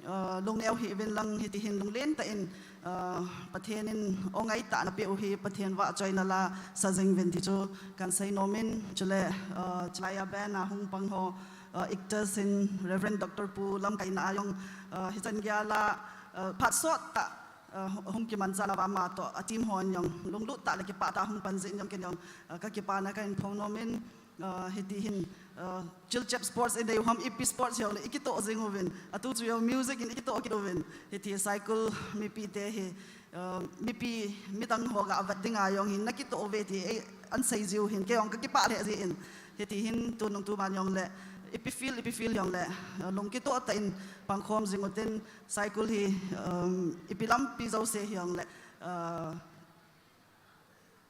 uh, lungneo hih uvin lang hiti hin lunglen tah in, uh, Pathen in angaitah na peh u hi Pathen vahchoina la sa jing uvin ti chu kan sei nom in, chule, uh, chulai a band a hung pang ho, uh, Ictus in Reverend Doctor Pu lamkaina a jong, uh, hichan geiya la, uh, phat sot tah, uh, hung kimanchah nauva ama toh a team hon jong lunglut tah le kipah tah a hung pan jeh in jong ken jong, uh, ka kipana ka hin phong nom in, uh, hiti hin, uh, Chilchep Sports i nei u ham, ipi sports hijongle i kitoh jing uvin, atu chu jong music in i kitoh kit uvin, hiti Saikul mipi te hi, uh, mipi midang ho ga vet dinga jong hin na kitoh uve ti ei an sei jiu hin kei jong ka kipah lheh jin, hiti hin tunung tuman jongle ipi field, ipi field jongle, uh, lung kitoh tah in pangkhom jing utin, Saikul hi, um, ipi lampi jouse hijongle, uh,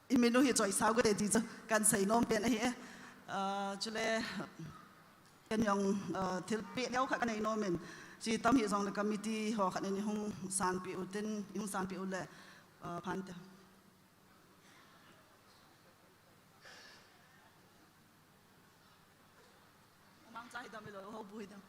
i min u hi choisah u hite ti chu kan sei nom pen ahi e. Uh, chule, ken jong, uh, thilpeh neo khat ka nei nom in, chi tam hijongle committee ho khat in i hung sanpeh utin, i hung sanpeh u le, uh, phante. Umang cha hi dam ilo, ho bu hi dam.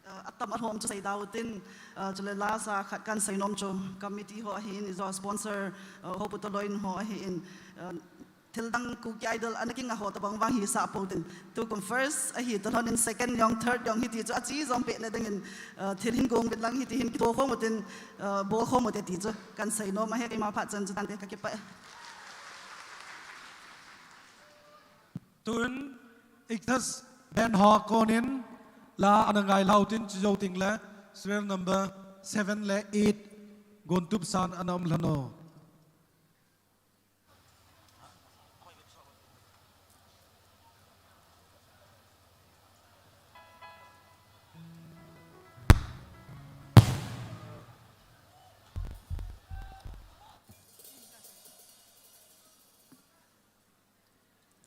Uh, atam alhom chu sei da utin, uh, chule lasa khat kan sei nom chu committee ho ahin, i jo sponsor, uh, ho pu to loin ho ahin, uh, thil dang Kuki Idol ana kinga ho tabang vang hisah pou tin. Tukum first ahi, talhon in second jong, third jong hiti chu achi jong peh le ding in, uh, thil hin gong vin lang hiti hin kitho khom utin, uh, bol khom ute ti chu kan sei nom ahi, keima phat chan chu tante ka kipah e. Tun, Ictus band ho konin la ana ngai lhau tin chi jou ting le serial number seven le eight gon tup san ana um lhon o.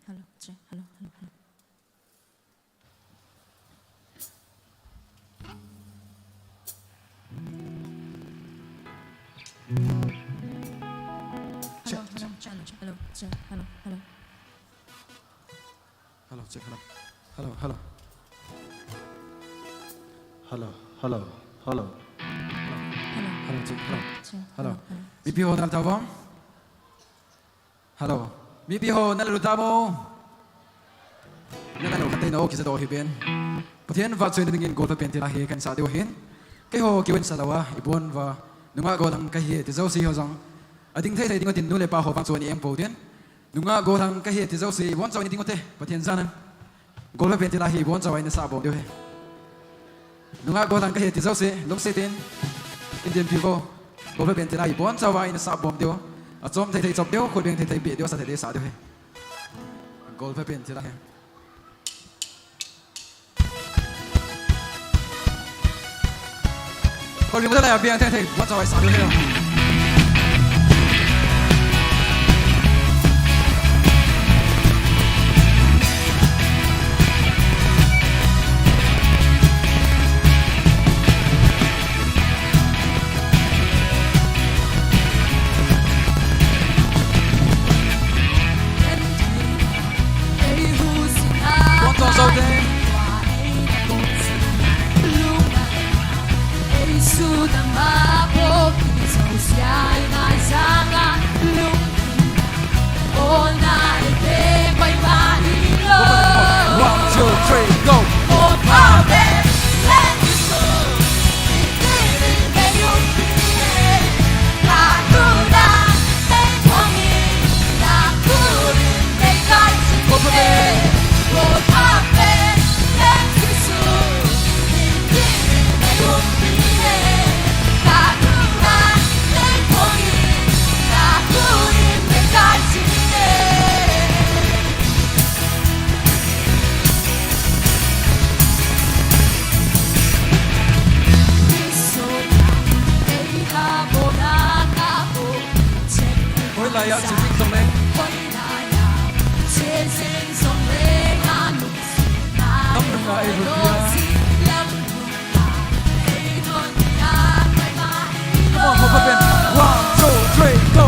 Hello, check. Hello, hello, hello. Hello, hello, hello, check. Hello, hello. Hello, check, hello. Hello, hello. Hello, hello, hello. Hello, check, hello. Check, hello, hello. Mipi ho nal tawang. Hello. Mipi ho nal tawang. Nang ano khat tei nao kijadoh hi ben. Pathen vahchoina dingin golpha pen thilha hi kahin sah diu ahin. Keiho kiu in sa lou a, ibon uva, nungah gollhang kahi ti jouse ho jong ading thei thei ding utin, nu le pa ho vang chu ana em pou tin. Nungah gollhang kahi ti jouse, ibon chauva ina ding ute, Pathen jana. Golpha pen thilha hi ibon chauva ina sah bom diu ahi. Nungah gollhang kahi ti jouse, lungset in, in dinpi uvo. Golpha pen thilha hi ibon chauva ina sah bom diu. Achom thei thei chop diu, khut beng thei thei beh diu, sa thei thei sa diu ahi. Golpha pen thilha hi. Khut beng thei thei, beng thei thei, ibon chauva sa diu ahi. One, two, three, go. Hoilai a che jing jongle, nam nunga ei hon dia. Come on, Golpha pen. One, two, three, go.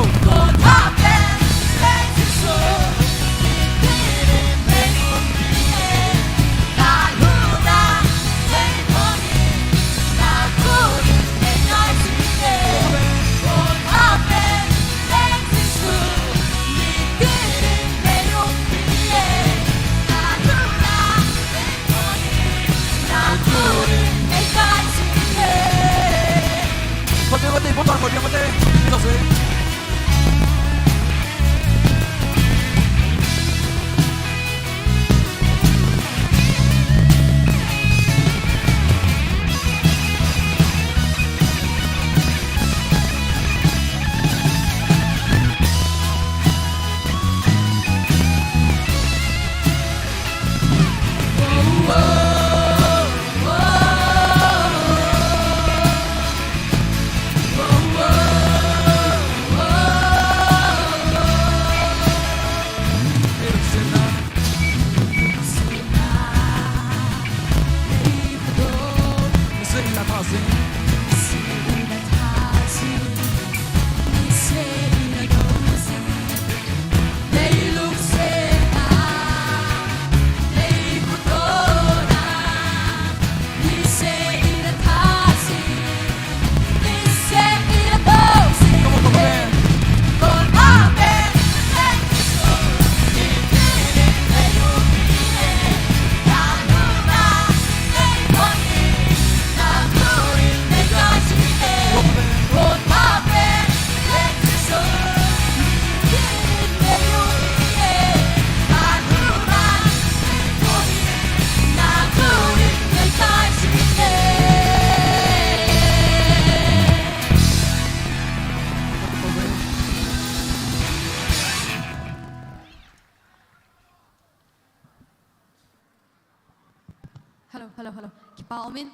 Hello, hello, hello. Kipa umin.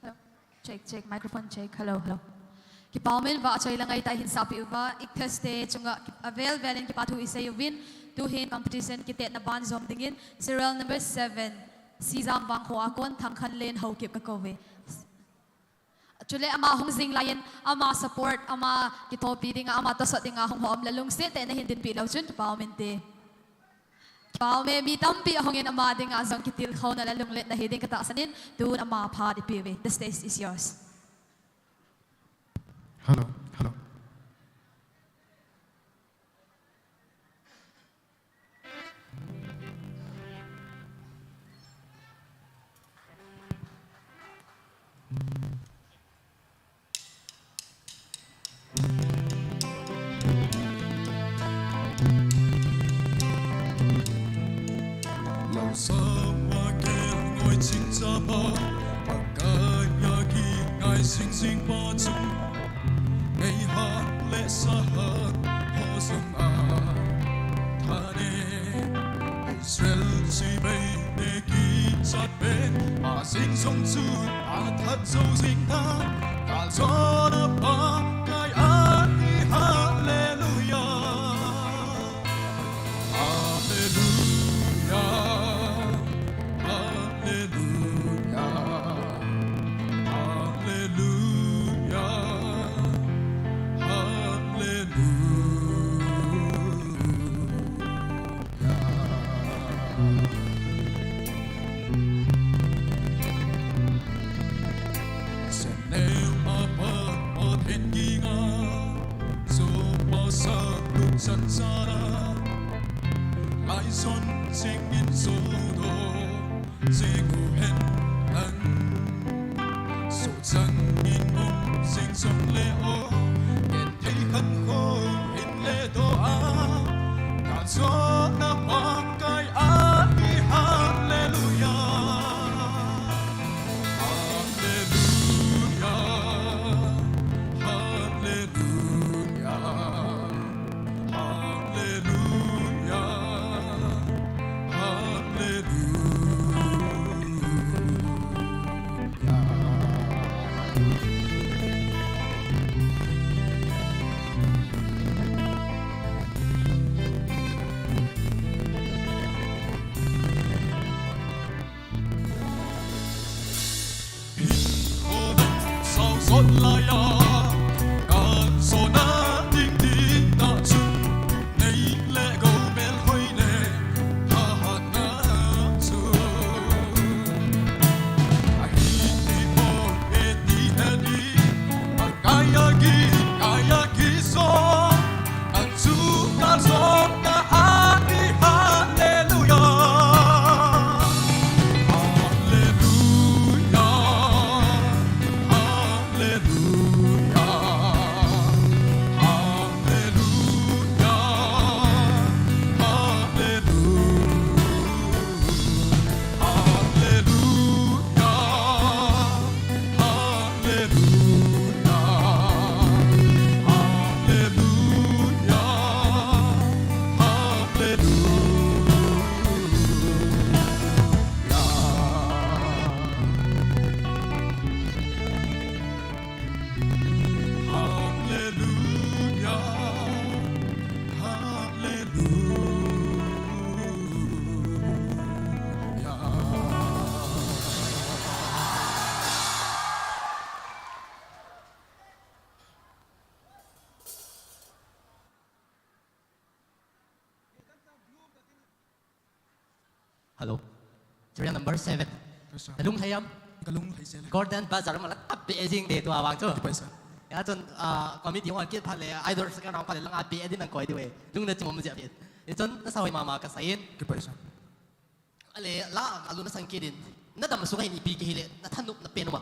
Hello. Check, check, microphone check. Hello, hello. Kipa umin, vahchoi la ngaitah in sahpeh uva, Ichthus te chunga avel vel in kipa thu isei uvin, tuhin competition kitetna ban jom dingin, serial number seven, Sijang Vangkho a kon Thangkhanlen Haokip kakou uve. Chule ama hung jing laiyin, ama support, ama kithopi dinga, ama tosot dinga hung ho um le lungset tah in nahin dinpi leu chun kipa umin te. Kipa ume, mi tampi ahungin ama dinga jong kitilkhouna le lungletna hiding katahsan in, tun ama phat ipeh uve. The stage is yours. Hello, hello. Lau sa wa ke ngoi ching cha pa, Pakai a ki ngai sing sing pa chung, ngei hat le sa hat ho sung a, tha ne. Israel si bei te ki chat pe, a sing song chu a that zo zing ta, ka zo na Pakai a ni, hallelujah, hallelujah, hallelujah, hallelujah, hallelujah. Saneu a pa, Pathen kinga, so pa sa, lu chan chara, lai son ching in so do, se ku hen an. Su chang in um sing sung le o, ken thei khan kho in le do a, ka zo na Pakai a ni, hallelujah, hallelujah, hallelujah, hallelujah, hallelujah. Sao zot lai a, ka zo na ding ding ta chu. Nei le gou mel hoi le, thahatna chu. Ahi ti po e ti e di, a kaya gi, kaya gi so, a chu ka zo ka a di, hallelujah. Hallelujah. Hallelujah, hallelujah, hallelujah, hallelujah, hallelujah, hallelujah, hallelujah. Hallelujah. Hallelujah. Hello. Serial number seven. Yes, sir. Na lunglhai am? Ka lunglhai sel e. Golden Buzzer ma la a be jing de tua vang chu. Kipa sir. Ya chun, ah, committee hung a kit phat le, idol second round phat le, lang a be din nang koi diu ve. Lung na chim um jia be. Hichun na sa hoi mama ka sa in. Kipa sir. Ale, la a lu na sang kit in. Na dam sunga hin ipi kihi le, na thanop na pen um a.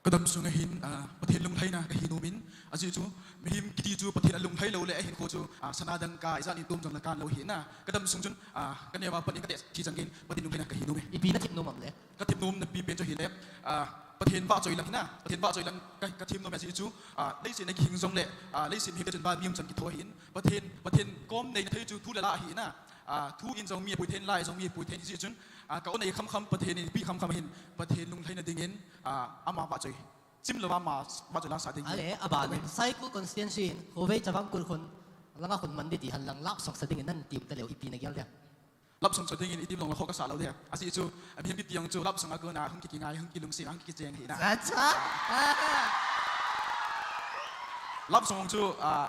Ka dam sunga hin, ah, Pathen lunglhaina ka hi nom in, ajeh chu, mihem kiti chu Pathen a lunglhai lou le, ahinkho chu, ah, sana dangka, ijat in tum jong le kan lou hi na. Ka dam sung chun, ah, ka neo a pat in ka teh thi chang in, Pathen lunglhaina ka hi nom e. Ipi na them nom am le? Ka them nom na pi pen chu hi le, ah, Pathen vahchoi lang hi na, Pathen vahchoi lang ka, ka them nom e ajeh chu, ah, leiset a kihing jong le, ah, leiset hing te chun vahmi um chan kitho ahin, Pathen, Pathen kom nei na thei chu thu le la ahi na, ah, thu in jong mi apui thei in, la in jong mi apui thei in, hijeh chun, ah, ka o nei kham kham Pathen in, pi kham kham ahin, Pathen lunglhaina ding in, ah, ama vahchoi. Chim lou a ama vahchoi la sa ding hi. Ale, aban, Saikul constituency in, Khowei Chavang Kul khun, langa khun man di ti han lang love song sa ding in nan tim ta leu ipi na gel dia. Love song sa ding in itim long la kho ka sa lou dia. Ajeh chu, a mihem kiti jong chu love song a kon a, hung ki kingai, hung ki lungset, hung ki kicheng hi na. Cha cha. Love song chu, ah,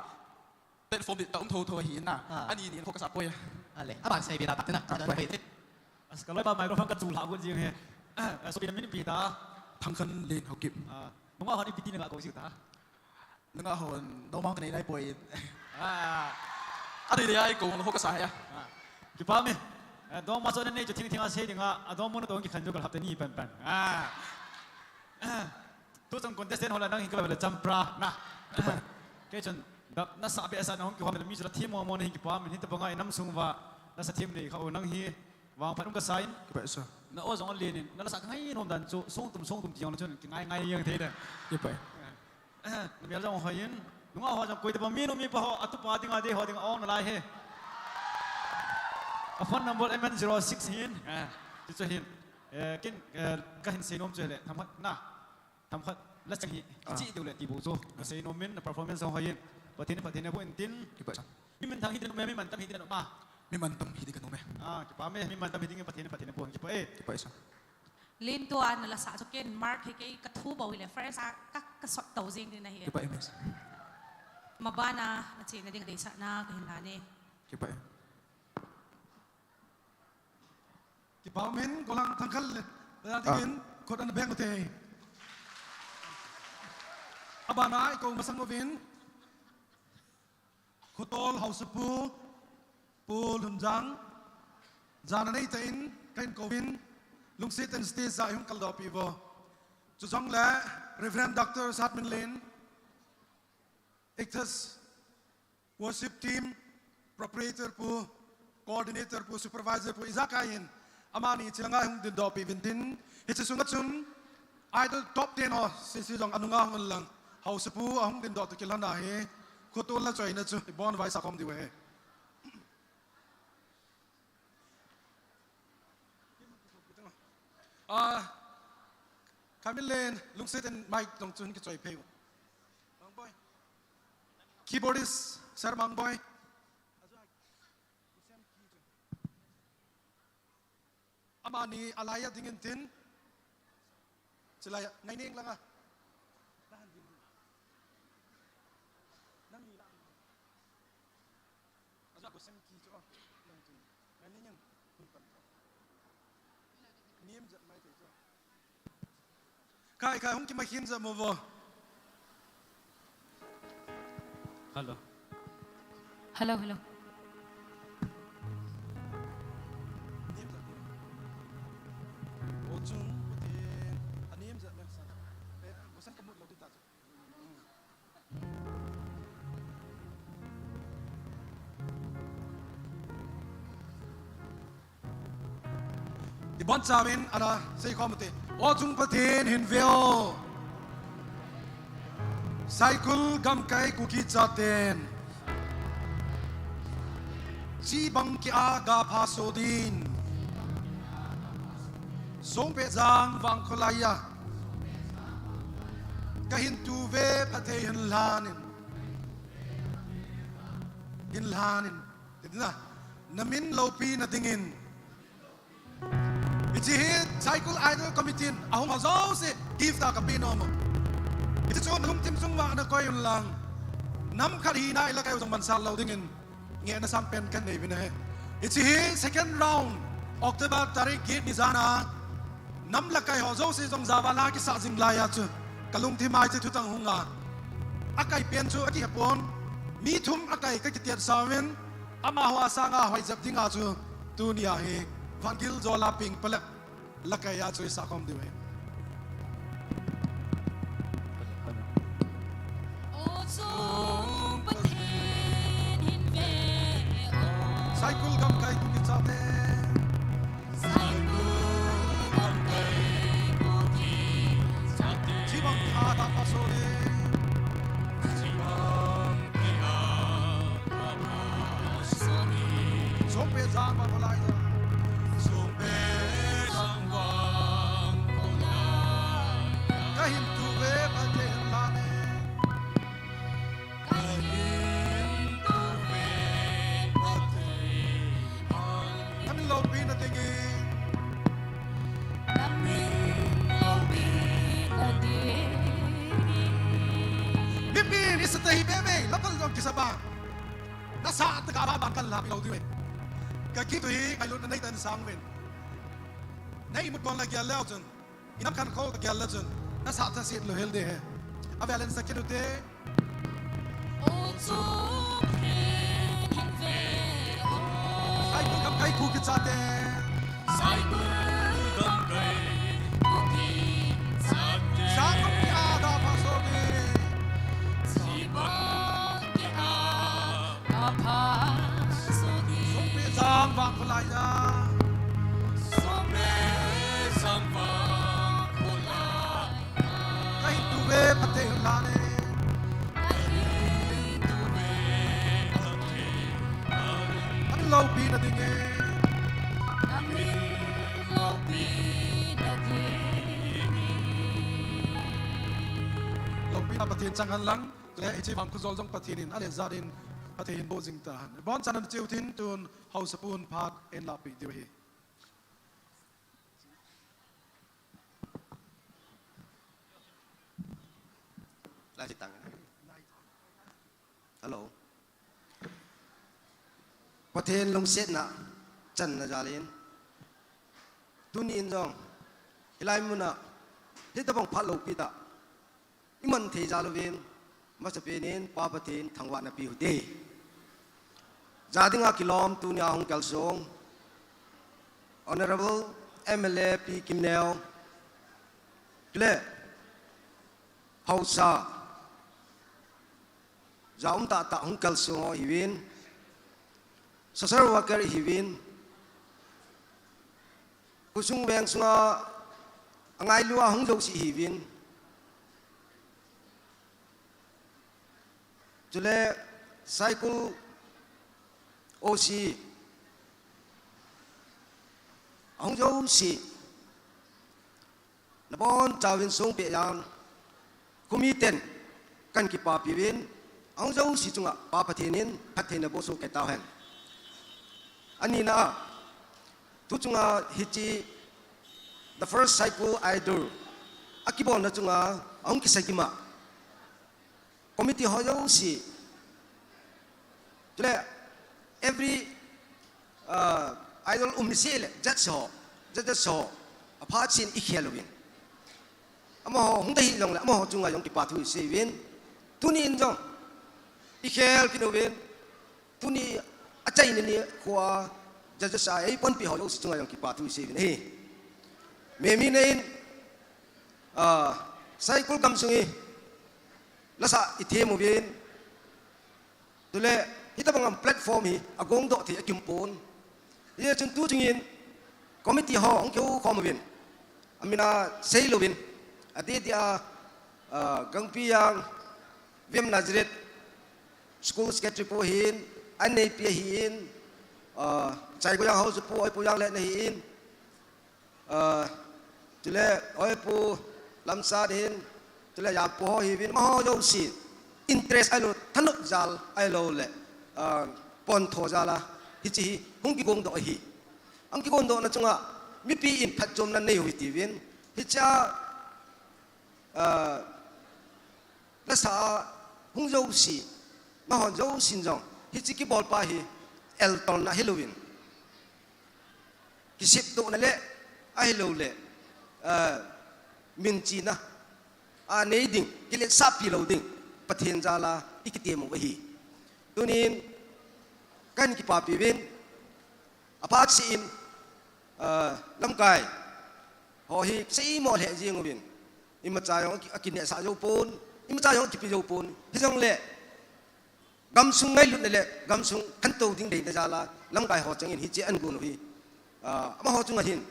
platform di ta um tho tho hi na. Ah. Ani ni kho ka sa poi. Ale, aban sei bi ta ta na. Sa dan poi. As ka loi pa microphone ka chu la gun jing he. Ah, so bi min pi ta. Thangkhanlen Haokip. Ah, nunga hon ipi ti na ko jiu ta. Nunga hon, dongmang ka nei nai poi. Ah. Adei dei a i ko, ho ka sa ya. Ah. Kipa me. Eh, dongma so na nei chu thing thing a sei ding a, a dongma na dong kikhen chu ka lhap te ni pan pan. Ah. Ah. Tu chang contestant ho la nang hin ka ba le champra na. Kipa. Kei chun Na, nasa behseh na hung kihom le mi chu la them mo mo na hin kipa min, hitobanga inam sung uva nasa them nei kha u nang hi vangphat um kasa in. Kipa e sir. Na o jong alen in, na lasa kangai nom dan chu songtum songtum ti jong na chun kingai ngai jeng thei dan. Kipa e. Eh, na mel jong hoi in, nunga ho jong koi tobang mi nu mi pa ho, atupa dinga dei ho dinga ong nalai hi. A phone number M N zero six hin. Eh, ti chu hin. Eh, kin, eh, kahin sei nom chu hile, themkhat na. Themkhat la chang hi, ah, kicheh diu le ti bou chu. Kasei nom in, na performance hoi in. Pathen, Pathen in aboh in tin. Kipa e sir. Mi mantam hi ding nom e, mi mantam hi ding nom e. Mi mantam hi ding ka nom e. Ah, kipa e, mi mantam hi ding Pathen, Pathen in aboh in kipa e. Kipa e sir. Len tua na lasa chu ken mark hi kei ka thu bou hile first a ka, ka sot tou jing ding ahi. Kipa e miss. Mabana na chena ding deisahna kahin lan e. Kipa e. Kipa um in, gollhang Thangkhallel, ah, dingin, khut ana beng u te. Abana i kou masang uvin. Khotol Haosapu, Pu Lunjang, jana neitah in kahin kouvin, lungset in stage a ihung kaldoh peh uvo. Chujongle Reverend Doctor Satminlen, Actors Worship Team, Proprietor Pu, Coordinator Pu, Supervisor Pu, ijakai hin, amani chilanga hung dingdoh peh uvin tin, hiche sunga chun, Idol top ten ho, sese jong anunga hung un lang, Haosapu ahung dingdoh toh kilhon a hi, khotol la choina chu, ibon uva isah khom diu ahi. Ah, Khaminlen, lungset in mic jong chun kichoi phei u. Mangboi. Keyboardist, Sir Mangboi. Amani alai a dingin tin. Chulai a, ngai ning langa. Nang ni la. Aja ko sem ki chu. Nang chu. Ngai ning. Hun pan. Niam jat mai te chu. Kai, kai, hung kimakhin jat mo vo. Hello. Hello, hello. Ibon chauvin ana seikhom u te. O chung Pathen hin ve o. Saikul gamkai Kuki chaten. Chibang kia ga pha so din. Songpeh jang vangkholai a. Kahin tu ve Pathen hin lhanin. Hin lhanin. Tina, namin loupina dingin. Hiche hi Saikul Idol Committee in ahung ho jouse gift a kape nom u. Hiche chu nalungthim sung uva nakoi un lang. Nam khat hina ilakai u jong mansah lou dingin. Ngehna sangpen kanei uvin ahi. Hiche hi second round, October tarik get ni jan a. Nam lakai ho jouse jong java la kisah jing lai a chu. Kalungthim a hiche thutang hung a. Akai pen chu akihe pon. Mi thum akai kakitiat sa uvin. Amaho a sanga hoi jep dinga chu. Tunia hi. Vangil jola ping palep. Lakai a chu isah khom diu ahi. Saikul gamkai Kuki chate. Chibang a ta pasole. Songpeh jang vangkholai a. Songpeh jang vangkholai a. Kahin tu ve Pathen lhanin. Kahin tu ve Pathen lhanin. Namin loupina dingin. Namin loupina dingin. Mipi, mi sate hi bebe, lapal jong kisa ba. Nasatah a ban kan la mi lou diu ve. Ka kitu hi, ngailutna nei tan sang uvin. Nei mut kon la gel leu chun. Inam khankho ka gel leu chun. Nasatah set lou hel de he. Avel in sa kitu te. O chu khen hin ve o. Saikul gamkai Kuki chate. Saikul gamkai Kuki chate. Saikul gamkai Kuki chate. Songpi sang vang khulai a. Kahin tu ve Pathen la le. Amin loupi na ding e. Loupi na Pathen chang hen lang. Le hiche vang khujol jong Pathen in ale jat in Pathen in boh jing tahen. Abonchan ana cheu tin tun haosapu in phat eina lapi diu ahi. Hello. Pathen lungsetna channa jal in. Tuni in jong, hilai muna, hitabang phat loupi tah iman thei jal uvin, masapen in Pa Pathen thangvahna pe u hite. Jadinga kilom tunia hung kalsong Honorable M L A Pi Kimneo, chule haosa, jaum tahtah hung kalsong ho ihiuvin, social worker ihiuvin, khosung veng sunga angailu a hung jouse ihiuvin, chule Saikul O C ahung jouse, nabonchauvin songpi jam committee ten kahin kipapi uvin, ahung jouse chunga Pa Pathen in phattheina boh soh kei tauhen. Anina a, tu chunga hiche The First Saikul Idol akibolna chunga ahung kisagima committee ho jouse, chule every, uh, idol um niseh le judge ho, judges ho aphat cheh in ikhel uvin, amaho hung dei hih jongle amaho chunga jong kipa thu isei uvin, tuni in jong ikhel kit uvin, tuni achaina nikhoa judges a eipanpi ho jouse chunga jong kipa thu isei uvin ahi. Memi nei in, ah, Saikul gamsung hi lasa ithem uvin, chule hitabang platform hi agongdoh thei akium pon. Hijeh chun tu chungin committee ho hung kihoukhom uvin, amin a seilouvin, adeh deh a, ah, Gangpijang Vim Nazareth School Secretary pu ahin, aneipi ahin, ah, Chaigoijang Haosapu Oipujanglheh ahin, ah, chule Oipu Lamsat ahin, chule Jampu ho ahiuvin, amaho jouse interest ahilou, thanop jal ahiloule, ah, pontho jal a hiche hi hung kigongdoh ahi. Ahung kigongdohna chunga mipi in phatchomna nei u hitiuvin, hichea, ah, lasa a hung jouse, amahon jousen jong hiche kibolpa hi eltolna ahilouvin, kiseptohna le ahiloule, ah, minchena anei ding, kiletsahpi lou ding Pathen jal a ikitem u ahi. Tunin kahin kipapi uvin, aphat cheh in, ah, lamkai ho hi seimo lheh jeng uvin, imacha jong aki-, akinehsah jou pon, imacha jong akipe jou pon, hijongle gamsung ngailutna le gamsung khantou ding deina jal a lamkai ho chengin hiche ahin gon u hi, ah, amaho chunga hin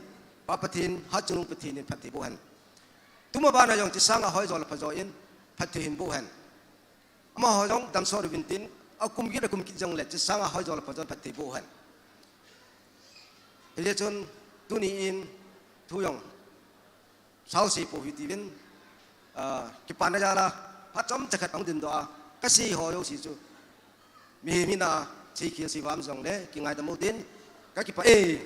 Pa Pathen, Hatchungnung Pathen in phatthei boh hen. Tuma bana jong hiche sanga hoijo le phajo in phatthei hin boh hen. Amaho jong damsot uvin tin, akum kit akum kit jongle hiche sanga hoijo le phajo in phatthei boh hen. Hijeh chun tuni in thu jong sao sei pou hitiuvin, ah, kipana jal a phat chomcha khat ahung dingdoh a, kasei ho jouse chu mihem hina seikhel seivam jongle kingaidam u hitin, kakipah e.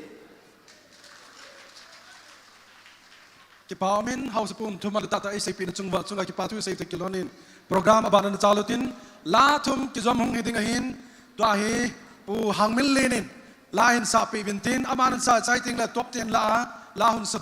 Kipa umin, haosapun thuman le tahtah eiseipeh na chunguva chunga kipa thu isei te kilhonin, program abana nachal utin, la thum kijom hung hiding ahin, tua hi Pu Hangminlen in la hin sahpeh uvin tin, aman ahin sah chai tengle top ten lah a la hung sa